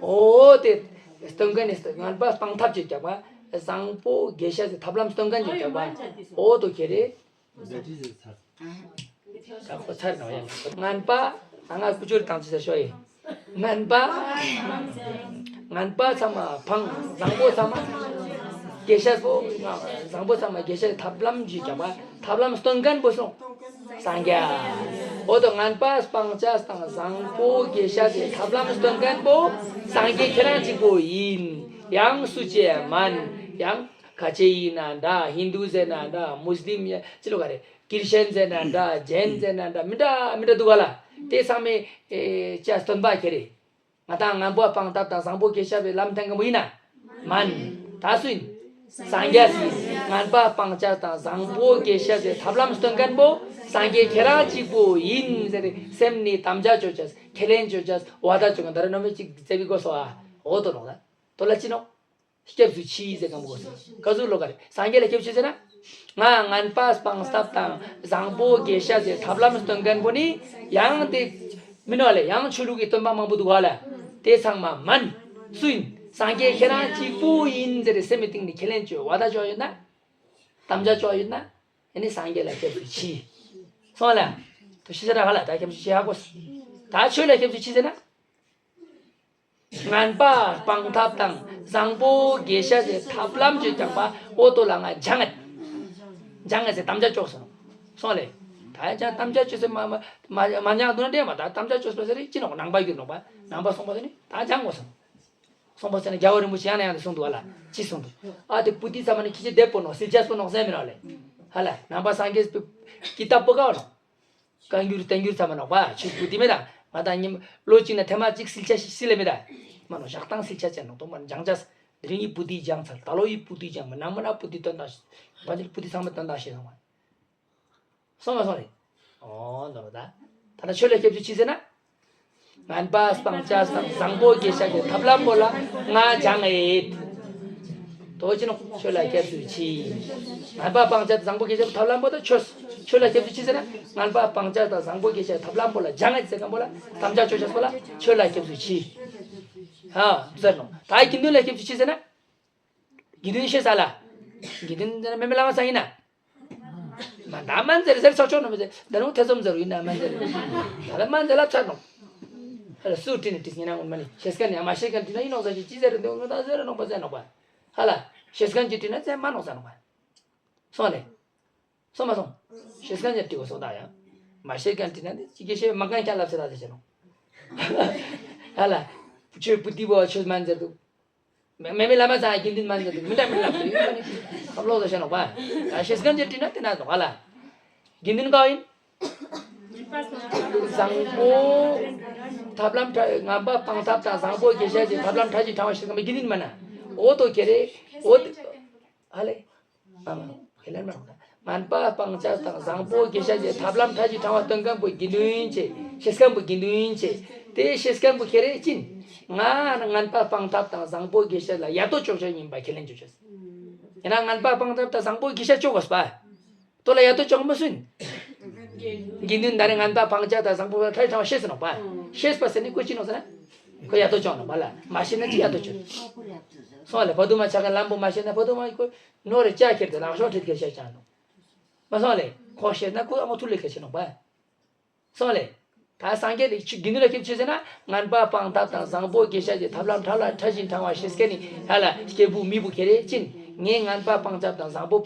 འོ་དེ་སྟོན་མཁན་ནི་ངན་པ་སྤང་ཐབས་ཀྱི་ཀྱག་པ། བཟང་པོ་དགེ་བཤེས་ཀྱི་ཐབས་ལམ་སྟོན་མཁན་གྱི་ཀྱག་པ། འོ་དོ་ཁྱེད་རེད། ད་ཁོ་ཚར་ནོ་ཡ། ངན་པ། ང་ང་ཀུ་ཅོར་དང་ཅི་ཟེར་ཤོ་ཡི། ངན་པ། ངན་པ་ཚང་མ་སྤང་བཟང་པོ་ཚང་མ། དགེ་བཤེས་པོ། བཟང་པོ་ཚང་མ་དགེ་བཤེས་ཐབས་ལམ་གྱི་ཀྱག་པ་ཐབས་ལམ་སྟོན་མཁན་པོ་སོང་། སངས་རྒྱས། འོ་དོ་ངན་པ་སྤང་བྱ་དང་བཟང་པོ་དགེ་བཤེས་ཀྱི་ཐབས་ལམ་སྟོན་མཁན་པོ་སངས་རྒྱས་ཁྱེད་རང་གཅིག་པོ་ཡིན། ཡང་སུ་ཅི་མན། ཡང་ཁ་ཆེ་ཡིན་ན་འདྲ་ཧིན་དུ་ཟེར་ན་འདྲ་མུས་ལིམ་ཡ་ཅི་ལོ་ག་རེ། ཀིར་ཤན་ཟེར་ན་འདྲ་ཇེན་ཟེར་ན་འདྲ་མི་འདྲ་མི་འདྲ་འདུག་ག་ལ། དེ་ཚང་མས་ཨེ་ཅི་སྟོན་པ་ཁྱེད་རེད། ང་དང་ངན་པ་སྤང་ཐབས་དང་བཟང་པོ་དགེ་བཤེས་པའི་ལམ་སྟོན་མཁན་པོ་ཡིན་ན། མན། ད་སུ་ཡིན། སངས་རྒྱས་ཡིན། ངན་པ་སྤང་བྱ་དང་བཟང་པོ་དགེ་བཤེས་པའི་ཐབས་ལམ་སྟོན་མཁན་པོ་སངས་རྒྱས་ཁྱེད་རང་གཅིག་པོ་ཡིན་ཟེར་སེམས་ནས་དམ་བཅའ་བཅོ་བྱ་ཁས་ལེན་བཅོ་བྱ་བ་ད་བཅོ་མཁན་ད་རེ་ནོ་མི་གཅིག་བཙལ་བའི་དགོས་སོ་ཨ། འོ་དོ་ནོ་ད། དོ་ལ་ཅི་ནོ། སྐྱབས་སུ་མཆི་ཟེར་གམ་གོ་སོང་། ཀ་ཟུག་ལོ་ག་རེ། སངས་རྒྱས་ལ་སྐྱབས་མཆི་ཟེར་ན། ང་ངན་པ་སྤང་ཐབས་དང་བཟང་པོ་དགེ་བཤེས་ཀྱི་ཐབས་ལམ་སྟོན་མཁན་པོ་ནི། ཡང་དེ། མི་ནོ་ལེ་ཡང་ཆོས་ལུགས་ཀྱི་སྟོན་པ་མང་པོ་འདུག་ག་ལ། དེ་ཚང་མ་མན། སུ་ཡིན། སངས་རྒྱས་ཁྱེད་རང་གཅིག་པུ་ཡིན་ཟེར་སེམས་མི་གཏིང་ནས་ཁས་ལེན་བཅོ་བ་ད་བཅོ་ཡོད་ན། དམ་བཅའ་བཅོ་ཡོད་ན། ཨ་ནི་སངས་རྒྱས་ལ་སྐྱབས་སུ་མཆི། སོང་ལ། དོ་ཤི་ས་ར་ཧ་ལ་ད་སྐྱབས་སུ་མཆི་ཧ་གོ། ད་ཆོས་ལ་སྐྱབས་སུ་མཆི་ཟེར་ན། ངན་པ་སྤང་ཐབས་དང་བཟང་པོ་དགེ་བཤེས་ཀྱི་ཐབས་ལམ་གྱི་ཀྱག་པ་འོ་དོ་ལ་ང་སྦྱང་ངེད། སྦྱང་ངེད་ཟེར་དམ་བཅའ་བཅོ་སོང་། སོང་ལེ། ད་ཡང་ཅང་དམ་བཅའ་བཅོ་ཟེར་མ་མ་མ་མ་སྦྱང་འདུག་ན་འདྲེ་མ་ད་དམ་བཅའ་བཅོ་སོང་ཟེར་རེ་ཅི་ནོག་ནང་པ་རྒྱུད་ནོག་པ་ནང་པ་སོང་པ་ཟེར་ནི་ད་སྦྱང་དགོས་སོང་། སོང་པ་ཟེར་ན་རྒྱལ་བ་རིན་པོ་ཆེ་ཡང་ནས་ཡང་དུ་གསུངས་འདུག་བ་ལ་ཅི་གསུངས་འདུག་ཨ་དེ་པུ་ཏི་ཚ་མ་ནི་ཁྱི་ཆེ་དེ་པོ་ནོག་སིལ་ཆ་སོ་ནོག་ཟེར་མི་ནོག་ལེ། ཧ་ལ་ནང་པ་སངས་རྒྱས་པའི་ཀི་ཏ་པོ་ཀ་བ་ནོག་བཀའ་འགྱུར་བསྟན་འགྱུར་ཚང་མ་ནོག་པ་ཆོས་པོ་ཏི་མེད་ད། ང་དང་ཉིན་ལོ་གཅིག་ན་ཐེངས་མ་གཅིག་སིལ་ཆ་ཞིག་སིལ་ལེ་མེད་ད། མ་ནོག་ཞག་དང་སིལ་ཆ་ཅན་ནོག་དོ་མ་ནོག་སྦྱང་ཆ། དེ་རིང་ཡི་པོ་ཏི་སྦྱང་ཚར་ད་ལོ་ཡི་པོ་ཏི་སྦྱང་མ་ནང་མ་ན་པོ་ཏི་དོན་དག་བ་ཅིག་པོ་ཏི་ཚང་མ་དོན་དག་ཤེས་སོང་བ། སོང་མ་སོང་རེད། ཨོ་ནོ་ད། ད་ལྟ་ཆོས་ལ་སྐྱབས་སུ་མཆི་ཟེར་ན། ངན་པ་སྤང་བྱ་དང་བཟང་པོ་དགེ་བཤེས་ཀྱི་ཐབས་ལམ་པོ་ལ་ང་སྦྱང་ངེད། དོ་ཅི་ནོ་ཆོས་ལ་སྐྱབས་སུ་མཆི། ངན་པ་སྤང་བྱ་དང་བཟང་པོ་དགེ་བཤེས་ཀྱི་ཐབས་ལམ་པོ་དང་ཆོས། ཆོས་ལ་སྐྱབས་སུ་མཆི་ཟེར་ན། ངན་པ་སྤང་བྱ་དང་བཟང་པོ་དགེ་བཤེས་ཀྱི་ཐབས་ལམ་པོ་ལ་སྦྱང་ངེད་ཟེར་གམ་པོ་ལ་དམ་བཅའ་བཅོ་བྱ་པོ་ལ་ཆོས་ལ་སྐྱབས་སུ་མཆི། ཧ་ཟེར་ནོ། ད་དགེ་འདུན་ལ་སྐྱབས་སུ་མཆི་ཟེར་ན། དགེ་འདུན་ཤེས་ས་ལ། དགེ་འདུན་ཟེར་ན་མེ་མེ་བླ་མ་ཚང་ཡིན་ན། མ་ད་མན་ཟེར་ཟེར་ཆོག་ཆོག་ནོ་མི་ཟེར་ད་རུང་ཐེ་ཚོམ་ཟེར་ཡིན་ན་མན་ཟེར། ད་ལ་མན་ཟེར་ལབ་ཚར་ནོ། ཧ་ལ་སུ་དྲིས་ནས་དྲིས་ཉན་ན་ངོ་མ་ནི་ཤེས་ཀ་ནི་ཨ་མ་ཤེས་ཀ་དྲིས་ན་ཡིན་ནོག་ཟེར་གྱི་ཅི་ཟེར་འདུག་ང་ད་ཟེར་ནོག་པ་ཟེར་ནོག་པ། ཨ་ལ། ཤེས་མཁན་གྱིས་དྲིས་ན་ཙེ་མ་ནོག་ཟེར་ནོག་པ། སོང་ལེ། སོང་མ་སོང་། ཤེས་མཁན་གྱིས་དྲིས་གོ་སོང་ད་ཡང་། མ་ཤེས་མཁན་དྲིས་ན་ནི་ཅི་གེ་ཤེས་མ་མཁན་ཁྱད་ལབ་ཟེར་ད་ཟེར་ཆེ་ནོག་ཨ་ལ། ཆོས་པོ་ཏི་བོ་ཆོས་མན་ཟེར་འདུག་མེ་མེ་བླ་མ་ཚང་དགེ་འདུན་མན་ཟེར་འདུག་མི་འདྲ་མི་འདྲ་ལབ་འདུག་ཡིན་པ་ནི་ཁམས་ལོག་ཏུ་བཤད་ནོག་པ། ད་ཤེས་མཁན་གྱིས་དྲིས་ན་དེ་ན་སོང་ཨ་ལ། དགེ་འདུན་གང་ཡིན། བཟང་པོ། ཐབས་ལམ་ཕྲ་ངན་པ་སྤང་ཐབས་དང་བཟང་པོ་དགེ་བཤེས་ཀྱི་ཐབས་ལམ་ཕྲ་ཞིང་ཕྲ་བ་ཤེས་མཁན་པོ་དགེ་འདུན་མན་ན། འོ་དོ་ཁྱེ་རེ། འོ་དེ། ཨ་ལེ། ཨ་མ། ཁས་ལེན་མ་རོགས། ངན་པ་སྤང་བྱ་དང་བཟང་པོ་དགེ་བཤེས་ཀྱི་ཐབས་ལམ་ཕྲ་ཞིང་ཕྲ་བ་སྟོན་མཁན་པོ་དགེ་འདུན་ཡིན་ཅེས་ཤེས་མཁན་པོ་དགེ་འདུན་ཡིན་ཅེས། དེ་ཤེས་མཁན་པོ་ཁྱེ་རེ་ཅི་ཡིན། ང་ངན་པ་སྤང་ཐབས་དང་བཟང་པོ་དགེ་བཤེས་ལ་ཡ་ཏོ་ཅོག་ཅོག་ཡིན་པ་ཁས་ལེན་ཅོག་ཅོག་ཡིན་ན་ངན་པ་སྤང་ཐབས་དང་བཟང་པོ་དགེ་བཤེས་ཅོག་གོ་སྤ། དོ་ལ་ཡ་ཏོ་ཅོག་མ་སུན། དགེ་འདུན་ད་རེ་ངན་པ་སྤང་བྱ་དང་བཟང་པོ་ལ་ཕྲ་ཞིང་ཕྲ་བ་ཤེས་སུ་ནོག་པ། ཤེས་པ་ཟེར་ནི་ཁོ་ཅི་ནོག་ཟེར་ན། ཁོ་ཡ་ཏོ་ཅོག་ནོག་པ་ལ་མ་ཤེས་ན་ཅི་ཡ་ཏོ་ཅོག་སོང་ལེ་བ་དུ་མ་ཆ་ག་ལམ་པོ་མ་ཤེས་ན་བ་དུ་མ་ཁོ་ནོ་རེ་ཅ་ཁྱེར་དེ་ལག་ཤོག་ཁྲིད་ཁྱེར་ཤེས་ཅང་ནོག་མ་སོང་ལེ་ཁོ་ཤེས་ན་ཁོ་ཨ་མོ་ཐུ་ལེ་ཁྱེར་ཤེས་ནོག་པ། སོང་ལེ། ད་སངས་རྒྱས་ལས་ཆུ་དགེ་འདུན་ལ་སྐྱབས་ཆེ་ཟེར་ན་ངན་པ་སྤང་ཐབས་དང་བཟང་པོ་དགེ་བཤེས་ཀྱི་ཐབས་ལམ་ཕྲ་ལ་ཕྲ་ཞིང་ཕྲ་བ་ཤེས་མཁན་ནི་ཧ་ལ་སྐྱེས་བུ་མི་བུ་ཁྱེ་རེ་ཅི་ཡིན། ངས་ངན་པ་སྤང་ཐབས་དང་བཟང་པོ་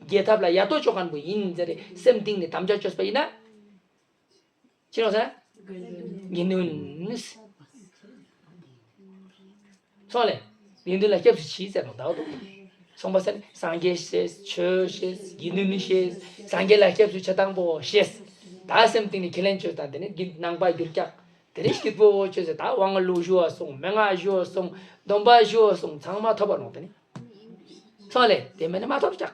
དགེ་ཐབས་ལ་ཡ་ཏོ་ཅོག་མཁན་པོ་ཡིན་ཟེར་རེ་སེམས་གཏིང་ནས་དམ་བཅའ་བཅོས་པ་ཡིན་ན། ཅི་ནོག་ཟེར། དགེ་འདུན། སོང་ལེ། དགེ་འདུན་ལ་སྐྱབས་སུ་མཆི་ཟེར་ནོག་ད་འོ་དོ། སོང་པ་ཟེར་ནི་སངས་རྒྱས་ཤེས་ཆོས་ཤེས་དགེ་འདུན་ཤེས་སངས་རྒྱས་ལ་སྐྱབས་སུ་མཆི་སྟངས་པོ་ཤེས། ད་སེམས་གཏིང་ནས་ཁས་ལེན་བཅོས་དང་དེ་ནི་དགེ་ནང་པ་གྱུར་ཀྱག་དེ་ནི་སྐྱིད་པོ་བཅོས་ཟེར་ད་དབང་ལུང་ཞུ་བ་སོང་མན་ངག་ཞུ་བ་སོང་སྡོམ་པ་ཞུ་བ་སོང་ཚང་མ་ཐོབ་པ་ནོག་དེ་ནི། སོང་ལེ་དེ་མེད་ན་མ་ཐོབ་ཀྱག་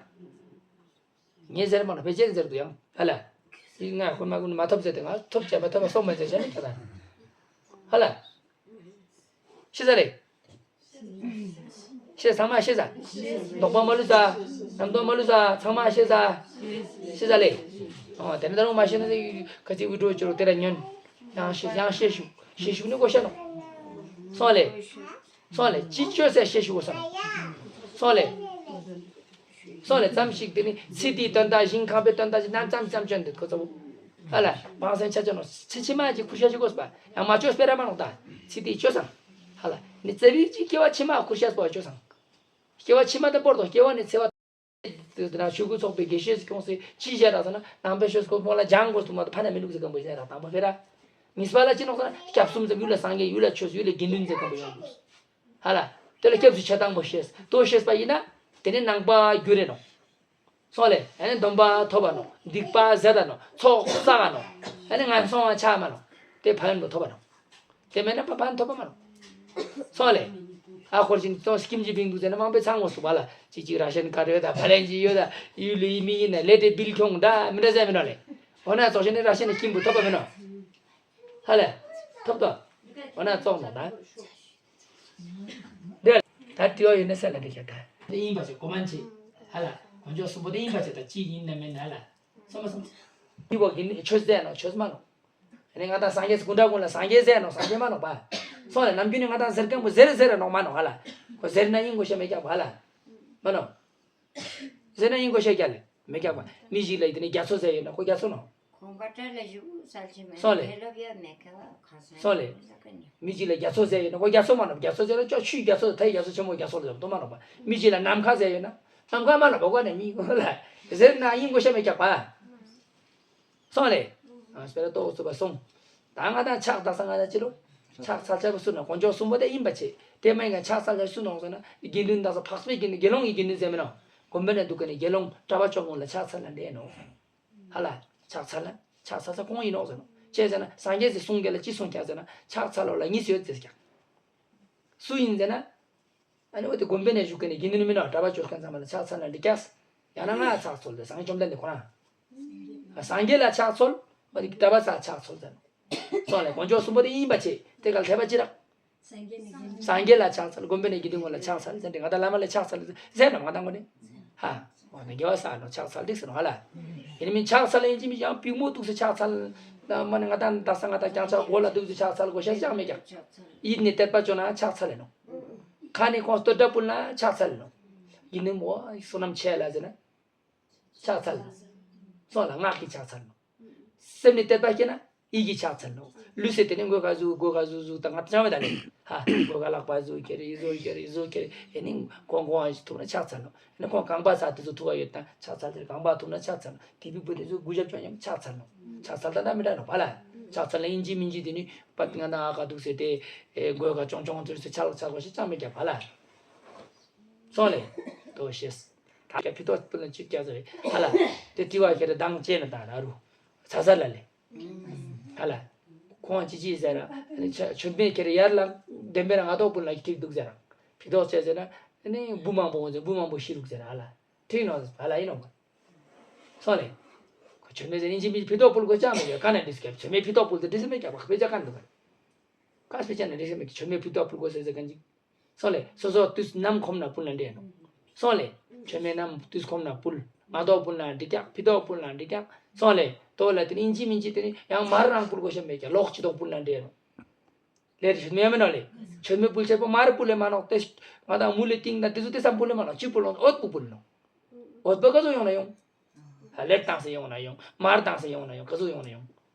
ངས་ཟེར་མ་ནོག་ཕལ་ཆེར་ཟེར་འདུག་ཡང་ཧ་ལ། ཡིན་ང་ཁོ་མ་ཀུན་མ་ཐོབ་ཟེར་ཏེ་ང་ཐོབ་བྱས་མ་ཐོབ་པ་སོང་མ་ཟེར་བྱས་ནས་ཁྱེད་དང་། ཧ་ལ། ཤེས་ས་རེད། ཤེས་ཚང་མ་ཤེས་ས། དོགས་པ་མ་ལུས་ས། རྣམ་རྟོག་མ་ལུས་ས་ཚང་མ་ཤེས་ས། ཤེས་ས་ལེ། ཨོ་དེ་ནས་ད་རུང་མ་ཤེས་ན་ཁ་ཅིག་འུ་ཀྲོ་ཅོ་རོ་དེ་ར་ཉོན། ཡང་ཤེས་ཡང་ཤེས་ཤུག་ཤེས་ཤུག་ནི་གོ་ཤ་ནོ། སོང་ལེ། སོང་ལེ་ཅི་བཅོས་ཟེར་ཤེས་ཤུག་གོ་ས་ནོ། སོང་ལེ། སོང་ལེ་ཙམ་ཞིག་དེ་ནི་ཚིག་དེའི་དོན་དག་ཞིང་ཁམས་པའི་དོན་དག་ཞིག་ནམ་ཙམ་ཙམ་བཅོས་འདུག་ཁོ་ཚོ། ཧ་ལ་བང་སེང་ཆ་ཆ་ནོ་ཚིག་ཕྱི་མ་ཅིག་ཁུར་ཤ་ཞིག་གོ་ས་པ་ཡང་མ་བཅོས་སྤེ་ར་མ་ནོ་ད་ཚིག་དེའི་བཅོས་སང་། ཧ་ལ་ནི་རྩ་བའི་ཅིག་སྐྱེ་བ་ཕྱི་མ་ཁུར་ཤ་སྤོ་བ་བཅོས་སང་། སྐྱེ་བ་ཕྱི་མ་དང་པོར་དང་སྐྱེ་བ་ནས་འཚེ་བ། དེ་ན་ཆོས་སྐུ་ཚོགས་པའི་དགེ་བཤེས་སུ་སྐྱོང་སའི་ཅི་བྱས་རག་ཟེར་ན་ནང་པའི་ཆོས་སྐུ་སྨོན་ལམ་སྦྱང་དགོས་སུ་མ་གཏོགས་ཕ་ན་མི་ལུག་ཟེར་གམ་པོ་བྱས་རག་དང་པོ་ཕེ་ར། གཉིས་པ་ལ་ཅི་ནོག་ཟེར་ན་སྐྱབས་གསུམ་ཟེར་ཡུལ་ལ་སངས་རྒྱས་ཡུལ་ལ་ཆོས་ཡུལ་ལ་དགེ་འདུན་ཟེར་གམ་པོ་ཡོང་དགོས། ཧ་ལ། དེ་ལ་སྐྱབས་སུ་ཆ་དང་པོ་ཤེས་དོ་ཤེས་པ་ཡིན་ན་དེ་ནི་ནང་པ་རྒྱུ་རེ་ནོ། སོང་ལེ་ཨ་ནི་སྡོམ་པ་ཐོབ་པ་ནོ་སྡིག་པ་ཟད་ད་ནོ་ཚོགས་བསགས་ནོ་ཨ་ནི་ངན་སོང་བ་ཆགས་མ་ནོ་དེ་ཕན་ཡོན་པོ་ཐོབ་པ་ནོ། དེ་མེད་ན་ཕ་ཕན་ཐོགས་པ་མ་རུང་། སོང་ལེ། ཨ་ཁོར་ཅིན་ཙོང་སྐྱིམ་གྱི་བིང་འདུག་ཟེར་ན་མང་པོའི་ཚང་ངོ་སུ་བ་ལ་ཅིག་ཅིག་ར་ཤན་ག་རེ་ཡོད་ད་ཕ་ལན་ཅིག་ཡོད་ད་ཡུལ་ལི་མི་ཡིན་ན་ལེ་ཏེ་བིལ་ཁྱོང་ད་མི་འདྲ་ཟེར་མི་ནོ་ལེ། འོ་ན་ཙོག་ཤན་ནི་ར་ཤན་ནི་སྐྱིམ་པོ་ཐོབ་པ་མི་ནོ། ཧ་ལེ། ཐོབ་ཏོ། འོ་ན་ཙོག་ནོ་ད། འདི་ད་ཏི་ཡོ་ཡིན་ན་ས་ལ་འདི་ཁྱེད་ད། དེ་ཡིན་པ་ཅིག་གོ་མན་ཆེ། ཧ་ལ། དཀོན་མཆོག་གསུམ་པོ་དེ་ཡིན་པ་ཅིག་ད་ཅི་ཡིན་ན་མེད་ན་ཧ་ལ། སོ་མ་སོ། འདི་བོ་གི་ནི་ཆོས་ཟེར་ནོ་ཆོས་མ་ནོ། ཨ་ནི་ང་དང་སངས་རྒྱས་སྐུ་འདྲ་ཀུན་ལ་སངས་རྒྱས་ཟེར་ནོ་སངས་རྒྱས་མ་ནོ་པ། སོང་ལེ་ནམ་རྒྱུན་ནི་ང་དང་ཟེར་མཁན་པོ་ཟེར་ཟེར་ནོ་མ་ནོ་ཧ་ལ། ཁོ་ཟེར་ན་ཡིན་གོ་ཤ་མེད་ཀྱག་པ་ཧ་ལ། མ་ནོ། ཟེར་ན་ཡིན་གོ་ཤ་ཀྱག་ལེ་མེད་ཀྱག་པ་མི་ཞིག་ལ་ཡིན་ནི་རྒྱ་མཚོ་ཟེར་ཡོད་ན་ཁོ་རྒྱ་མཚོ་ནོ། ཁོང་པ་ཏྲ་ལ་ཞུ་སལ་ཆེ་མ་སོང་ལེ། ཡེ་ལོ་བ་མེ་ཁ་བ་ཁ་སང་སོང་ལེ། མི་ཞིག་ལ་རྒྱ་མཚོ་ཟེར་ཡོད་ན་ཁོ་རྒྱ་མཚོ་མ་ནོ་རྒྱ་མཚོ་ཟེར་ན་ཅོ་ཆུའི་རྒྱ་མཚོ་ད་རྒྱ་མཚོ་ཆེན་མོ་རྒྱ་མཚོ་ལ་ཟེར་དོ་མ་ནོ་པ་མི་ཞིག་ལ་ནམ་མཁའ་ཟེར་ཡོད་ན་ནམ་མཁའ་མ་ནོ་པ་གོ་ནས་མི་གོ་ལ་ཟེར་ན་ཡིན་གོ་ཤ་མེད་ཀྱག་པ། སོང་ལེ། ཨ་སྤེ་ར་ཏོག་ཙུ་བ་སོང་། ད་ང་དང་ཕྱག་དག་ས་ང་དང་ཅི་ལོ། ཕྱག་འཚལ་ཆ་བ་སུ་ན་དཀོན་མཆོག་གསུམ་པོ་དེ་ཡིན་པ་ཆེ། དེ་མ་ཡིན་ན་ཕྱག་འཚལ་ཆ་སུ་ནོག་ཟེར་ན་དགེ་འདུན་དག་ས་འཕགས་པའི་དགེ་འདུན་དགེ་སློང་གི་དགེ་འདུན་ཟེར་མི་ནོ། དགོན་པ་ན་འདུག་ག་ནི་དགེ་སློང་གྲྭ་པ་ཅོག་ཀུན་ལ་ཕྱག་འཚལ་ལ་འདྲེ་ནོ། ཧ་ལ། ཕྱག་འཚལ་ལ་ཕྱག་འཚལ་ས་ཁོང་ཡིན་ནོག་ཟེར་ནོ། ཅེས་ཟེར་ན་སངས་རྒྱས་སི་གསུང་ག་ལ་ཅི་གསུང་ཀྱག་ཟེར་ན་ཕྱག་འཚལ་ལོ་ལ་གཉིས་སུ་ཡོད་ཟེར་ཀྱག་སུ་ཡིན་ཟེར་ན། ཨ་ནི་འོ་དེ་དགོན་པའི་ནས་བཞུགས་མཁན་ནི་དགེ་འདུན་མི་ནོ་གྲྭ་པ་ཅོ་མཁན་ཚང་མ་ལ་ཕྱག་འཚལ་ན་འགྲིག་ཀྱག་ཡང་ན་ང་ཕྱག་འཚལ་ཏེ་སངས་རྒྱས་བཅོམ་ལྡན་འདས་ཁོ་རང་། སངས་རྒྱས་ལ་ཕྱག་འཚལ། འོ་དེ་གྲྭ་པ་ཚ་ཕྱག་འཚལ་ཟེར་ནོ། སོང་ལེ་དཀོན་མཆོག་གསུམ་པོ་དེ་ཡིན་པ་ཆེ་དེ་ག་ལ་འཐད་པ་ཅི་རག་སངས་རྒྱས་ལ་ཕྱག་འཚལ་དགོན་པའི་ནས་དགེ་འདུན་ཀུན་ལ་ཕྱག་འཚལ་ཟེར་འདི་ང་དང་བླ་མ་ལ་ཕྱག་འཚལ་ཟེར་ནོ་ང་དང་ཀུན་ནི། ཧ། འོ་ན་དགེ་བ་བསགས་ནོ་ཕྱག་འཚལ་འགྲིག་ཟེར་ནོ་ཧ་ལ། ཡིན་མིན་ཕྱག་འཚལ་ཡིན་གཅིག་མིན་ཡང་པུས་མོ་གཏུགས་སེ་ཕྱག་འཚལ། ད་མ་ནི་ང་དང་དག་ས་ང་དང་རྐྱང་ཕྱག་གོ་ལ་གཏུགས་སེ་ཕྱག་འཚལ་དགོས་ཤེས་ཅང་མེད་ཀྱང་། ཡིད་ནི་དད་པ་བཅོལ་ན་ཕྱག་འཚལ་ལེ་ནོ། ཁ་ནི་ཁོང་བསྟོད་སྒྲ་ཕུལ་ན་ཕྱག་འཚལ་ལེ་ནོ། ཡིན་ནི་མོ་བསོད་ནམས་ཆེ་ལ་ཟེར་ན། ཕྱག་འཚལ། སོང་ལ་ངག་གི་ཕྱག་འཚལ་ནོ། སེམས་ནི་དད་པ་སྐྱེས་ན། ཡིད་ཀྱིས་ཕྱག་འཚལ་ལོ། ལུས་སེ་དེ་ནི་མགོ་ཁ་ཟུག་མགོ་ཁ་ཟུག་ཟུག་དང་ང་ཅང་བའི་ད་ལེ། ཧ། མགོ་ཁ་ལག་པ་ཟུག་ཁྱེར་ཡིད་ཟུག་ཁྱེར་ཡིད་ཟུག་ཁྱེར་ཨེ་ནི་ཁོང་ཁོང་ཨ་ཐུག་ན་ཕྱག་འཚལ་ལོ། ཨེ་ནི་ཁོང་རྐང་པ་ཚ་དེ་ཚོ་ཐུག་ག་ཡོད་ད་ཕྱག་འཚལ་དེ་རྐང་པ་ཐུག་ན་ཕྱག་འཚལ་ལོ། དེ་བི་བུ་དེ་ཚོ་དགུ་ཞབས་ཅོ་ཡང་ཕྱག་འཚལ་ལོ། ཕྱག་འཚལ་ད་ད་མི་འདྲ་ནོ་བ་ལ། ཕྱག་འཚལ་ལ་ཨིན་ཇི་མིན་ཇི་དེ་ནི་པ་ང་ད་ཨ་ཁ་ཐུག་སེ་དེ་མགོ་ཁ་ཅོང་ཅོང་ཚུར་སེ་ཆག་ལ་ཆག་གོ་ཞེས་ཅང་མི་རྒྱབ་བ་ལ། སོང་ལེ། དོ་ཤེས། ད་ཀྱ་ཕི་ཏོག་སྤུ་ལ་ཅིག་ཀྱ་ཟེར་ཧ་ལ། དེ་དྲི་བ་ཁྱེར་དང་བཅད་ན་ད་ར་རུ། ཚ་ཚ་ལ་ལེ། ཧ་ལ། ཁོང་ཅི་ཅི་ཟེར་ར། ཆ་ཆོད་མེད་ཁྱེར་ཡར་ལ། བདེན་པའི་ར་ང་ཏོག་སྤུ་ལ་ཁྲིག་འདུག་ཟེར་ར། ཕི་ཏོག་བཅད་ཟེར་ན། ནི་འབུ་མང་པོ་འོང་ཟེར་འབུ་མང་པོ་ཤི་རུག་ཟེར་ར་ཧ་ལ། ཁྲིག་ནོ་ཧ་ལ་ཡིན་ནོ། སོང་ལེ། ཁོ་ཆོད་མེད་ཟེར་ཨིན་ཇི་མི་ཕི་ཏོག་སྤུ་ལ་གོ་ཅང་མེད་ཀ་ན་འདྲི་སྐྱབས་ཆོད་མེད་ཕི་ཏོག་སྤུ་ལ་དེ་འདྲི་ཟེར་མེད་ཀྱག་པ་ཁ་པེ་ཅག་ག་འདུག་ག་ཁ་སྤེ་ཅག་ན་འདྲི་ཟེར་མེད་ཀྱག་ཆོད་མེད་ཕི་ཏོག་སྤུ་ལ་གོ་ཟེར་ཟེར་ག་འཇིག་སོང་ལེ། སོ་སོ་དུས་ནམ་ཁོམ་ན་སྤུལ་ན་འདྲེ་ནོ། སོང་ལེ། ཆོད་མེད་ནམ་དུས་ཁོམ་ན་སྤུལ། ང་ཏོག་སྤུལ་ན་འགྲིག་ཀྱག་ཕི་ཏོག་སྤུལ་ན་འགྲིག་ཀྱག་སོང་ལེ། ཏོ་ལ་དེ་ནི་ཨིན་ཇི་མིན་ཇི་དེ་ནི་ཡང་མར་རང་སྤུལ་གོ་ཤེས་མེད་ཀྱག་ལོག་ཅི་ཏོག་སྤུལ་ན་འདྲེ་ནོ། ལེ་རེ་ཆོད་མེད་མེད་ནོ་ལེ། ཆོད་མེད་སྤུལ་ཆེ་པོ་མར་སྤུལ་ལེ་མ་ནོག་ཏེ། ང་ཏང་མུ་ལེ་ཏིང་ན་དེ་ཚོ་དེ་སམ་སྤུལ་ལེ་མ་ནོག་ཅི་སྤུལ་ལོང་ཨོད་སྤུ་སྤུལ་ནོ། ཨོད་པ་ག་ཚོད་ཡོང་ན་ཡོང་། ལེབ་བཏང་སེ་ཡོང་ན་ཡོང་མར་བཏང་སེ་ཡོང་ན་ཡོང་ག་ཚོད་ཡོང་ན་ཡོང་།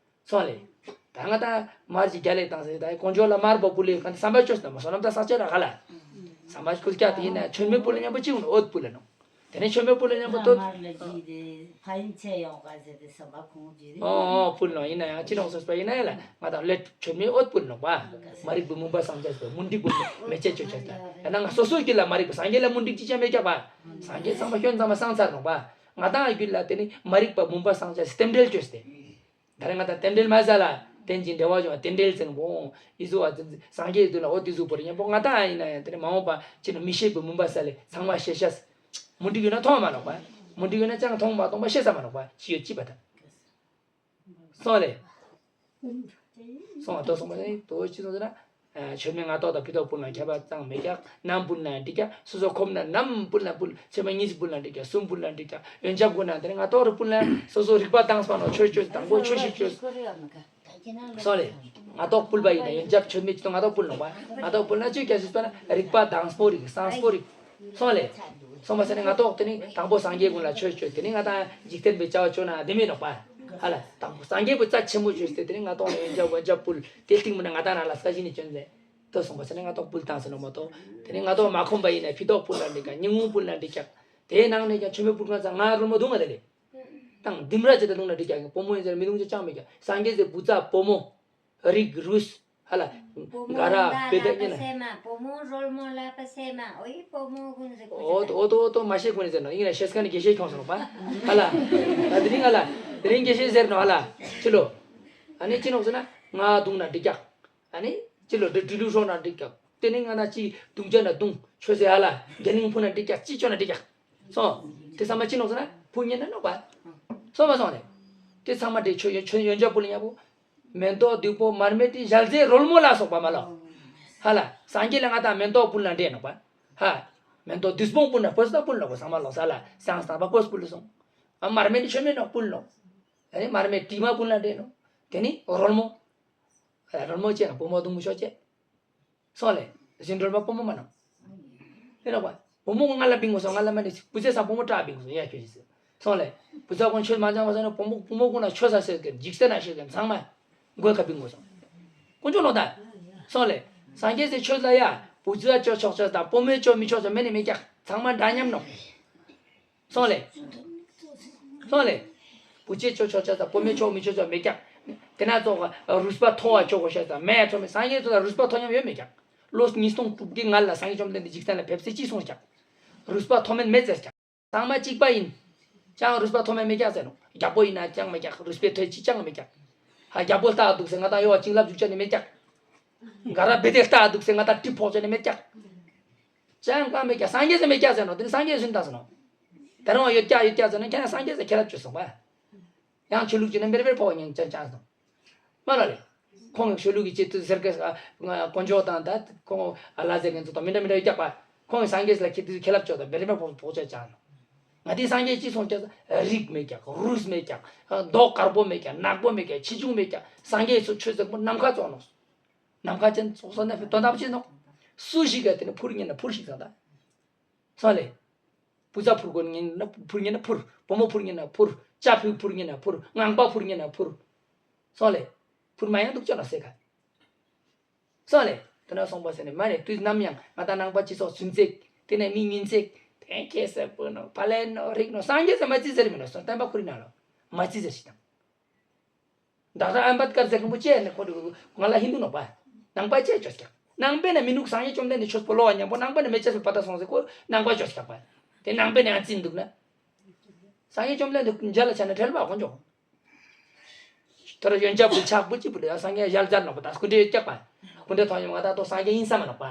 སོང་ལེ། ད་ང་ད་མར་གྱི་རྒྱ་ལེ་བཏང་སེ་ད་དཀོན་མཆོག་ལ་མར་བབ་པོ་ལེ་ག་འདི་བསམ་པ་བཅོས་ན་མ་སོ་ནམ་ད་ས་ཆ་ར་ག་ལ། བསམ་པ་ཁུར་སྐྱ་དེ་ཡིན་ན་ཆོད་མེད་པོ་ལ་མཉམ་པོ་ཅི་ཡོང་ན་ཨོད་པོ་ལ་ནོ། དེ་ནས་ཆོད་མེད་པོ་ལ་མཉམ་པོ་ཏོ། མར་ལ་གྱི་དེ་ཕ་ཡིན་ཚེ་ཡོང་ག་ཟེར་ཏེ་བསམ་པ་ཁོང་གྱི་རེད། ཨོ་ཨོ་པོ་ལ་ཡིན་ན་ཡང་ཅི་ནོག་སོ་སོ་ཡིན་ན་ཡ་ལ་ང་ད་ལེ་ཆོད་མེད་ཨོད་པོ་ལ་ནོ་པ། མ་རིག་པའི་མུན་པ་སངས་རྒྱས་པའི་མུན་དིག་པོ་མེ་ལྕེ་ཆོད་ཆོད་ད། ཡང་ན་ང་སོ་སོ་གྱི་ལ་མ་རིག་པ་སངས་རྒྱས་ལ་མུན་དིག་ཅི་ཆ་མེད་ཀྱག་པ། སངས་རྒྱས་ཚང་མ་སྐྱོན་ཚང་མ་སངས་ཚར་ནོ་པ། ང་ཏང་རྒྱུད་ལ་དེ་ནི་མ་རིག་པ་མུན་པ་སངས་རྒྱས་རྟེན་འབྲེལ་བཅོས་ཏེ། ད་རེས་ང་ཏང་རྟེན་འབྲེལ་མ་ཟ་ལ་རྟེན་ཅིང་འབྲེལ་བར་འབྱུང་བ་རྟེན་འབྲེལ་ཟེར་ནོ་བོ། ཡི་ཟུ་བ་དེ་སངས་རྒྱས་དུ་ལ་འོ་དེ་ཟུ་བོར་ཉམ་པོ་ང་ཏང་ཡིན་ན་ཡང་དེ་ནི་མ་འོངས་པ་ཅི་ནི་མི་ཤེས་པའི་མུན་པ་ས་ལེ་ཚང་མ་ཤེས་ཤེས། མུན་དིག་ཡོད་ན་མཐོང་མ་ནོག་པ། མུན་དིག་ཡོད་ན་ཅང་མཐོང་མ་མཐོང་པ་ཤེས་ས་མ་ནོག་པ་ཅི་ཡོད་ཅི་པ་ད། སོང་ལེ། སོང་བ་ཏོ་སོང་བ་ནི་ཏོ་ཅི་སོང་ཟེར་ན། ཆོད་མེད་ང་ཏོག་དང་ཕི་ཏོག་སྤུལ་ན་ཁྱད་པར་ཙང་མེད་ཀྱག་ནམ་སྤུལ་ན་འགྲིག་ཀྱག་སོ་སོ་ཁོམ་ན་ནམ་སྤུལ་ན་སྤུལ་ཆོད་མེད་གཉིས་སྤུལ་ན་འགྲིག་ཀྱག་གསུམ་སྤུལ་ན་འགྲིག་ཀྱག་ཡོན་ཆབ་དགོས་ན་དེ་ནི་ང་ཏོག་རུ་སྤུལ་ན་སོ་སོ་རིག་པ་དྭངས་པ་ནོ་ཆོས་ཆོས་དང་པོ་ཆོས་ཤིག་ཆོས། སོང་ལེ། ང་ཏོག་སྤུལ་པ་ཡིན་ན་ཡོན་ཆབ་ཆོད་མེད་ཅི་ཏོ་ང་ཏོག་སྤུལ་ནོ་བ། ང་ཏོག་སྤུལ་ན་ཆོས་ཀྱ་ཞིག་པ་ན་རིག་པ་དྭངས་པོ་རིག་སངས་པོ་རིག་སོང་ལེ། སོང་བ་ཟེར་ནས་ང་ཏོག་དེ་ནི་དང་པོ་སངས་རྒྱས་ཀུན་ལ་ཆོས་སྤྱོད་དེ་ནི་ང་ཏང་འཇིག་རྟེན་པའི་བྱ་བ་སྤྱོད་ན་དེ་མིན་ནོག་པ། ཧ་ལ་དང་པོ་སངས་རྒྱས་པའི་རྩ་ཆེན་པོ་བཅོས་ཏེ་དེ་ནི་ང་ཏོག་ནས་ཡོན་ཆབ་ཝན་ཆབ་ཕུལ་དེ་སྟིང་མིན་ན་ང་ཏང་ན་ལ་ས་གཞི་ནས་བྱོན་ཟེར། ཏོ་སོང་བ་ཟེར་ནས་ང་ཏོག་ཕུལ་བཏང་ཟེར་ནོ་མ་གཏོགས་དེ་ནི་ང་ཏོག་མ་ཁོམ་པ་ཡིན་ན་ཕི་ཏོག་ཕུལ་ན་འགྲིག་ཀྱག་ཉིན་གུང་ཕུལ་ན་འགྲིག་ཀྱག་དེའི་ནང་ནས་ཀྱང་ཆོད་མེད་ཕུལ་ཁན་ཚང་ང་རོལ་མོ་བརྡུང་བ་དེ་ལས། དང་འདི་མ་ར་ཅི་ད་བརྡུང་ན་འགྲིག་ཀྱག་བུ་མོ་ཡིན་ཟེར་མི་བརྡུང་ཅི་ཅང་མེད་ཀྱག་སངས་རྒྱས་ཟེར་བུ་ཚ་བུ་མོ། རིགས་རུས། ཧ་ལ། བུ་མོ་ག་ར་རོལ་མོ་བེ་ད་ལ་ཉེ་ན། པ་སེ་མ། བུ་མོ་རོལ་མོ་ལ་པ་སེ་མ། ཨོ་ཡི་བུ་མོ་ཀུན་ཟེར་ཀུན་ཨོ་ཏོ་ཨོ་ཏོ་ཨོ་ཏོ་མ་ཤེས་ཀུན་ཟེར་ནོ་ཡིན་ན་ཤེས་ཀ་ནི་དགེ་བཤེས་ཁྱོང་སོང་པ། ཧ་ལ། ད་དེ་རིང་ཧ་ལ། དེ་རིང་དགེ་བཤེས་ཟེར་ནོ་ཧ་ལ། ཕྱི་ལོ། ཨ་ནི་ཅི་ནོག་ཟེར་ན། ང་བརྡུང་ན་འགྲིག་ཀྱག་ཨ་ནི། ཅི་ལོ་འདྲི་འདྲི་ལུགས་སྲོག་ན་འགྲིག་ཀྱག་དེ་ནི་ང་ན་ཅི་བརྡུང་ཅ་ན་བརྡུང་ཆོས་ཟེར་ཧ་ལ། རྒྱ་གླིང་ཕུ་ན་འགྲིག་ཀྱག་ཅི་ཆོས་ན་འགྲིག་ཀྱག་སོང་། དེ་ཚང་མ་ཅི་ནོག་ཟེར་ན་ཕུ་ཉན་ན་ནོག་པ། སོང་མ་སོང་ནས། དེ་ཚང་མ་དེ་ཆོས་ཡོན་ཆོས་ཡོན་ཆབ་ཕུལ་ཡག་པོ། མེ་ཏོག་བདུག་སྤོས་མར་མེ་དྲི་ཞལ་ཟས་རོལ་མོ་ལ་སོགས་པ་མ་ལོ། ཧ་ལ་སངས་རྒྱས་ལ་ང་དང་མེ་ཏོག་ཕུལ་ན་འདྲེ་ནོག་པ། ཧ། མེ་ཏོག་བདུག་སྤོས་ཕུལ་ན་ཕོ་སྟ་ཕུལ་ནོག་པ་སང་མ་ལོ་ས་ལ་སང་སྟ་པ་ཕོ་སྤུལ་སོང་། ཨ་མར་མེ་དྲི་ཆོས་མེད་ནོག་ཕུལ་ནོག་ཨ་ནི་མར་མེ་དྲི་མ་ཕུལ་ན་འདྲེ་ནོག་དེ་ནི་རོལ་མོ། རོལ་མོ་བཅས་ན་བུ་མོ་བརྡུང་མི་ཆོག་བཅས། སོང་ལེ། གཞན་སྒྲོལ་མ་བུ་མོ་མ་ནང་། ཨེ་རོགས་པ། བུ་མོ་ང་ལ་བིང་དགོས་སོང་ང་ལ་མ་ནི་བུ་ཚེ་སང་བུ་མོ་སྐྲག་བིང་དགོས་སོང་ཡ་ཁྱོད་ཀྱིས་ཟེར། སོང་ལེ། བུ་ཚ་ཀུན་ཆོས་མ་སྦྱངས་པ་སོང་ན་བུ་མོ་བུ་མོ་ཀུན་ལ་ཆོས་ས་ཟེར་གི་འཇིག་རྟེན་ན་ཤེས་གི་ཚང་མ། མགོའི་ཁ་བིང་དགོས་སོང་། དཀོན་མཆོག་ནོ་ད། སོང་ལེ། སངས་རྒྱས་སེ་ཆོས་ལ་ཡ། བུ་ཚ་ཆོག་ཆོག་ཆོག་དང་བུ་མོའི་ཆོག་མི་ཆོག་ཆོག་མེད་ནི་མེད་ཀྱག་ཚང་མ་འདྲ་མཉམ་ནོ། སོང་ལེ། སོང་ལེ། བུ་ཆེ་ཆོག་ཆོག་ཆོག་དང་བུ་མོ་ཆོག་མི་ཆོག་ཆོག་མེད་ཀྱག་དེ་ན་ཙོགས་རུས་པ་མཐོ་བ་ཆོག་གོ་ཤ་དང་མེད་ཆོག་མེད་སངས་རྒྱས་ཚོ་ལ་རུས་པ་མཐོ་ཉམས་ཡོད་མེད་ཀྱག་ལོ་ཉིས་སྟོང་དྲུག་བརྒྱའི་ང་ལ་སངས་རྒྱས་བཅོམ་ལྡན་འདས་འཇིག་རྟེན་ལ་ཕེབས་སེ་ཅི་གསུངས་ཀྱག་རུས་པ་མཐོ་དམན་མེད་ཟེར་ཀྱག་ཚང་མ་གཅིག་པ་ཡིན། ཅང་རུས་པ་མཐོ་དམན་མེད་ཀྱག་ཟེར་ནོ། རྒྱལ་པོ་ཡིན་ན་ཅང་མེད་ཀྱག་རུས་པའི་མཐོ་ཅི་ཅང་མེད་ཀྱག་ཧ་རྒྱལ་པོ་ལྟ་འདུག་ཟེར་ང་དང་ཡོ་བ་བྱིན་རླབས་འཇུག་ཅག་ནི་མེད་ཀྱག་ག་ར་བེ་དེ་ལྟ་འདུག་ཟེར་ང་དང་གྲི་ཕོག་ཅག་ནི་མེད་ཀྱག་ཅང་གང་མེད་ཀྱག་སངས་རྒྱས་སེ་མེད་ཀྱག་ཟེར་ནོ། དེ་ནི་སངས་རྒྱས་སུན་ད་ཟེར་ནོ། ད་རུང་ཡོད་ཀྱག་ཡོད་ཀྱག་ཟེར་ན་ཁྱེད་རང་སངས་རྒྱས་སེ་ཁྱེད་རབ་བཅོས་སོང་བ། ཡང་ཆོས་ལུགས་ཀྱི་ནི་མེར་མེར་ཕོག་ཉན་ཅང་ཅང་སོང་། མ་ལ་ལེ། ཁོང་གི་ཆོས་ལུགས་ཀྱི་ཆེད་དུ་ཟེར་གི་དཀོན་མཆོག་དང་ད་ཁོང་ཨ་ལ་ཟེར་གི་ཚོ་དང་མི་འདྲ་མི་འདྲ་ཡོད་ཀྱག་པ། ཁོང་གི་སངས་རྒྱས་ལ་ཁྱེད་དུ་ཁྱེད་རབ་བཅོས་དང་མེར་མེར་ཕོག་ཕོག་ཅག་ཅང་། ང་དེའི་སངས་རྒྱས་ཅི་སོང་ཀྱག་རིགས་མེད་ཀྱག་རུས་མེད་ཀྱག་མདོག་དཀར་པོ་མེད་ཀྱག་ནག་པོ་མེད་ཀྱག་ཆེ་ཆུང་མེད་ཀྱག་སངས་རྒྱས་ཚོ་ཆོས་ཟེར་པོ་ནམ་མཁའ་ཙོགས་ནོ། ནམ་མཁའ་ཅན་ཙོགས་སོང་ན་ཕི་དོན་དག་ཅི་ནོ། སུ་ཞིག་ག་དེ་ནི་ཕུར་ཉན་ན་ཕུར་ཞིག་ཟང་ད། སོང་ལེ། བུ་ཚ་ཕུར་དགོས་ཉན་ན་ཕུར་ཉན་ན་ཕུར། བུ་མོ་ཕུར་ཉན་ན་ཕུར། ལྕགས་ཕུར་ཕུར་ཉན་ན་ཕུར། ངང་པ་ཕུར་ཉན་ན་ཕུར། སོང་ལེ། ཕུར་མ་ཡང་འདུག་ཅོ་ན་སེ་ཁ། སོང་ལེ། དེ་ན་སོང་པ་ཟེར་ནས་མ་ནས་དུས་ནམ་ཡང་ང་དང་ནང་པ་སྤྱི་ཚོགས་ཚུན་ཚེག་དེ་ནས་མི་ཉིན་ཚེག་དེ་ཁེ་སེ་པོ་ནོ་ཕ་ལེ་ནོ་རིག་ནོ་སངས་རྒྱས་ཟེར་མ་ཅི་ཟེར་མི་ནོ་སོང་བསྟན་པ་ཁོ་རི་ན་ལོ་མ་ཅི་ཟེར་ཞིག་དང་། ད་ལྟ་ཨམ་བད་ཀར་ཟེར་མཁན་པོ་ཅེ་ནས་ཁོ་ང་ལ་ཧིན་དུ་ནོ་པ། ནང་པ་ཅེ་ཅོ་སྐྱག་ནང་པའི་ནས་མི་ནུག་སངས་རྒྱས་བཅོམ་ལྡན་འདས་ཆོས་པོ་ལོ་བ་མཉམ་པོ་ནང་པ་ནས་མེ་ཅེ་སུ་པ་ཏ་སོང་ཟེར་ཁོ་ནང་པ་ཅོ་སྐྱག་པ། དེ་ནང་པའི་ནས་ཨ་ཙི་འདུག་ན། སངས་རྒྱས་བཅོམ་ལྡན་འདས་མཇལ་ལ་ཆ་ནས་བྲེལ་བ་ཁོ་འཇོག་དོ་ར་ཡོན་ཆབ་ཀྱི་ཕྱག་པོ་གཅིག་པུ་ལ་ཡང་སངས་རྒྱས་ཞལ་མཇལ་ནོག་པ་དང་སྐུ་འདྲ་ཡོད་ཀྱག་པ། སྐུ་འདྲ་ཐོང་ཡོང་ང་ད་དོ་སངས་རྒྱས་ཡིན་ས་མ་ནོག་པ།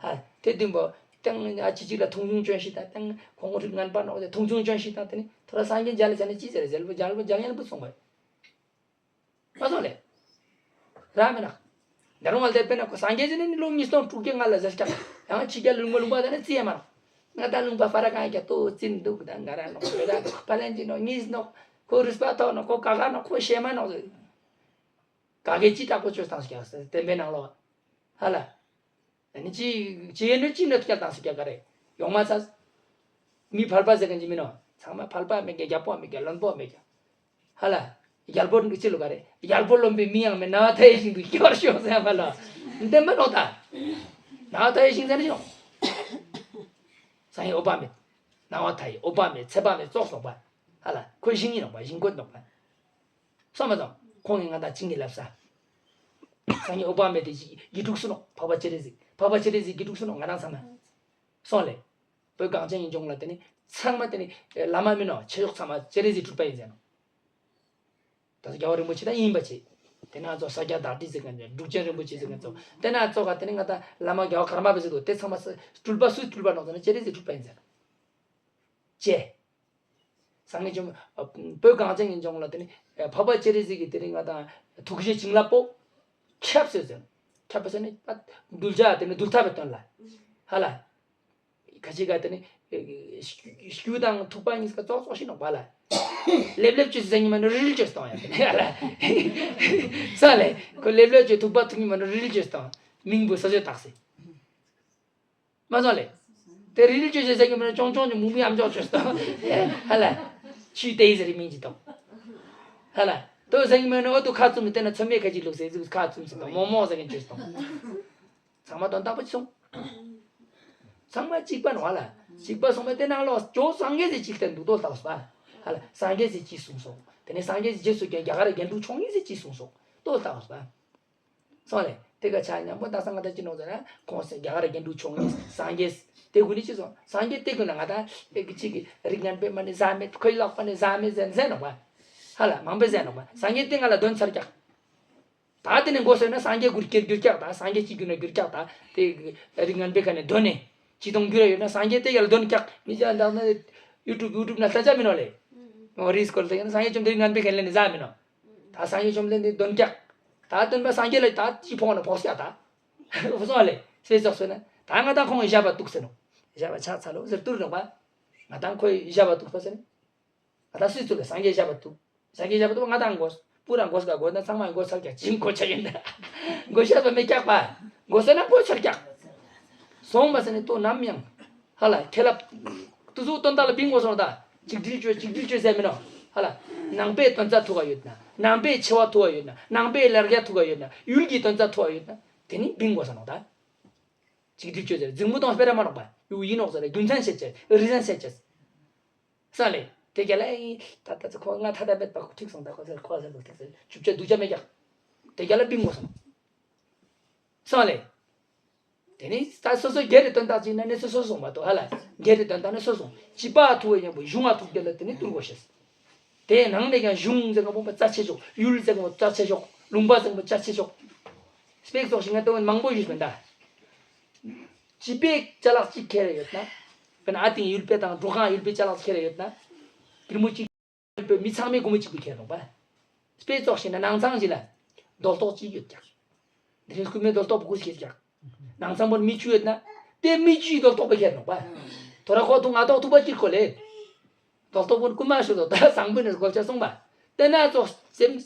ཧ། དེ་བདུན་པོ། ཏང་ཨ་ཅི་གཅིག་ལ་མཐོང་ཆུང་ཅོན་ཤིག་དང་ཏང་ཁོང་ཁོ་ཁྲིག་ངན་པ་ནོག་དེ་མཐོང་ཆུང་ཅོན་ཤིག་དང་དེ་ནི་དོ་ར་སངས་རྒྱས་མཇལ་ལ་ཆ་ནས་ཅི་ཟེར་ཟེར་པོ་མཇལ་པོ་མཇལ་ཡན་པོ་སོང་པ། མ་སོང་ལེ། ར་མེ་ན། ད་རུང་ང་ལ་དེ་པེ་ན་ཁོ་སངས་རྒྱས་ཟེར་ནི་ལོ་ཉིས་སྟོང་དྲུག་བརྒྱ་ལྔ་ལ་ཟེར་ཀྱག་ཡང་ཕྱི་རྒྱལ་ལུང་པ་ལུང་པ་དེ་ནི་ཙི་ཡ་མ་རོག་ང་ད་ལུང་པ་ཧྥ་ར་གང་ཀྱ་ཏོ་ཙིན་འདུག་ད་ང་ར་ནོག་པེ་ད་ཕ་ལན་ཅི་ནོག་ཉིས་ནོག་ཁོ་རུས་པ་ཐོག་ནོག་ཁོ་ཀ་ཁ་ནོག་ཁོ་ཤེ་མ་ནོག་ཟེར། ག་གེ་ཅི་དྲག་པོ་བཅོས་བཏང་ཟེར་ཀྱག་ཟེར་བསྟན་པའི་ནང་ལོག་ཧ་ལ། ཨ་ནི་ཅི་ཅི་ཡིན་ནོ་ཅི་ནོ་སྐྱ་བཏང་ཟེར་ཀྱག་ག་རེ། ཡོང་མ་ཚར། མི་ཕལ་པ་ཟེར་མཁན་ཅི་མིན་ནོ། ཚང་མ་ཕལ་པ་མེད་ཀྱག་རྒྱལ་པོ་མེད་ཀྱག་བློན་པོ་མེད་ཀྱག་ཧ་ལ། རྒྱལ་པོ་ཅི་ལོ་ག་རེ། རྒྱལ་པོ་བློན་པོའི་མི་ཡང་མེད་ནང་པ་མཐའ་ཡས་ཤིང་དུ་སྐྱོར་ཤོག་ཟེར་ཡ་མ་ལ། འདི་མིན་ནོ་ད། ནང་པ་མཐའ་ཡས་ཤིང་ཟེར་ནི་ཤོག་སངས་རྒྱས་འོད་དཔག་མེད། ནང་པ་མཐའ་ཡས་འོད་དཔག་མེད་ཚེ་དཔག་མེད་ཙོགས་སོགས་པ། ཧ་ལ་ཁོའི་ཞིང་ཡིན་ནོག་པ་ཞིང་བཀོད་ནོག་པ། སོང་མ་སོང་། ཁོང་གིས་ང་དང་བྱིན་གྱིས་བརླབས་ས། སངས་རྒྱས་འོད་དཔག་མེད་དེ་ཞིག་དགེ་ཕྲུག་སུ་ནོག་འཕགས་པ་སྤྱན་རས་གཟིགས། འཕགས་པ་སྤྱན་རས་གཟིགས་དགེ་ཕྲུག་སུ་ནོག་ང་དང་ཚང་མ། སོང་ལེ། བོད་གངས་ཅན་གྱི་ལྗོངས་ལ་དེ་ནི་ཚང་མ་དེ་ནི་བླ་མ་མིན་ནོ་ཆོས་གྲོགས་ཚང་མ་སྤྱན་རས་གཟིགས་སྤྲུལ་པ་ཡིན་ཟེར་ནོ། ད་ཚོ་རྒྱལ་བ་རིན་པོ་ཆེ་ད་ཡིན་པ་ཆེ། དེ་ན་ཚོ་ས་སྐྱ་བདག་ཁྲི་ཟེར་མཁན་ཚོ་འབྲུག་ཆེན་རིན་པོ་ཆེ་ཟེར་མཁན་ཚོ་དེ་ན་ཚོ་ག་དེ་ནི་ང་དང་བླ་མ་རྒྱལ་བ་ཀརྨ་པ་ཟེར་དུ་དེ་ཚང་མ་སྤྲུལ་པ་སུའི་སྤྲུལ་པ་ནོག་ཟེར་ན་སྤྱན་རས་གཟིགས་སྤྲུལ་པ་ཡིན་ཟེར་ནོ། ཅེ། སངས་རྒྱས་བཅོམ། བོད་གངས་ཅན་གྱི་ལྗོངས་ལ་དེ་ནི་འཕགས་པ་སྤྱན་རས་གཟིགས་ཀྱི་དེ་ནི་ང་དང་ཐུགས་རྗེ་བྱིན་རླབས་པོ། ཁྱབ་ཟེར་ཟེར། ཁྱབ་པ་ཟེར་ནི་གདུལ་བྱ་དེ་ནི་གདུལ་ཐབས་པའི་དོན་ལ། ཧ་ལ། ཁ་ཅིག་ག་དེ་ནི་སྐྱུ་དང་ཐུག་པ་གཉིས་ཀ་ཙོག་ཙོག་ཤི་ནོག་པ་ལ། ལེབ་ལེབ་ཅོས་ཟེར་ཉི་མ་ནི་རིལ་ཅོས་བཏང་ཡ་དེ་ནི་ཧ་ལ། ས་ལེ་ཁོ་ལེབ་ལེབ་ཅོས་ཐུག་པ་ཐུག་ཉི་མ་ནི་རིལ་ཅོས་བཏང་མིང་པོ་ས་ཅོས་བཏགས་སེ། མ་ཚང་ལེ། དེ་རིལ་ཅོས་ཟེར་ཟེར་གི་མིན་ན་ཅོང་ཅོང་ཅོ་མུ་མུ་ཡམ་ཅོག་ཅོས་སྟོང་། ཧ་ལ། ཆུའི་དེ་ཡི་ཟེར་མིང་ཅི་དང་། ཧ་ལ། དོ་ཟེར་གི་མིན་ན་ཨོ་དུ་ཁ་བཙུམ་དེ་ན་ཚོད་མེད་ཁ་ཅིག་ལུག་ཟེར་ཟིག་ཁ་བཙུམ་ཟེར་དང་མོག་མོག་ཟེར་གི་ཅོས་སྟོང་། ཚང་མ་དོན་དག་པོ་ཅི་སོང་། ཚང་མ་གཅིག་པ་ནོ་ཧ་ལ། གཅིག་པ་སོང་བས་དེ་ནང་ལོགས་ཅོ་སངས་རྒྱས་ཟེར་གཅིག་བསྟན་འདུག་དོ་ལྟ་བ་སོ། ཧ་ལ། སངས་རྒྱས་ཟེར་གཅིག་གསུངས་སོང་། དེ་ནས་སངས་རྒྱས་ཟེར་རྗེས་སུ་རྒྱལ་རྒྱ་གར་རྒྱན་དྲུག་མཆོག་གཉིས་ཟེར་གཅིག་གསུངས་སོང་། དོ་ལྟ་བ་སོ། སོང་ལེ། དེ་ག་ཆ་མཉམ་པོ་ད་སང་ང་ད་ཅི་ནོག་ཟེར་ན་ཁོང་སེ་རྒྱ་གར་རྒྱན་དྲུག་མཆོག་གཉིས་སངས་རྒྱས། དེ་ཀུན་ནི་ཅི་སོང་སངས་རྒྱས་དེ་ཀུན་ལ་ང་ད་དེ་གི་ཅི་གི་རིགས་ངན་པའི་མ་ནི་ཟ་མེད་ཁོའི་ལག་པ་ནི་ཟ་མེད་ཟེར་ཟེར་ནོག་པ། ཧ་ལ་མང་པོས་ཟེར་ནོག་པ་སངས་རྒྱས་དེ་ང་ལ་དོན་ཚར་ཀྱག་ད་དེ་ནི་མགོ་ཟེར་ན་སངས་རྒྱས་གུར་སྐྱེར་གྱུར་ཀྱག་ད་སངས་རྒྱས་ཅི་གྱུར་ན་གྱུར་ཀྱག་ད་དེ་རིགས་ངན་པའི་ཁ་ནས་དོན་ནི་ཅི་དང་གྱུར་ཡོད་ན་སངས་རྒྱས་དེ་ཡར་དོན་ཀྱག་མི་ཅག་འདག་ན་ཡུ་ཊུབ་ཡུ་ཊུབ་ན་ལྟ་ཅག་མི་ནོག་ལེ། ངོ་རིས་སྐོར་ལ་ཡང་སངས་རྒྱས་བཅོམ་ལྡན་རིགས་ངན་པའི་ཁ་ནས་ལེན་ནི་ཟ་མི་ནོག་ད་སངས་རྒྱས་བཅོམ་ལྡན་འདས་དོན་ཀྱག་ད་སྟོན་པ་སངས་རྒྱས་ལ་ད་ཅི་ཕོག་ན་ཕོག་སྐྱག་ད། ཕོག་སོང་ལེ། སྤེ་ཙོགས་སོ་ན། ད་ང་དང་ཁོང་གི་ཞབས་པ་གཏུགས་ཟེར་ནོག་ཞབས་པ་ཆག་ཚར་ལོ་ཟེར་གཏུགས་རོགས་པ། ང་དང་ཁོའི་ཞབས་པ་གཏུགས་པ་ཟེར་ནི། ང་དང་སུས་གཏུགས་ལེ་སངས་རྒྱས་ཞབས་པ་གཏུགས། སངས་རྒྱས་ཞབས་པ་གཏུགས་ང་དང་མགོ། པུ་ར་མགོ་སྐ་མགོ་ན་ཚང་མ་མགོ་ཚར་ཀྱག་ཅིང་གོ་ཆ་ཡིན་ད། མགོ་ཞབས་པ་མེད་ཀྱག་པ། མགོ་ཟེར་ན་མགོ་ཚར་ཀྱག་སོང་མ་ཟེར་ནི་ཏོ་ནམ་ཡང་། ཧ་ལ་ཁྱེད་ལ། དུ་ཟུག་དོན་དག་ལ་བིང་དགོས་སོང་ད། གཅིག་སྒྲིལ་བཅོས་གཅིག་སྒྲིལ་བཅོས་ཟེར་མིན་ནོ། ཧ་ལ། ནང་པའི་དོན་རྩ་ཐུག་ག་ཡོད་ན། ནང་པའི་ཆེ་བ་ཐུག་ག་ཡོད་ན། ནང་པའི་ལར་རྒྱ་ཐུག་ག་ཡོད་ན། ཡུལ་གྱི་དོན་རྩ་ཐུག་ག་ཡོད་ན། དེ་ནི་བིང་དགོས་སོང་ད། གཅིག་སྒྲིལ་བཅོས་ཟེར་རྫིང་བུ་དང་སྤེ་ར་མ་ནོག་པ། ཡུ་ཡིན་ནོག་ཟེར་རྒྱུ་མཚན་བཤད་ཅེས་རི་ཟན་བཤད་ཅེས། ས་ལེ། དེ་ག་ལ་ཡིན། ད་ད་ཚོ་ཁོ་ང་ཐ་ད་མེད་པ་ཁོ་ཁྲིག་སོང་ད་ཁོ་ཟེར་ཁོ་ཟེར་ལུག་ཐིག་ཟེར་ཆུབ་ཆ་སྡུག་ཆ་མེད་ཀྱག་དེ་ག་ལ་བིང་དགོས་སོང་། སོང་ལེ། དེ་ནི་ད་སོ་སོ་སྒེར་རི་དོན་དག་ཅིག་ན་ནི་སོ་སོ་སོང་མ་གཏོགས་ཧ་ལ། སྒེར་རི་དོན་དག་ནི་སོ་སོང་། སྤྱི་པ་ཐུ་བ་ཡིན་པོ་གཞུང་ང་ཐུག་རྒྱ་ལ་དེ་ནི་ཏུར་གོ་ཤེས། དེ་ནང་ནས་ཀྱང་གཞུང་ཟེར་མཁན་པོ་རྩ་ཆེ་ཤོག་ཡུལ་ཟེར་མཁན་པོ་རྩ་ཆེ་ཤོག་ལུང་པ་ཟེར་མཁན་པོ་རྩ་ཆེ་ཤོག་སྤེག་ཙོགས་ཤིག་ང་ལྟ་བུ་མང་པོ་ཡོད་མིན་ད། སྤྱི་པའི་ཅ་ལག་གཅིག་ཁྱེར་ཡོད་ན། དཔེར་ན་ཨ་ཏིང་ཡུལ་པའི་དང་འབྲོག་ཁང་ཡུལ་པའི་ཅ་ལག་ཁྱེར་ཡོད་ན། པུས་མོ་གཅིག་པའི་མི་ཚང་མའི་སྒོ་མོ་གཅིག་པུ་ཁྱེར་འདུག་པ། དཔེ་ཙོགས་ཤིག་ན་ནང་ཚང་ཞིག་ལ། རྡོ་ཏོག་གཅིག་ཡོད་ཀྱག་འདི་རིང་སྐུ་མའི་རྡོ་ཏོག་པོ་ཀུ་ཤེས་ཀྱག་ནང་ཚང་པོར་མི་བཅུ་ཡོད་ན། དེ་མི་བཅུའི་རྡོ་ཏོག་པོ་ཁྱེར་འདུག་པ། ཐོ་ར་ཁོ་ཐུག་ང་ཏོག་ཐུག་པ་གཅིག་ཁོ་ལེ། རྡོ་ཏོག་པོ་རྐུ་མ་ཤོར་དོ་ད་བཟང་པོ་ནས་སྒོ་ལྕགས་སོང་པ། དེ་ན་ཙོགས་སེམས།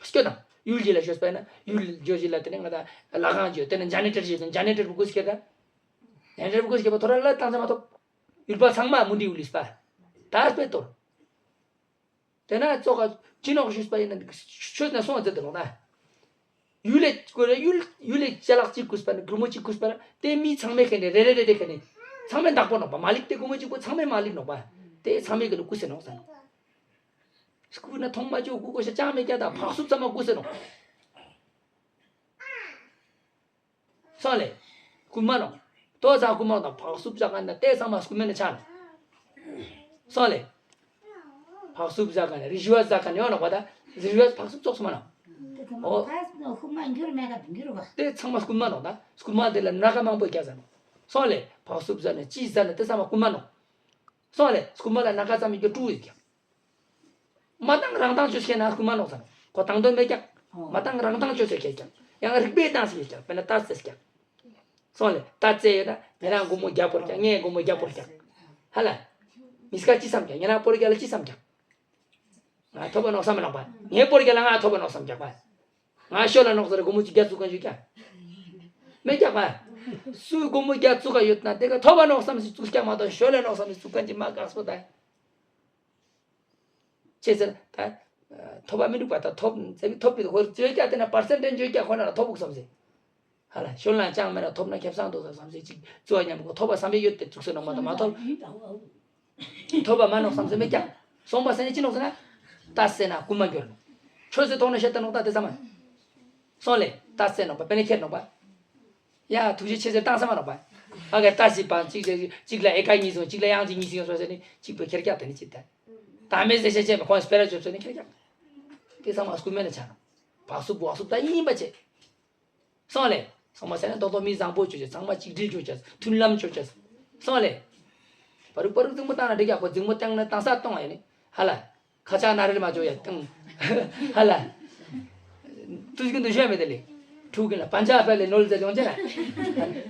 སྐྱོ་དང་ཡུལ་གྱི་ལ་ཤོད་པ་ཡིན་ན་ཡུལ་ཇོ་ཞིག་ལ་དེ་ནས་ང་ད་ལ་ཁང་ཇོ་དེ་ནས་ཇ་ནེ་ཊར་ཞིག་དང་ཇ་ནེ་ཊར་པོ་ཀུ་ཤེས་ཀྱག་ཇ་ནེ་ཊར་པོ་ཀུ་ཤེས་པ་ཐོ་ར་ལ་བཏང་ས་མ་ཐོབ། ཡུལ་པ་ཚང་མ་མུ་འདི་ཡུལ་ལིས་པ། ད་དཔེ་གཏོར། དེ་ན་ཙོག་ག་ཅི་ནོག་ཞུས་པ་ཡིན་ན་ཆོས་ན་སོང་བ་ཟེར་དེ་ནོག་ན། ཡུལ་ལས་ཀོ་རེ་ཡུལ་ཡུལ་ལས་ཅ་ལག་གཅིག་བརྐུས་པ་ནི་སྒོར་མོ་གཅིག་བརྐུས་པ་ན་དེ་མི་ཚང་མས་ཁེ་ནས་རེ་རེ་རེ་རེ་ཁེ་ནས་ཚང་མས་བདག་པོ་ནོག་པ། མ་ལིག་དེ་སྒོར་མོ་གཅིག་པོ་ཚང་མས་མ་ལིག་ནོག་པ། དེ་ཚང་མས་ཁེ་ནས་བརྐུས་སེ་ནོག་ཟེར་ནོག། བརྐུས་ན་མཐོང་མ་བཅུག་བརྐུས་གོ་ཤ་ཅང་མེད་ཀྱང་ད་བག་སུབ་ཚང་མ་བརྐུས་སེ་ནོག། སོང་ལེ། རྐུན་མ་ནོག། ཏོ་ཚང་རྐུན་མ་དང་བག་སུབ་བཞག་ག་ནི་ད་དེ་ཚང་མ་རྐུན་མ་ནི་ཆ་ནོག། སོང་ལེ། བག་སུབ་བཞག་ག་ནི་རི་ཞུ་བ་བཞག་ག་ནི་ཡོང་ནོག་པ་ད། རི་ཞུ་བ་བག་སུབ་ཙོགས་སུ་མ་ནོག། ཨོ། རྐུན་མ་འགྱུར་མེད་ག་འགྱུར་བ། དེ་ཚང་མ་རྐུན་མ་ནོག་ད། རྐུན་མ་དེ་ལ་སྣ་ཁ་མང་པོ་རྒྱག་ཟ་ནོག། སོང་ལེ། བག་སུབ་ཟ་ནི་ཅི་ཟ་ནི་དེ་ཚང་མ་རྐུན་མ་ནོག། སོང་ལེ། རྐུན་མ་ལ་སྣ་ཁ་ཙམ་ཡོད་ཀྱང་ཀྲུ་ཡོད་ཀྱང་། མ་བཏང་རང་བཏང་བཅོས་ཤེས་ན་རྐུན་མ་ནོག་ཟེར། ཁོ་བཏང་དོན་མེད་ཀྱང་། མ་བཏང་རང་བཏང་བཅོས་ཤེས་ཀྱང་། ཡང་རིག་པས་བཏང་ཤེས་ཀྱང་། དཔེར་ན་རྟ་རྩེས་ཀྱང་། སོང་ལེ། རྟ་རྩེ་ཡོད་ན་ཉེ་རང་སྒོར་མོ་བརྒྱ་བོར་ཀྱང་། ངས་སྒོར་མོ་བརྒྱ་བོར་ཀྱང་། ཧ་ལ། མི་སྐད་ཅི་བསམ་ཀྱང་། ཉེ་རང་བོར་རྒྱ་ལ་ཅི་བསམ་ཀྱང་། ང་ཐོབ་པ་ནོག་བསམ་མི་ནོག་པ། ངས་བོར་རྒྱ་ལ་ང་ཐོབ་པ་ནོག་བསམ་ཀྱང་པ། ང་ཤོ་ལ་ནོག་ཟེར་སྒོར་མོ་ཅིག་བརྒྱ་བཙུགས་མཁན་ཞིག་ཀྱང་། མེད་ཀྱང་པ། སུས་སྒོར་མོ་བརྒྱ་བཙུགས་ཀ་ཡོད་ན་དེ་ག་ཐོབ་པ་ནོག་བསམ་ཞིག་བཙུགས་ཀྱང་མ་གཏོགས་ཤོ་ལ་ནོག་བསམ་ཞིག་བཙུགས་མཁན་ཅིག་མ་དཀགས་པོ་ད། ཅེས་ཟེར་ད། ཐོབ་པ་མི་འདུག་པ་ད། ཐོབ་ཟེར་བའི་ཐོབ་པའི་ཧོར་བཅོས་ཀྱང་དེ་ན་པར་སེན་ཊེ་ཇི་བཅོས་ཀྱང་ཁོ་ན་ལ་ཐོབ་འུག་བསམ་ཟེར། ཧ་ལ་ཤོར་ན་ཅང་མེད་ན་ཐོབ་ན་ཁེ་བཟང་འདུག་བསམ་ཟེར་ཅིག་བཅོས་ཉམས་གོ་ཐོབ་པ་བསམ་པའི་ཡོད་དེ་བཙུགས་ཟེར་ནོག་མ་གཏོགས་མ་ཐོབ། ཐོབ་པ་མ་ནོག་བསམ་ཟེར་མེད་ཀྱང་། སོང་པ་ཟེར་ནས་ཅི་ནོག་ཟེར་ན། རྟ་ཟེར་ན་རྐུན་མ་འགྱུར་ནོག། ཆོས་ཟེར་ཐོག་ནས་བཤད་ད་ནོག་ད་དེ་ཚང་མ། སོང་ལེ། རྟ་ཟེར་ནོག་པ་དཔེ་ནས་ཁྱེར་ནོག་པ། ཡ་ཐུགས་རྗེ་ཆེ་ཟེར་བཏང་ས་མ་ནོག་པ། ཨ་ག་རྟ་ཟེར་པ་གཅིག་ཟེར་གཅིག་ལ་ཨེ་ཀ་གཉིས་སོང་གཅིག་ལ་ཡང་གཅིག་གཉིས་སོང་ཟེར་ནས་གཅིག་པོ་ཁྱེར་རྒྱག་དེ་ནི་ཅི་ད། ད་མེད་ཟེར་བཤད་བྱས་པ་ཁོང་སྤེ་ར་བཅོས་བཅོས་ནས་ཁྱེར་རྒྱག། དེ་ཚང་མ་རྐུན་མ་ནས་ཆ་ནོག། བག་སུབ་བག་སུབ་ད་ཡིན་པ་བྱེད། སོང་ལེ། སོང་མ་ཟེར་ན་རྡོག་རྡོག་མི་བཟང་པོ་བཅོས་བྱས། ཚང་མ་གཅིག་སྒྲིལ་བཅོས་བྱས། མཐུན་ལམ་བཅོས་བྱས། སོང་ལེ། པ་རུག་པ་རུག་འཛིང་མོ་བཏང་ན་འགྲིག་ཡག་པོ། འཛིང་མོ་བཏང་ན་བཏང་ས་གཏོང་ཡ་ནི། ཧ་ལ། ཁ་ཆག་ན་རེ་མ་བཅོས་ཡ་བཏང་། ཧ་ལ། དུས་ཀྱི་འདུ་ཤེས་མེད་དེ་ལེ། ཕྲུ་གུ་ལ་པན་ཇ་ཕེ་ལེ་ནོལ་ཟེར་ཡོང་ཅེ་ན།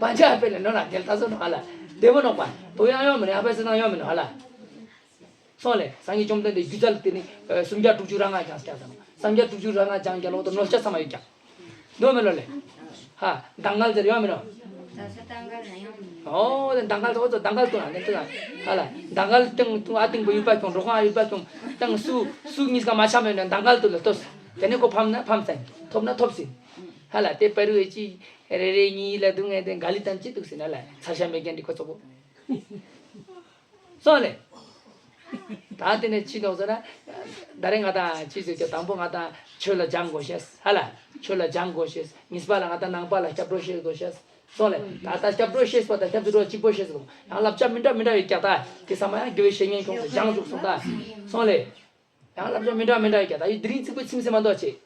པན་ཇ་ཕེ་ལེ་ནོལ་ལ་དེ་ལྟ་སོ་ནོ་ཧ་ལ། བདེ་མོ་ནོག་པ། དོ་ཡང་ཡོང་མི་ནི་ཨ་ཕེ་སི་ནང་ཡོང་མི་ནོ་ཧ་ལ། སོང་ལེ། སངས་རྒྱས་བཅོམ་ལྡན་འདས་སྒྱུ་རྩལ་དེ་ནི་སུམ་བརྒྱ་དྲུག་ཅུ་རེ་ལྔ་སྦྱངས་སྐྱ་ཟེར་ནོ། སུམ་བརྒྱ་དྲུག་ཅུ་རེ་ལྔ་སྦྱངས་སྐྱ་ལོག་ཏུ་ནོར་སྐྱ་ཚང་མ་ཡོད་ཀྱང་། འདོད་མི་ལོ་ལེ། ཧ། མདང་དཀར་ཟེར་ཡོང་མི་ནོ། ཨོ་དེ་མདང་དཀར་ཚོ་ཚོ་མདང་དཀར་དུ་ན་དེ་དུ་ན། ཧ་ལ། མདང་དཀར་སྟེང་དུ་ཨ་སྟེང་པོ་ཡུལ་པ་ཁྱོང་། རོ་ཁང་ཡུལ་པ་ཁྱོང་། སྟེང་སུ་སུ་གཉིས་ཀ་མ་ཆགས་མེད་ན་མདང་དཀར་དུ་ལ་ལྟོས། དེ་ནས་ཁོ་ཕམ་ན་ཕམ་ས་ཡིན། ཐོབ་ན་ཐོབ་ཟིན། ཧ་ལ་དེ་པ་རུ་ཨེ་ཅི་རེ་རེ་གཉིས་ལ་སྡུག་བསྔལ་དེ་འགའ་ལི་ཙམ་ཅི་འདུག་ཟེར་ན་ལ་ཚར་ཤ་མེད་མཁན་འདི་ཁོ་ཚོ་གོ། སོང་ལེ། ད་དེ་ནས་ཅི་འདུག་ཟེར་ན། ད་རེས་ང་དང་ཅི་ཟེར་གྱི་དང་པོ་ང་དང་ཆོས་ལ་སྦྱང་དགོས་ཤེས། ཧ་ལ། ཆོས་ལ་སྦྱང་དགོས་ཤེས། གཉིས་པ་ལ་ང་དང་ནང་པ་ལ་སྐྱབས་འགྲོ་ཤེས་དགོས་ཤེས། སོང་ལེ། ད་ལྟ་སྐྱབས་འགྲོ་ཤེས་པ་དང་སྐྱབས་སུ་འགྲོ་གཅིག་པོ་ཤེས་སོང་། ཡང་བསླབ་བྱ་མི་འདྲ་མི་འདྲ་ཡོད་ཀྱང་ད་དེ་ཚང་མ་ཡང་དགེ་བའི་བཤེས་གཉེན་ཁྱོངས་སུ་སྦྱང་བཅུག་སོང་ད། སོང་ལེ། ཡང་བསླབ་བྱ་མི་འདྲ་མི་འདྲ་ཡོད་ཀྱང་ད་ཡི་དེ་རིང་རྩིག་པའི་ཚིམ་སེ་མ་འདོགས་ཆེ།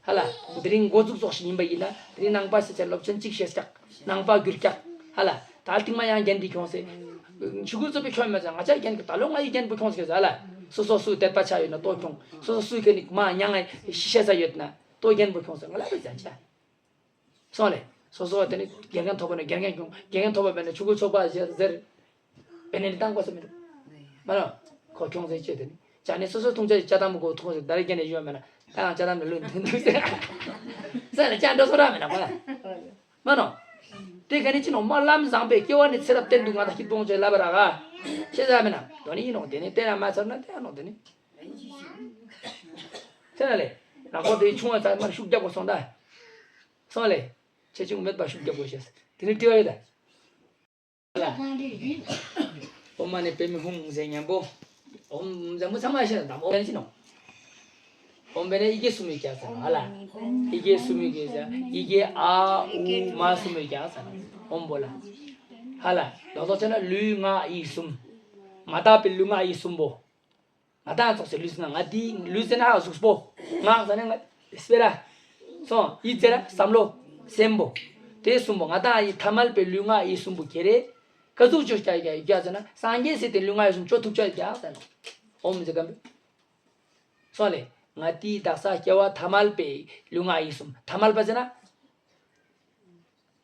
ཧ་ལ། དེ་རིང་འགོ་འཛུགས་ཙོགས་ཤིག་ཡིན་པ་ཡིན་ན་དེ་རིང་ནང་པ་ཞིག་ཆེ་སློབ་ཚན་གཅིག་ཤེས་ཀྱང་ནང་པ་བསྒྱུར་ཀྱང་། ཧ་ལ། ད་རྟིང་མ་ཡང་རྒན་འདི་ཁྱོངས་སེ། ཆུ་ཁུལ་ཚོ་པའི་ཁྱོན་མེད་ཙང་ང་ཅག་རྒན་གྱི་ད་ལོ་ང་ཡི་རྒན་པོ་ཁྱོངས་སེ་ཧ་ལ། སོ་སོ་སུ་དད་པ་ཆ་ཡོད་ན་ལྟོ་ཁྱོངས། སོ་སོ་སུ་ཁེ་ནི་མ་མྱང་ང་ཤེས་ས་ཡོད་ན་ལྟོ་རྒན་པོ་ཁྱོངས་སེ་ང་ལ་བས་ཙང་ཆ། སོང་ལེ། སོ་སོ་དེ་ནི་དགེ་རྒན་ཐོབ་པ་ནི་དགེ་རྒན་ཁྱོངས། དགེ་རྒན་ཐོབ་པ་བས་ན་ཆུ་ཁུལ་ཚོགས་པ་ཟེར། བས་ནི་བཏང་དགོས་སུ་མི་འདུག་མ་ལོ། ཁོ་ཁྱོངས་སེ་ཅེ་དེ་ནི་ཅ་ནི་སོ་སོ་ཐུང་ཅ་ཅ་དམ་གོ་ཐུང་སེ་ད་རེ་རྒན་ནས་ཡོད་མེད་ན་ད་ང་ཅ་དམ་ནས་ལུས་མཐུན་འདུག་ཟེར། ཟེར་ལ་ཅ་འགྲོ་སོ་ར་མེད་ན་མ་ལ། མ་ནོ། དེ་ག་ནི་ཅི་ནོ་མ་ལམ་བཟང་པའི་སྐྱེ་བ་ནི་ཚེ་རབས་གཏན་དུ་ང་དང་སྐྱིད་པོ་ཅེ་ལབ་ར་ག་ཤེས་ཟ་མེད་ན་དོ་ནི་ཡིན་ནོ། དེ་ནི་དེ་ན་མ་ཚར་ན་དེ་ནོ་དེ་ནི། ཚེ་ན་ལེ། ལག་པ་དེ་ཆུང་བ་ཚ་མར་ཤུགས་རྒྱག་པ་སོང་ད། སོང་ལེ། ཆེ་ཆུང་མེད་པ་ཤུགས་རྒྱག་པ་ཤེས། དེ་ནི་དྲི་བ་ཡོད་ད། ཨོཾ་མ་ཎི་པདྨེ་ཧཱུྃ་ཟེར་མཉམ་པོ། ཨོཾ་ཟེར་མོ་ཚང་མ་ཤེས་དང་ཨོཾ་ཟེར་ནོ། ཨོཾ་བས་ན་ཡི་གེ་གསུམ་ཡོད་ཀྱག་ཟེར་ནོ་ཧ་ལ། ཡི་གེ་གསུམ་ཡོད་ཀྱག་ཟེར། ཡི་གེ་ཨ་ཨུ་མ་གསུམ་ཡོད་ཀྱག་ཟེར་ནོ། ཨོཾ་བོ་ལ། ཧ་ལ། ལོག་ལོག་བྱས་ན་ལུས་ངག་ཡིད་གསུམ། མ་དག་པའི་ལུས་ངག་ཡིད་གསུམ་པོ། ང་དང་ཚོགས་སེ་ལུས་ཟེར་ན་ང་དེའི་ལུས་ཟེར་ན་ཧ་གཟུགས་པོ། ངག་ཟེར་ན་ང་སྤེ་ར། སོང་ཡིད་ཟེར་ན་བསམ་བློ། སེམས་པོ། དེ་གསུམ་པོ་ང་དང་ཡི་ཐ་མལ་པའི་ལུས་ངག་ཡིད་གསུམ་པོ་ཁྱེར་རེ། ག་ཟུག་ཅོ་ཀྱ་ཀྱ་ཡོད་ཀྱག་ཟེར་ན་སངས་རྒྱས་ཟེར་ཏེ་ལུས་ངག་ཡིད་གསུམ་ཅོ་ཐུབ་ཀྱག་ཡོད་ཀྱག་ཟེར་ནོ། ཨོཾ་ཟེར་གམ། སོང་ལེ། ང་དེའི་དག་ས་སྐྱེ་བ་ཐ་མལ་པའི་ལུས་ངག་ཡིད་གསུམ་ཐ་མལ་པ་ཟེར་ན།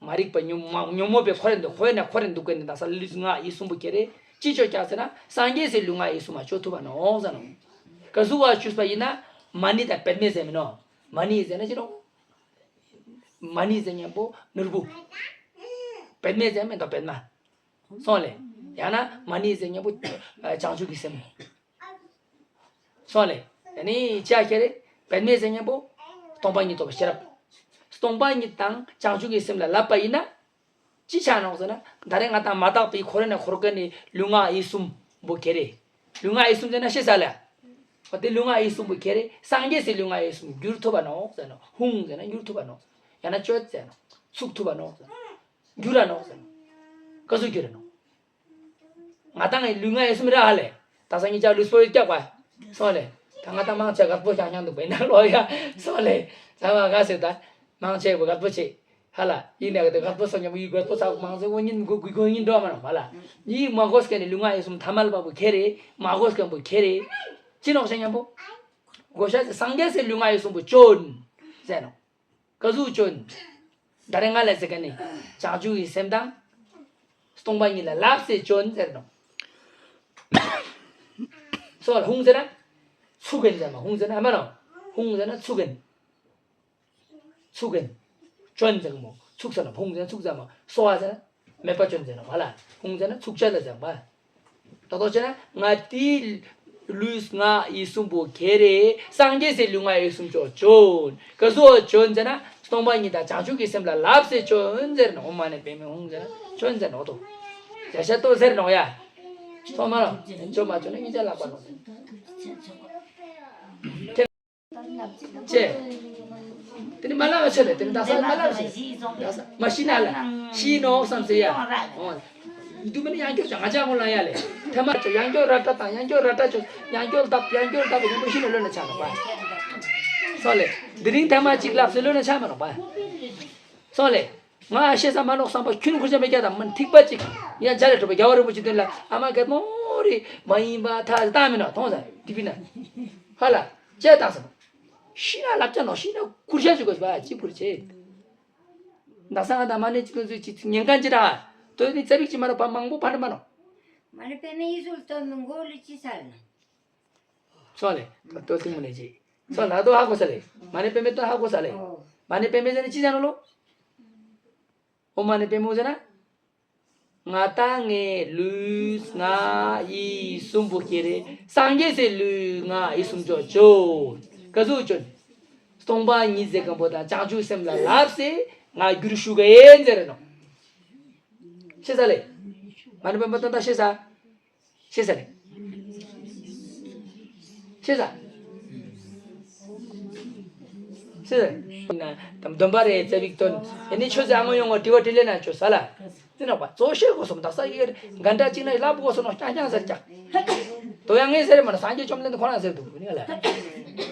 མ་རིག་པ་ཉོན་མ་ཉོན་མོངས་པའི་འཁོར་རེ་འདུག་འཁོར་ནས་འཁོར་རེ་འདུག་གི་ནི་དག་ས་ལུས་ངག་ཡིད་གསུམ་པོ་ཁྱེར་རེ་ཅི་ཅོ་ཀྱག་ཟེར་ན་སངས་རྒྱས་སའི་ལུས་ངག་ཡིད་གསུམ་མ་ཅོ་ཐུབ་པ་ནོག་ཟེར་ནོ། ག་ཟུག་བ་བཅུས་པ་ཡིན་ན་མ་ཎི་དང་པདྨེ་ཟེར་མི་ནོ། མ་ཎི་ཟེར་ན་ཅི་ནོ། མ་ཎི་ཟེར་མཉམ་པོ་ནོར་བུ། པདྨེ་ཟེར་མི་དང་པདྨ། སོང་ལེ། ཡང་ན་མ་ཎི་ཟེར་མཉམ་པོ་བྱང་ཆུབ་ཀྱི་སེམས། སོང་ལེ། ཨ་ནི་ཅ་ཁྱེར་རེ་པདྨེ་ཟེར་མཉམ་པོ་སྟོང་པ་ཉིད་རྟོགས་པའི་ཤེས་རབ། སྟོང་པ་ཉིད་དང་བྱང་ཆུབ་ཀྱི་སེམས་ལ་བསླབ་པ་ཡིན་ན། ཅི་ཆགས་ནོག་ཟེར་ན། ད་རེས་ང་དང་མ་དག་པའི་འཁོར་ནས་འཁོར་མཁན་ནི་ལུས་ངག་ཡིད་གསུམ་པོ་ཁྱེར་རེ། ལུས་ངག་ཡིད་གསུམ་ཟེར་ན་ཤེས་ས་ལ། འོ་དེ་ལུས་ངག་ཡིད་གསུམ་པོ་ཁྱེར་རེ་སངས་རྒྱས་སའི་ལུས་ངག་ཡིད་གསུམ་འགྱུར་ཐུབ་པ་ནོག་ཟེར་ནོག་ཧཱུྃ་ཟེར་ན་འགྱུར་ཐུབ་པ་ནོག་ཡང་ན་སྤྱོད་ཟེར་ནོག་ཚུགས་ཐུབ་པ་ནོག་ཟེར་ནོག་འགྱུར་ར་ནོག་ཟེར་ནོག་ག་ཟུག་འགྱུར་ར་ནོག་ང་དང་ལུས་ངག་ཡིད་གསུམ་ར་ཧ་ལེ། ད་སང་ཉིན་ཅག་ལུས་པོ་ཡོད་ཀྱག་པ། སོང་ལེ། ད་ང་དང་མང་ཆེ་རྒད་པོ་ཤང་ཤང་འདུག་པས་ན་ལོ་ཡ། སོང་ལེ། ཚ་བ་ག་ཟེར་ད། མང་ཆེ་བོ་རྒད་པོ་ཆེ། ཧ་ལ། ཡིན་ནའི་ག་དེ་རྒད་པོ་སོང་ཉམ་པོ་ཡི་རྒད་པོ་ཚ་བོ་མང་ཆེ་བོ་ཉིན་གུ་གུ་གུ་ཉིན་འགྲོ་མ་ནོག་ཧ་ལ། ཡིན་མ་གོ་སྐད་ནི་ལུས་ངག་ཡིད་གསུམ་ཐ་མལ་པ་བོ་ཁྱེར་རེ། མ་གོ་སྐད་བོ་ཁྱེར་རེ། ཅི་ནོག་ཤེས་ཉམ་པོ། གོ་ཤ་ཟེར་སངས་རྒྱས་སའི་ལུས་ངག་ཡིད་གསུམ་པོ་སྤྱོད། ཟེར་ནོག་ག་ཟུག་སྤྱོད། ད་རེས་ང་ལ་ཟེར་ག་ནི། བྱང་ཆུབ་ཀྱི་སེམས་དང་། སྟོང་པ་ཉིད་ལ་བསླབ་སེ་སྤྱོད་ཟེར་ནོག་སོ་ལ་ཧཱུྃ་ཟེར་ན། ཚུགས་གིན་ཟེར་མ་ཧཱུྃ་ཟེར་ན་ཨ་མ་ནོ། ཧཱུྃ་ཟེར་ན་ཚུགས་གིན། ཚུགས་གིན། སྤྱོད་ཟེར་མོ། ཚུགས་ཟེར་ན་ཧཱུྃ་ཟེར་ན་ཚུགས་ཟེར་མ། སོ་བ་ཟེར་ན། མེད་པ་སྤྱོད་ཟེར་ནོག་ཧ་ལ། ཧཱུྃ་ཟེར་ན་ཚུགས་བཅད་ལ་ཟེར་བ། ཏོག་ཏོག་བྱས་ན་ང་དེའི་ལུས་ངག་ཡིད་གསུམ་པོ་ཁྱེར་རེ་སངས་རྒྱས་སའི་ལུས་ངག་ཡིད་གསུམ་ཅོག་སྤྱོད། ག་ཟུག་སྤྱོད་ཟེར་ན་སྟོང་པ་ཉིད་དང་བྱང་ཆུབ་ཀྱི་སེམས་ལ་བསླབ་སེ་སྤྱོད་ཟེར་ནོག་ཨོཾ་མ་ཎི་པདྨེ་ཧཱུྃ་ཟེར་ན་སྤྱོད་ཟེར་ནོག་ཏོ། བརྒྱ་ཆ་ཏོ་ཟེར་ནོག་ཡ། ཐོག་མ་ལ་སྤྱོད་མ་སྤྱོད་ན་གཉིས་ཆ་ལག་པ་ནོག་ཅེ། དེ་ནི་མ་ལབ་པ་ཆེ་ལེ། དེ་ནི་དག་ས་མ་ལབ་ཆེ། དག་ས་མ་ཤི་ན་ལ། ཤི་ནོག་བསམ་ཟེར་ཡ། འོ། འདུག་མིན་ན་ཡང་སྐྱོར་ཅོ་ང་ཅག་ངོ་ལ་ཡ་ལེ། ཐེ་མ་ཅོ་ཡང་སྐྱོར་ར་ཏྲ་དང་ཡང་སྐྱོར་ར་ཏྲ་ཅོ་ཡང་སྐྱོར་ལྡབ་ཡང་སྐྱོར་ལྡབ་ཡང་མ་ཤི་ན་ལོན་ན་ཆ་ནོག་པ། སོ་ལེ། དེ་རིང་ཐེ་མ་གཅིག་ལབ་སེ་ལོན་ན་ཆ་མ་ནོག་པ། སོ་ལེ། ང་ཤེས་ས་མ་ནོག་བསམ་པ་ཁྱོད་ཁུར་ཆ་མེད་ཀྱ་དང་མིན་ཐིག་པ་གཅིག་ཡང་ཇ་ལེ་གྲུབ་པ་རྒྱལ་བ་རིན་པོ་ཆེ་དོན་ལ་ཨ་མ་རྒད་མོ་རེ་མ་ཡིན་པ་ཐ་ཏ་མིན་ནོག་མཐོང་ས་དེ་བི་ན་ཧ་ལ་ཅེ་བཏང་ས་ཤི་ན་ལབ་ཅ་ནོག་ཤི་ན་ཁུར་ཆ་ཅིག་དགོས་པ་གཅིག་ཁུར་ཆེ། ན་ས་ང་དང་མ་ནེ་གཅིག་ལ་ཚུལ་གཅིག་ཉེན་ཁ་ཅི་ར་དོ་ནི་ཙ་པིག་ཅི་མ་ར་བ་མང་པོ་ཕ་ནི་མ་ནོག་མ་ནེ་པེ་མེ་ཡི་སུལ་ཏོ་མི་མགོ་ལི་ཅི་ས་ལ། སོ་ལེ། ད་ལྟོ་སྲིང་མོ་ནས་ཅི། སོ་ལ་དོ་ཧ་གོ་ས་ལེ། མ་ནེ་པེ་མེ་དོ་ཧ་གོ་ས་ལེ། མ་ནེ་པེ་མེ་ཟེར་ན་ཅི་ཟེར་ནོ་ལོ། ཨོཾ་མ་ནེ་པེ་མོ་ཟེར་ན། ང་དང་ངའི་ལུས་ངག་ཡིད་གསུམ་པོ་ཁྱེར་རེ་སངས་རྒྱས་སའི་ལུས་ངག་ཡིད་གསུམ་ཅོག་སྤྱོད། ག་ཟུག་སྤྱོད། སྟོང་པ་ཉིད་ཟེར་མཁན་པོ་དང་བྱང་ཆུབ་སེམས་ལ་བསླབ་སེ་ང་འགྱུར་ཞུ་གི་ཡིན་ཟེར་ནོ། ཤེས་ས་ལེ། མ་ནེ་པེ་མོ་དོན་དག་ཤེས་ས། ཤེས་ས་རེད། ཤེས་ས། ཤེས་ས་རེད། ན་དམ་སྡོམ་པ་རེད་ཙེ་བིག་དོན། ཨེ་ནི་ཆོས་ཟེར་ཨ་མ་ཡོང་བ་དྲི་བ་དྲི་ལེ་ན་ཆོས་ས་ལ། དེ་ནོག་པ་གཙོ་ཤེས་དགོས་སོམ་དག་ས་ཡི་ག་འདྲ་གཅིག་ན་ལབ་དགོས་སོ་ནོ་རྐྱང་རྐྱང་ཟེར་ཀྱག་དོ་ཡང་ངས་ཟེར་མ་ན་སངས་རྒྱས་བཅོམ་ལྡན་འདས་ཁོ་རང་ཟེར་འདུག་ནི་ལ།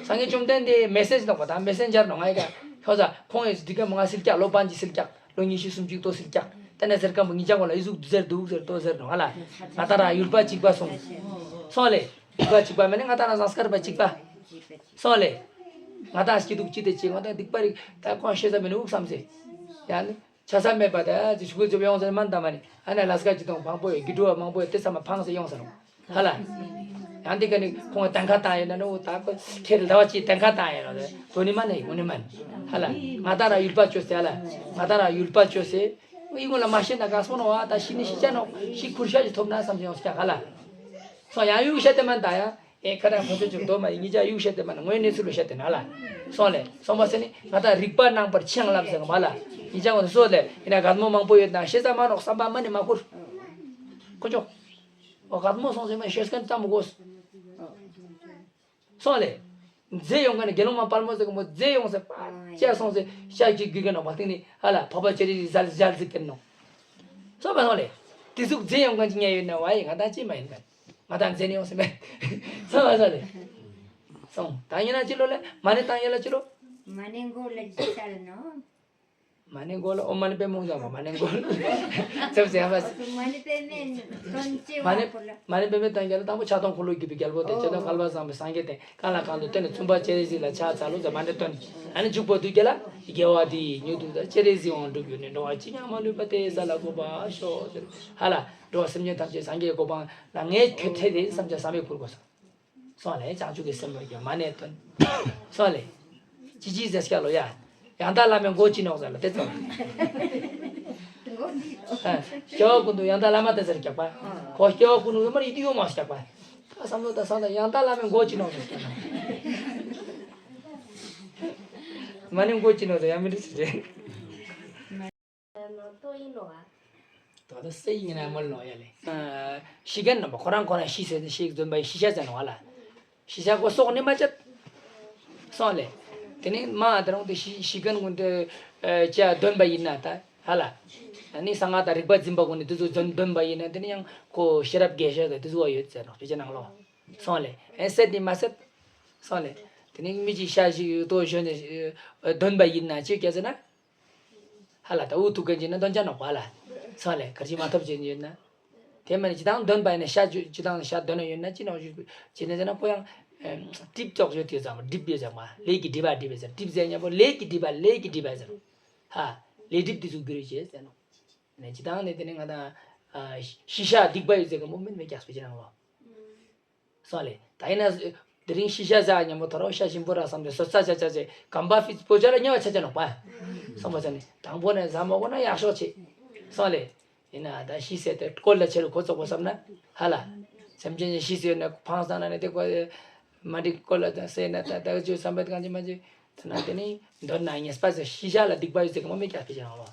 སངས་རྒྱས་བཅོམ་ལྡན་འདས་མེ་སེ་ཇི་ནོག་པ་ད་མེ་སེན་ཇར་ནོ་ང་ཡི་ག་ཁྱོད་ས་ཁོང་ཡི་འདི་ག་མ་ང་སིལ་ཀྱག་ལོ་པན་ཇི་སིལ་ཀྱག་ལོ་ཉི་ཤུ་སུམ་ཅུ་ཏོ་སིལ་ཀྱག་དེ་ནས་ཟེར་གམ་ཉི་ཅག་གོ་ལ་ཨི་ཟུག་ཟེར་འདུག་ཟེར་ཏོ་ཟེར་ནོ་ང་ལ། ང་ད་ར་ཡུལ་པ་གཅིག་པ་སོང་། སོང་ལེ། ཡུལ་པ་གཅིག་པ་མེད་ན་ང་ད་ར་ཟངས་དཀར་པ་གཅིག་པ། སོང་ལེ། ང་ད་སྐྱིད་སྡུག་ཅི་དེ་ཅི་ང་ད་སྡིག་པ་རིག་ད་ཁོང་ཤེས་ས་མེད་ནི་འུག་བསམ་སེ། ཡ་ནི། ཆ་ས་མེད་པ་ད་ཅི་ཤུ་གུ་ཅོབ་ཡོང་ཟེར་མན་ད་མ་ནི་ཨ་ན་ལ་སྐ་ཅི་དང་བང་པོ་ཡོད་དགེ་ཕྲུག་བ་མང་པོ་ཡོད་དེ་ཚང་མ་ཕངས་སེ་ཡོང་ས་ནོ། ཧ་ལ། ཡང་འདི་ག་ནི་ཁོང་གཏན་ཁ་བཏང་ཡོད་ན་ནོ་ད་ཁོ་ཁྱེད་ཟླ་བ་གཅིག་གཏན་ཁ་བཏང་ཡོད་ནོ་དོ་ནི་མ་ནི་འོ་ནི་མ་ནི། ཧ་ལ། ང་ད་ར་ཡུལ་པ་བཅོས་སེ་ཧ་ལ། ང་ད་ར་ཡུལ་པ་བཅོས་སེ། ཨི་ངོ་ལ་མ་ཤེས་ན་ག་སོང་ནོ་བ་ད་ཤི་ནི་ཤི་ཆ་ནོ་ཤི་ཁུར་ཤ་ཅིག་ཐོབ་ན་བསམ་ཡོང་ཤ་ཧ་ལ། སོ་ཡང་ཡུག་ཤ་དེ་མ་ད་ཡང་། ཨེ་ཁ་ར་ཁོ་ཚོ་ཅིག་དོ་མ་ཡིན་ཉི་ཅག་ཡུག་ཤ་དེ་མ་ན་ངོས་གནས་ཚུལ་ལོ་ཤ་དེ་ན་ལ། སོང་ལེ་སོང་པ་སེ་ནི་ང་ད་རིག་པ་རྣམ་པར་ཕྱིའང་ལབ་ཟེར་ག་མ་ལ། ཉི་ཅག་ངོ་སོ་ལེ་ཡིན་ན་གད་མོ་མང་པོ་ཡོད་ན་ཤེས་ས་མ་ནོག་བསམ་པ་མ་ནི་མ་ཁུར། ཁོ་ཅོག་ཨོ་གད་མོ་སོང་ཟེར་མ་ཤེས་མཁན་ཙམ་དགོས། སོང་ལེ། མཛེ་ཡོང་ག་ནི་དགེ་སློང་མ་དཔལ་མོ་ཟེར་གི་མོ་མཛེ་ཡོང་ཟེར་པ་ཅེ་སོང་ཟེར་ཤ་ཅིག་རྒྱུ་གི་ནོག་པ་སྟེང་ནི་ཧ་ལ་ཕོ་པ་ཅེ་རི་ཟལ་ཟལ་ཟིག་གི་ནོག་སོང་པ་སོང་ལེ། དེ་ཟུག་མཛེ་ཡོང་ག་ཅིག་ཉལ་ཡོད་ན་བ་ཡི་ང་ད་ཅི་མ་ཡིན་མེད། ང་དང་མཛེ་ནི་ཡོང་སེ་མེད། སོང་བ་སོང་ལེ། སོང་ད་ཡིན་ན་ཅི་ལོ་ལེ་མ་ནི་བཏང་ཡོད་ལ་ཅི་ལོ། མ་ནི་མགོ་ལ་ཅི་ས་ལ་ནོ། མ་ནི་མགོ་ལ་ཨོ་མ་ནི་པད་མོ་ཟ་མ་མ་ནི་མགོ་ལ། ཚབ་ཟེར་བ་སི། མ་ནི་པད་མེ་དོན་ཅི་མ་ནི་བ་པོ་ལ། མ་ནི་པད་མེ་དང་རྒྱ་ལ་དང་པོ་ཕྱག་སྟོང་འཁོར་ལོ་བརྒྱུད་པའི་རྒྱལ་པོ་དེ་ཨོ། ཆེ་དང་བསྐལ་པ་བཟང་པོའི་སངས་རྒྱས་དེ་གང་ལ་གང་དུ་བསྟན་ནས་བཙུན་པ་སྤྱན་རས་གཟིགས་ལ་ཕྱག་འཚལ་ལོ་ཟེར་མ་ནི་དོན། ཨ་ནི་འཇུག་པ་དུས་རྒྱལ་ལ་དགེ་བ་འདི་ཡིས་མྱུར་དུ་བདག་སྤྱན་རས་གཟིགས་དབང་འགྲུབ་གྱུར་ནས། འགྲོ་བ་ཅི་སྙམ་མ་ལུས་པ་དེ་ས་ལ་འགོད་པར་ཤོག་ཟེར། ཧ་ལ་འགྲོ་བ་སེམས་ཅན་ཐམས་ཅད་སངས་རྒྱས་གོ་འཕང་ལ་ངས་ཁྱོད་ཐེ་རེ་བསམ་བྱ་བསམ་པའི་ཁུར་དགོས་སོ། སོང་ལེ་བྱང་ཆུབ་ཀྱི་སེམས་ལ་རྒྱུ་མ་ནས་དོན། སོང་ལེ། ཅི་ཅི་ཟེར་སྐྱ་ལོ་ཡ། ཡང་དག་བླ་མའི་མགོ་ཅི་ནོག་ཟེར་ལ་དེ་ཙམ། སྐྱེ་བ་ཀུན་ཏུ་ཡང་དག་བླ་མ་དེ་ཟེར་སྐྱག་པ། ཁོ་སྐྱེ་བ་ཀུན་ཏུ་ཡོད་མ་ཡིད་དུ་ཡོང་མ་སྐྱག་པ། ད་བསམ་བློ་ད་བསམ་ད་ཡང་དག་བླ་མའི་མགོ་ཅི་ནོག་ཟེར་སྐྱག་པ། མ་ནི་མགོ་ཅི་ནོ་ད་ཡང་མི་འདྲི་ཆི་ཆེ། ནོ་ཏོ་ཡིན་ནོ་ཨ། ད་ད་སེ་ཡིན་ན་མོལ་ནོ་ཡ་ལེ། ཤི་གན་ནོ་མ་ཁོ་རང་ཁོ་རང་ཤི་ཟེར་ཏེ་ཤི་འདོན་པ་ཤི་ཤ་ཟེར་ནོ་ཨ་ལ། ཤི་ཤ་ཁོ་སྲོག་ནི་མ་བཅད། སོང་ལེ། དེ་ནི་མ་ད་རུང་དེ་ཤི་ཤི་གན་ཀུན་དེ་ཅ་འདོན་པ་ཡིན་ན་ད་ཧ་ལ། ནི་གསང་སྔགས་དང་རིག་པ་འཛིན་པ་ཀུན་ནི་དེ་ཚོ་འདོན་འདོན་པ་ཡིན་ན་དེ་ནི་ཡང་ཁོ་ཤེས་རབ་རྒྱས་ཤ་དང་དེ་ཚོ་བ་ཡོད་ཟེར་ནོ་དཔེ་ཆ་ནང་ལོ། སོང་ལེ། ཨེ་སད་ནི་མ་སད། སོང་ལེ། དེ་ནི་མི་གཅིག་ཤ་ཞིག་ཏོ་ཞོན་ནས་འདོན་པ་ཡིན་ན་ཅི་སྐད་ཟེར་ན། ཧ་ལ་ད་འུ་ཐུག་གན་ཅི་ན་འདོན་ཅ་ནོག་པ་ལ། སོང་ལེ། གར་ཅི་མ་ཐོབ་ཅི་ཡོད་ན། དེ་མ་ནི་ཅི་དང་འདོན་པ་ཡིན་ན་ཤ་ཅི་དང་ཤ་འདོན་ཡོད་ན་ཅི་ནོག་ཞུ་ཅི་ན་ཟེར་ན་ཁོ་ཡང་ཏིབ་ཙོག་ཡོད་དེ་ཙམ་སྒྲིབ་ཡོད་ཙམ་མ་ལས་ཀྱི་སྒྲིབ་པ་སྒྲིབ་པ་ཟེར་ཏིབ་ཟེར་ཉམ་པོ་ལས་ཀྱི་སྒྲིབ་པ་ལས་ཀྱི་སྒྲིབ་པ་ཟེར། ཧ། ལས་སྒྲིབ་དེ་ཚོ་གུ་རུ་བྱེད་ཟེར་ནོ། ནས་ཅི་དང་ནས་དེ་ནས་ང་དང་ཤི་ཤ་སྡིག་པ་ཡོད་ཟེར་གི་མོ་མིན་མེད་ཀྱག་སྤེ་ཆ་ནང་ལོ། སོང་ལེ། ད་ཡིན་ན་དེ་རིང་ཤི་ཤ་ཟ་ཉམ་པོ་ཐོ་རོ་ཤ་ཞིམ་པོ་ར་བསམ་སྟེ་སོ་ས་ཆ་ཆ་ཆེ་གམ་པ་ཕི་སྤོ་ཆ་ལ་ཉེ་བ་ཆ་ཆ་ནོག་པ། སོང་པ་ཆ་ནི་དང་པོ་ནས་ཟ་མ་གོ་ན་ཡག་ཤོག་ཆེ། སོང་ལེ། ཡིན་ན་ད་ཤི་ཟེར་ཏེ་ཀོལ་ལ་ཆེ་རུ་ཁོ་ཚོགས་པོ་བསམ་ན་ཧ་ལ། སེམས་ཅན་ཤི་ཟེར་ན་ཕངས་སང་ན་ནི་དེ་ཀོ་མ་འགྲིག་ཀོལ་ལ་ཟེར་ན་ད་ད་ཅུ་བསམ་པ་གང་ཅི་མ་ཅི་ཚ་ན་དེ་ནི་འདོད་ན་ཉེས་པ་ཟེར་ཤི་ཤ་ལ་སྡིག་པ་ཡོད་ཟེར་གི་མོ་མེད་ཀྱག་སྤེ་ཆ་ནང་ལོ།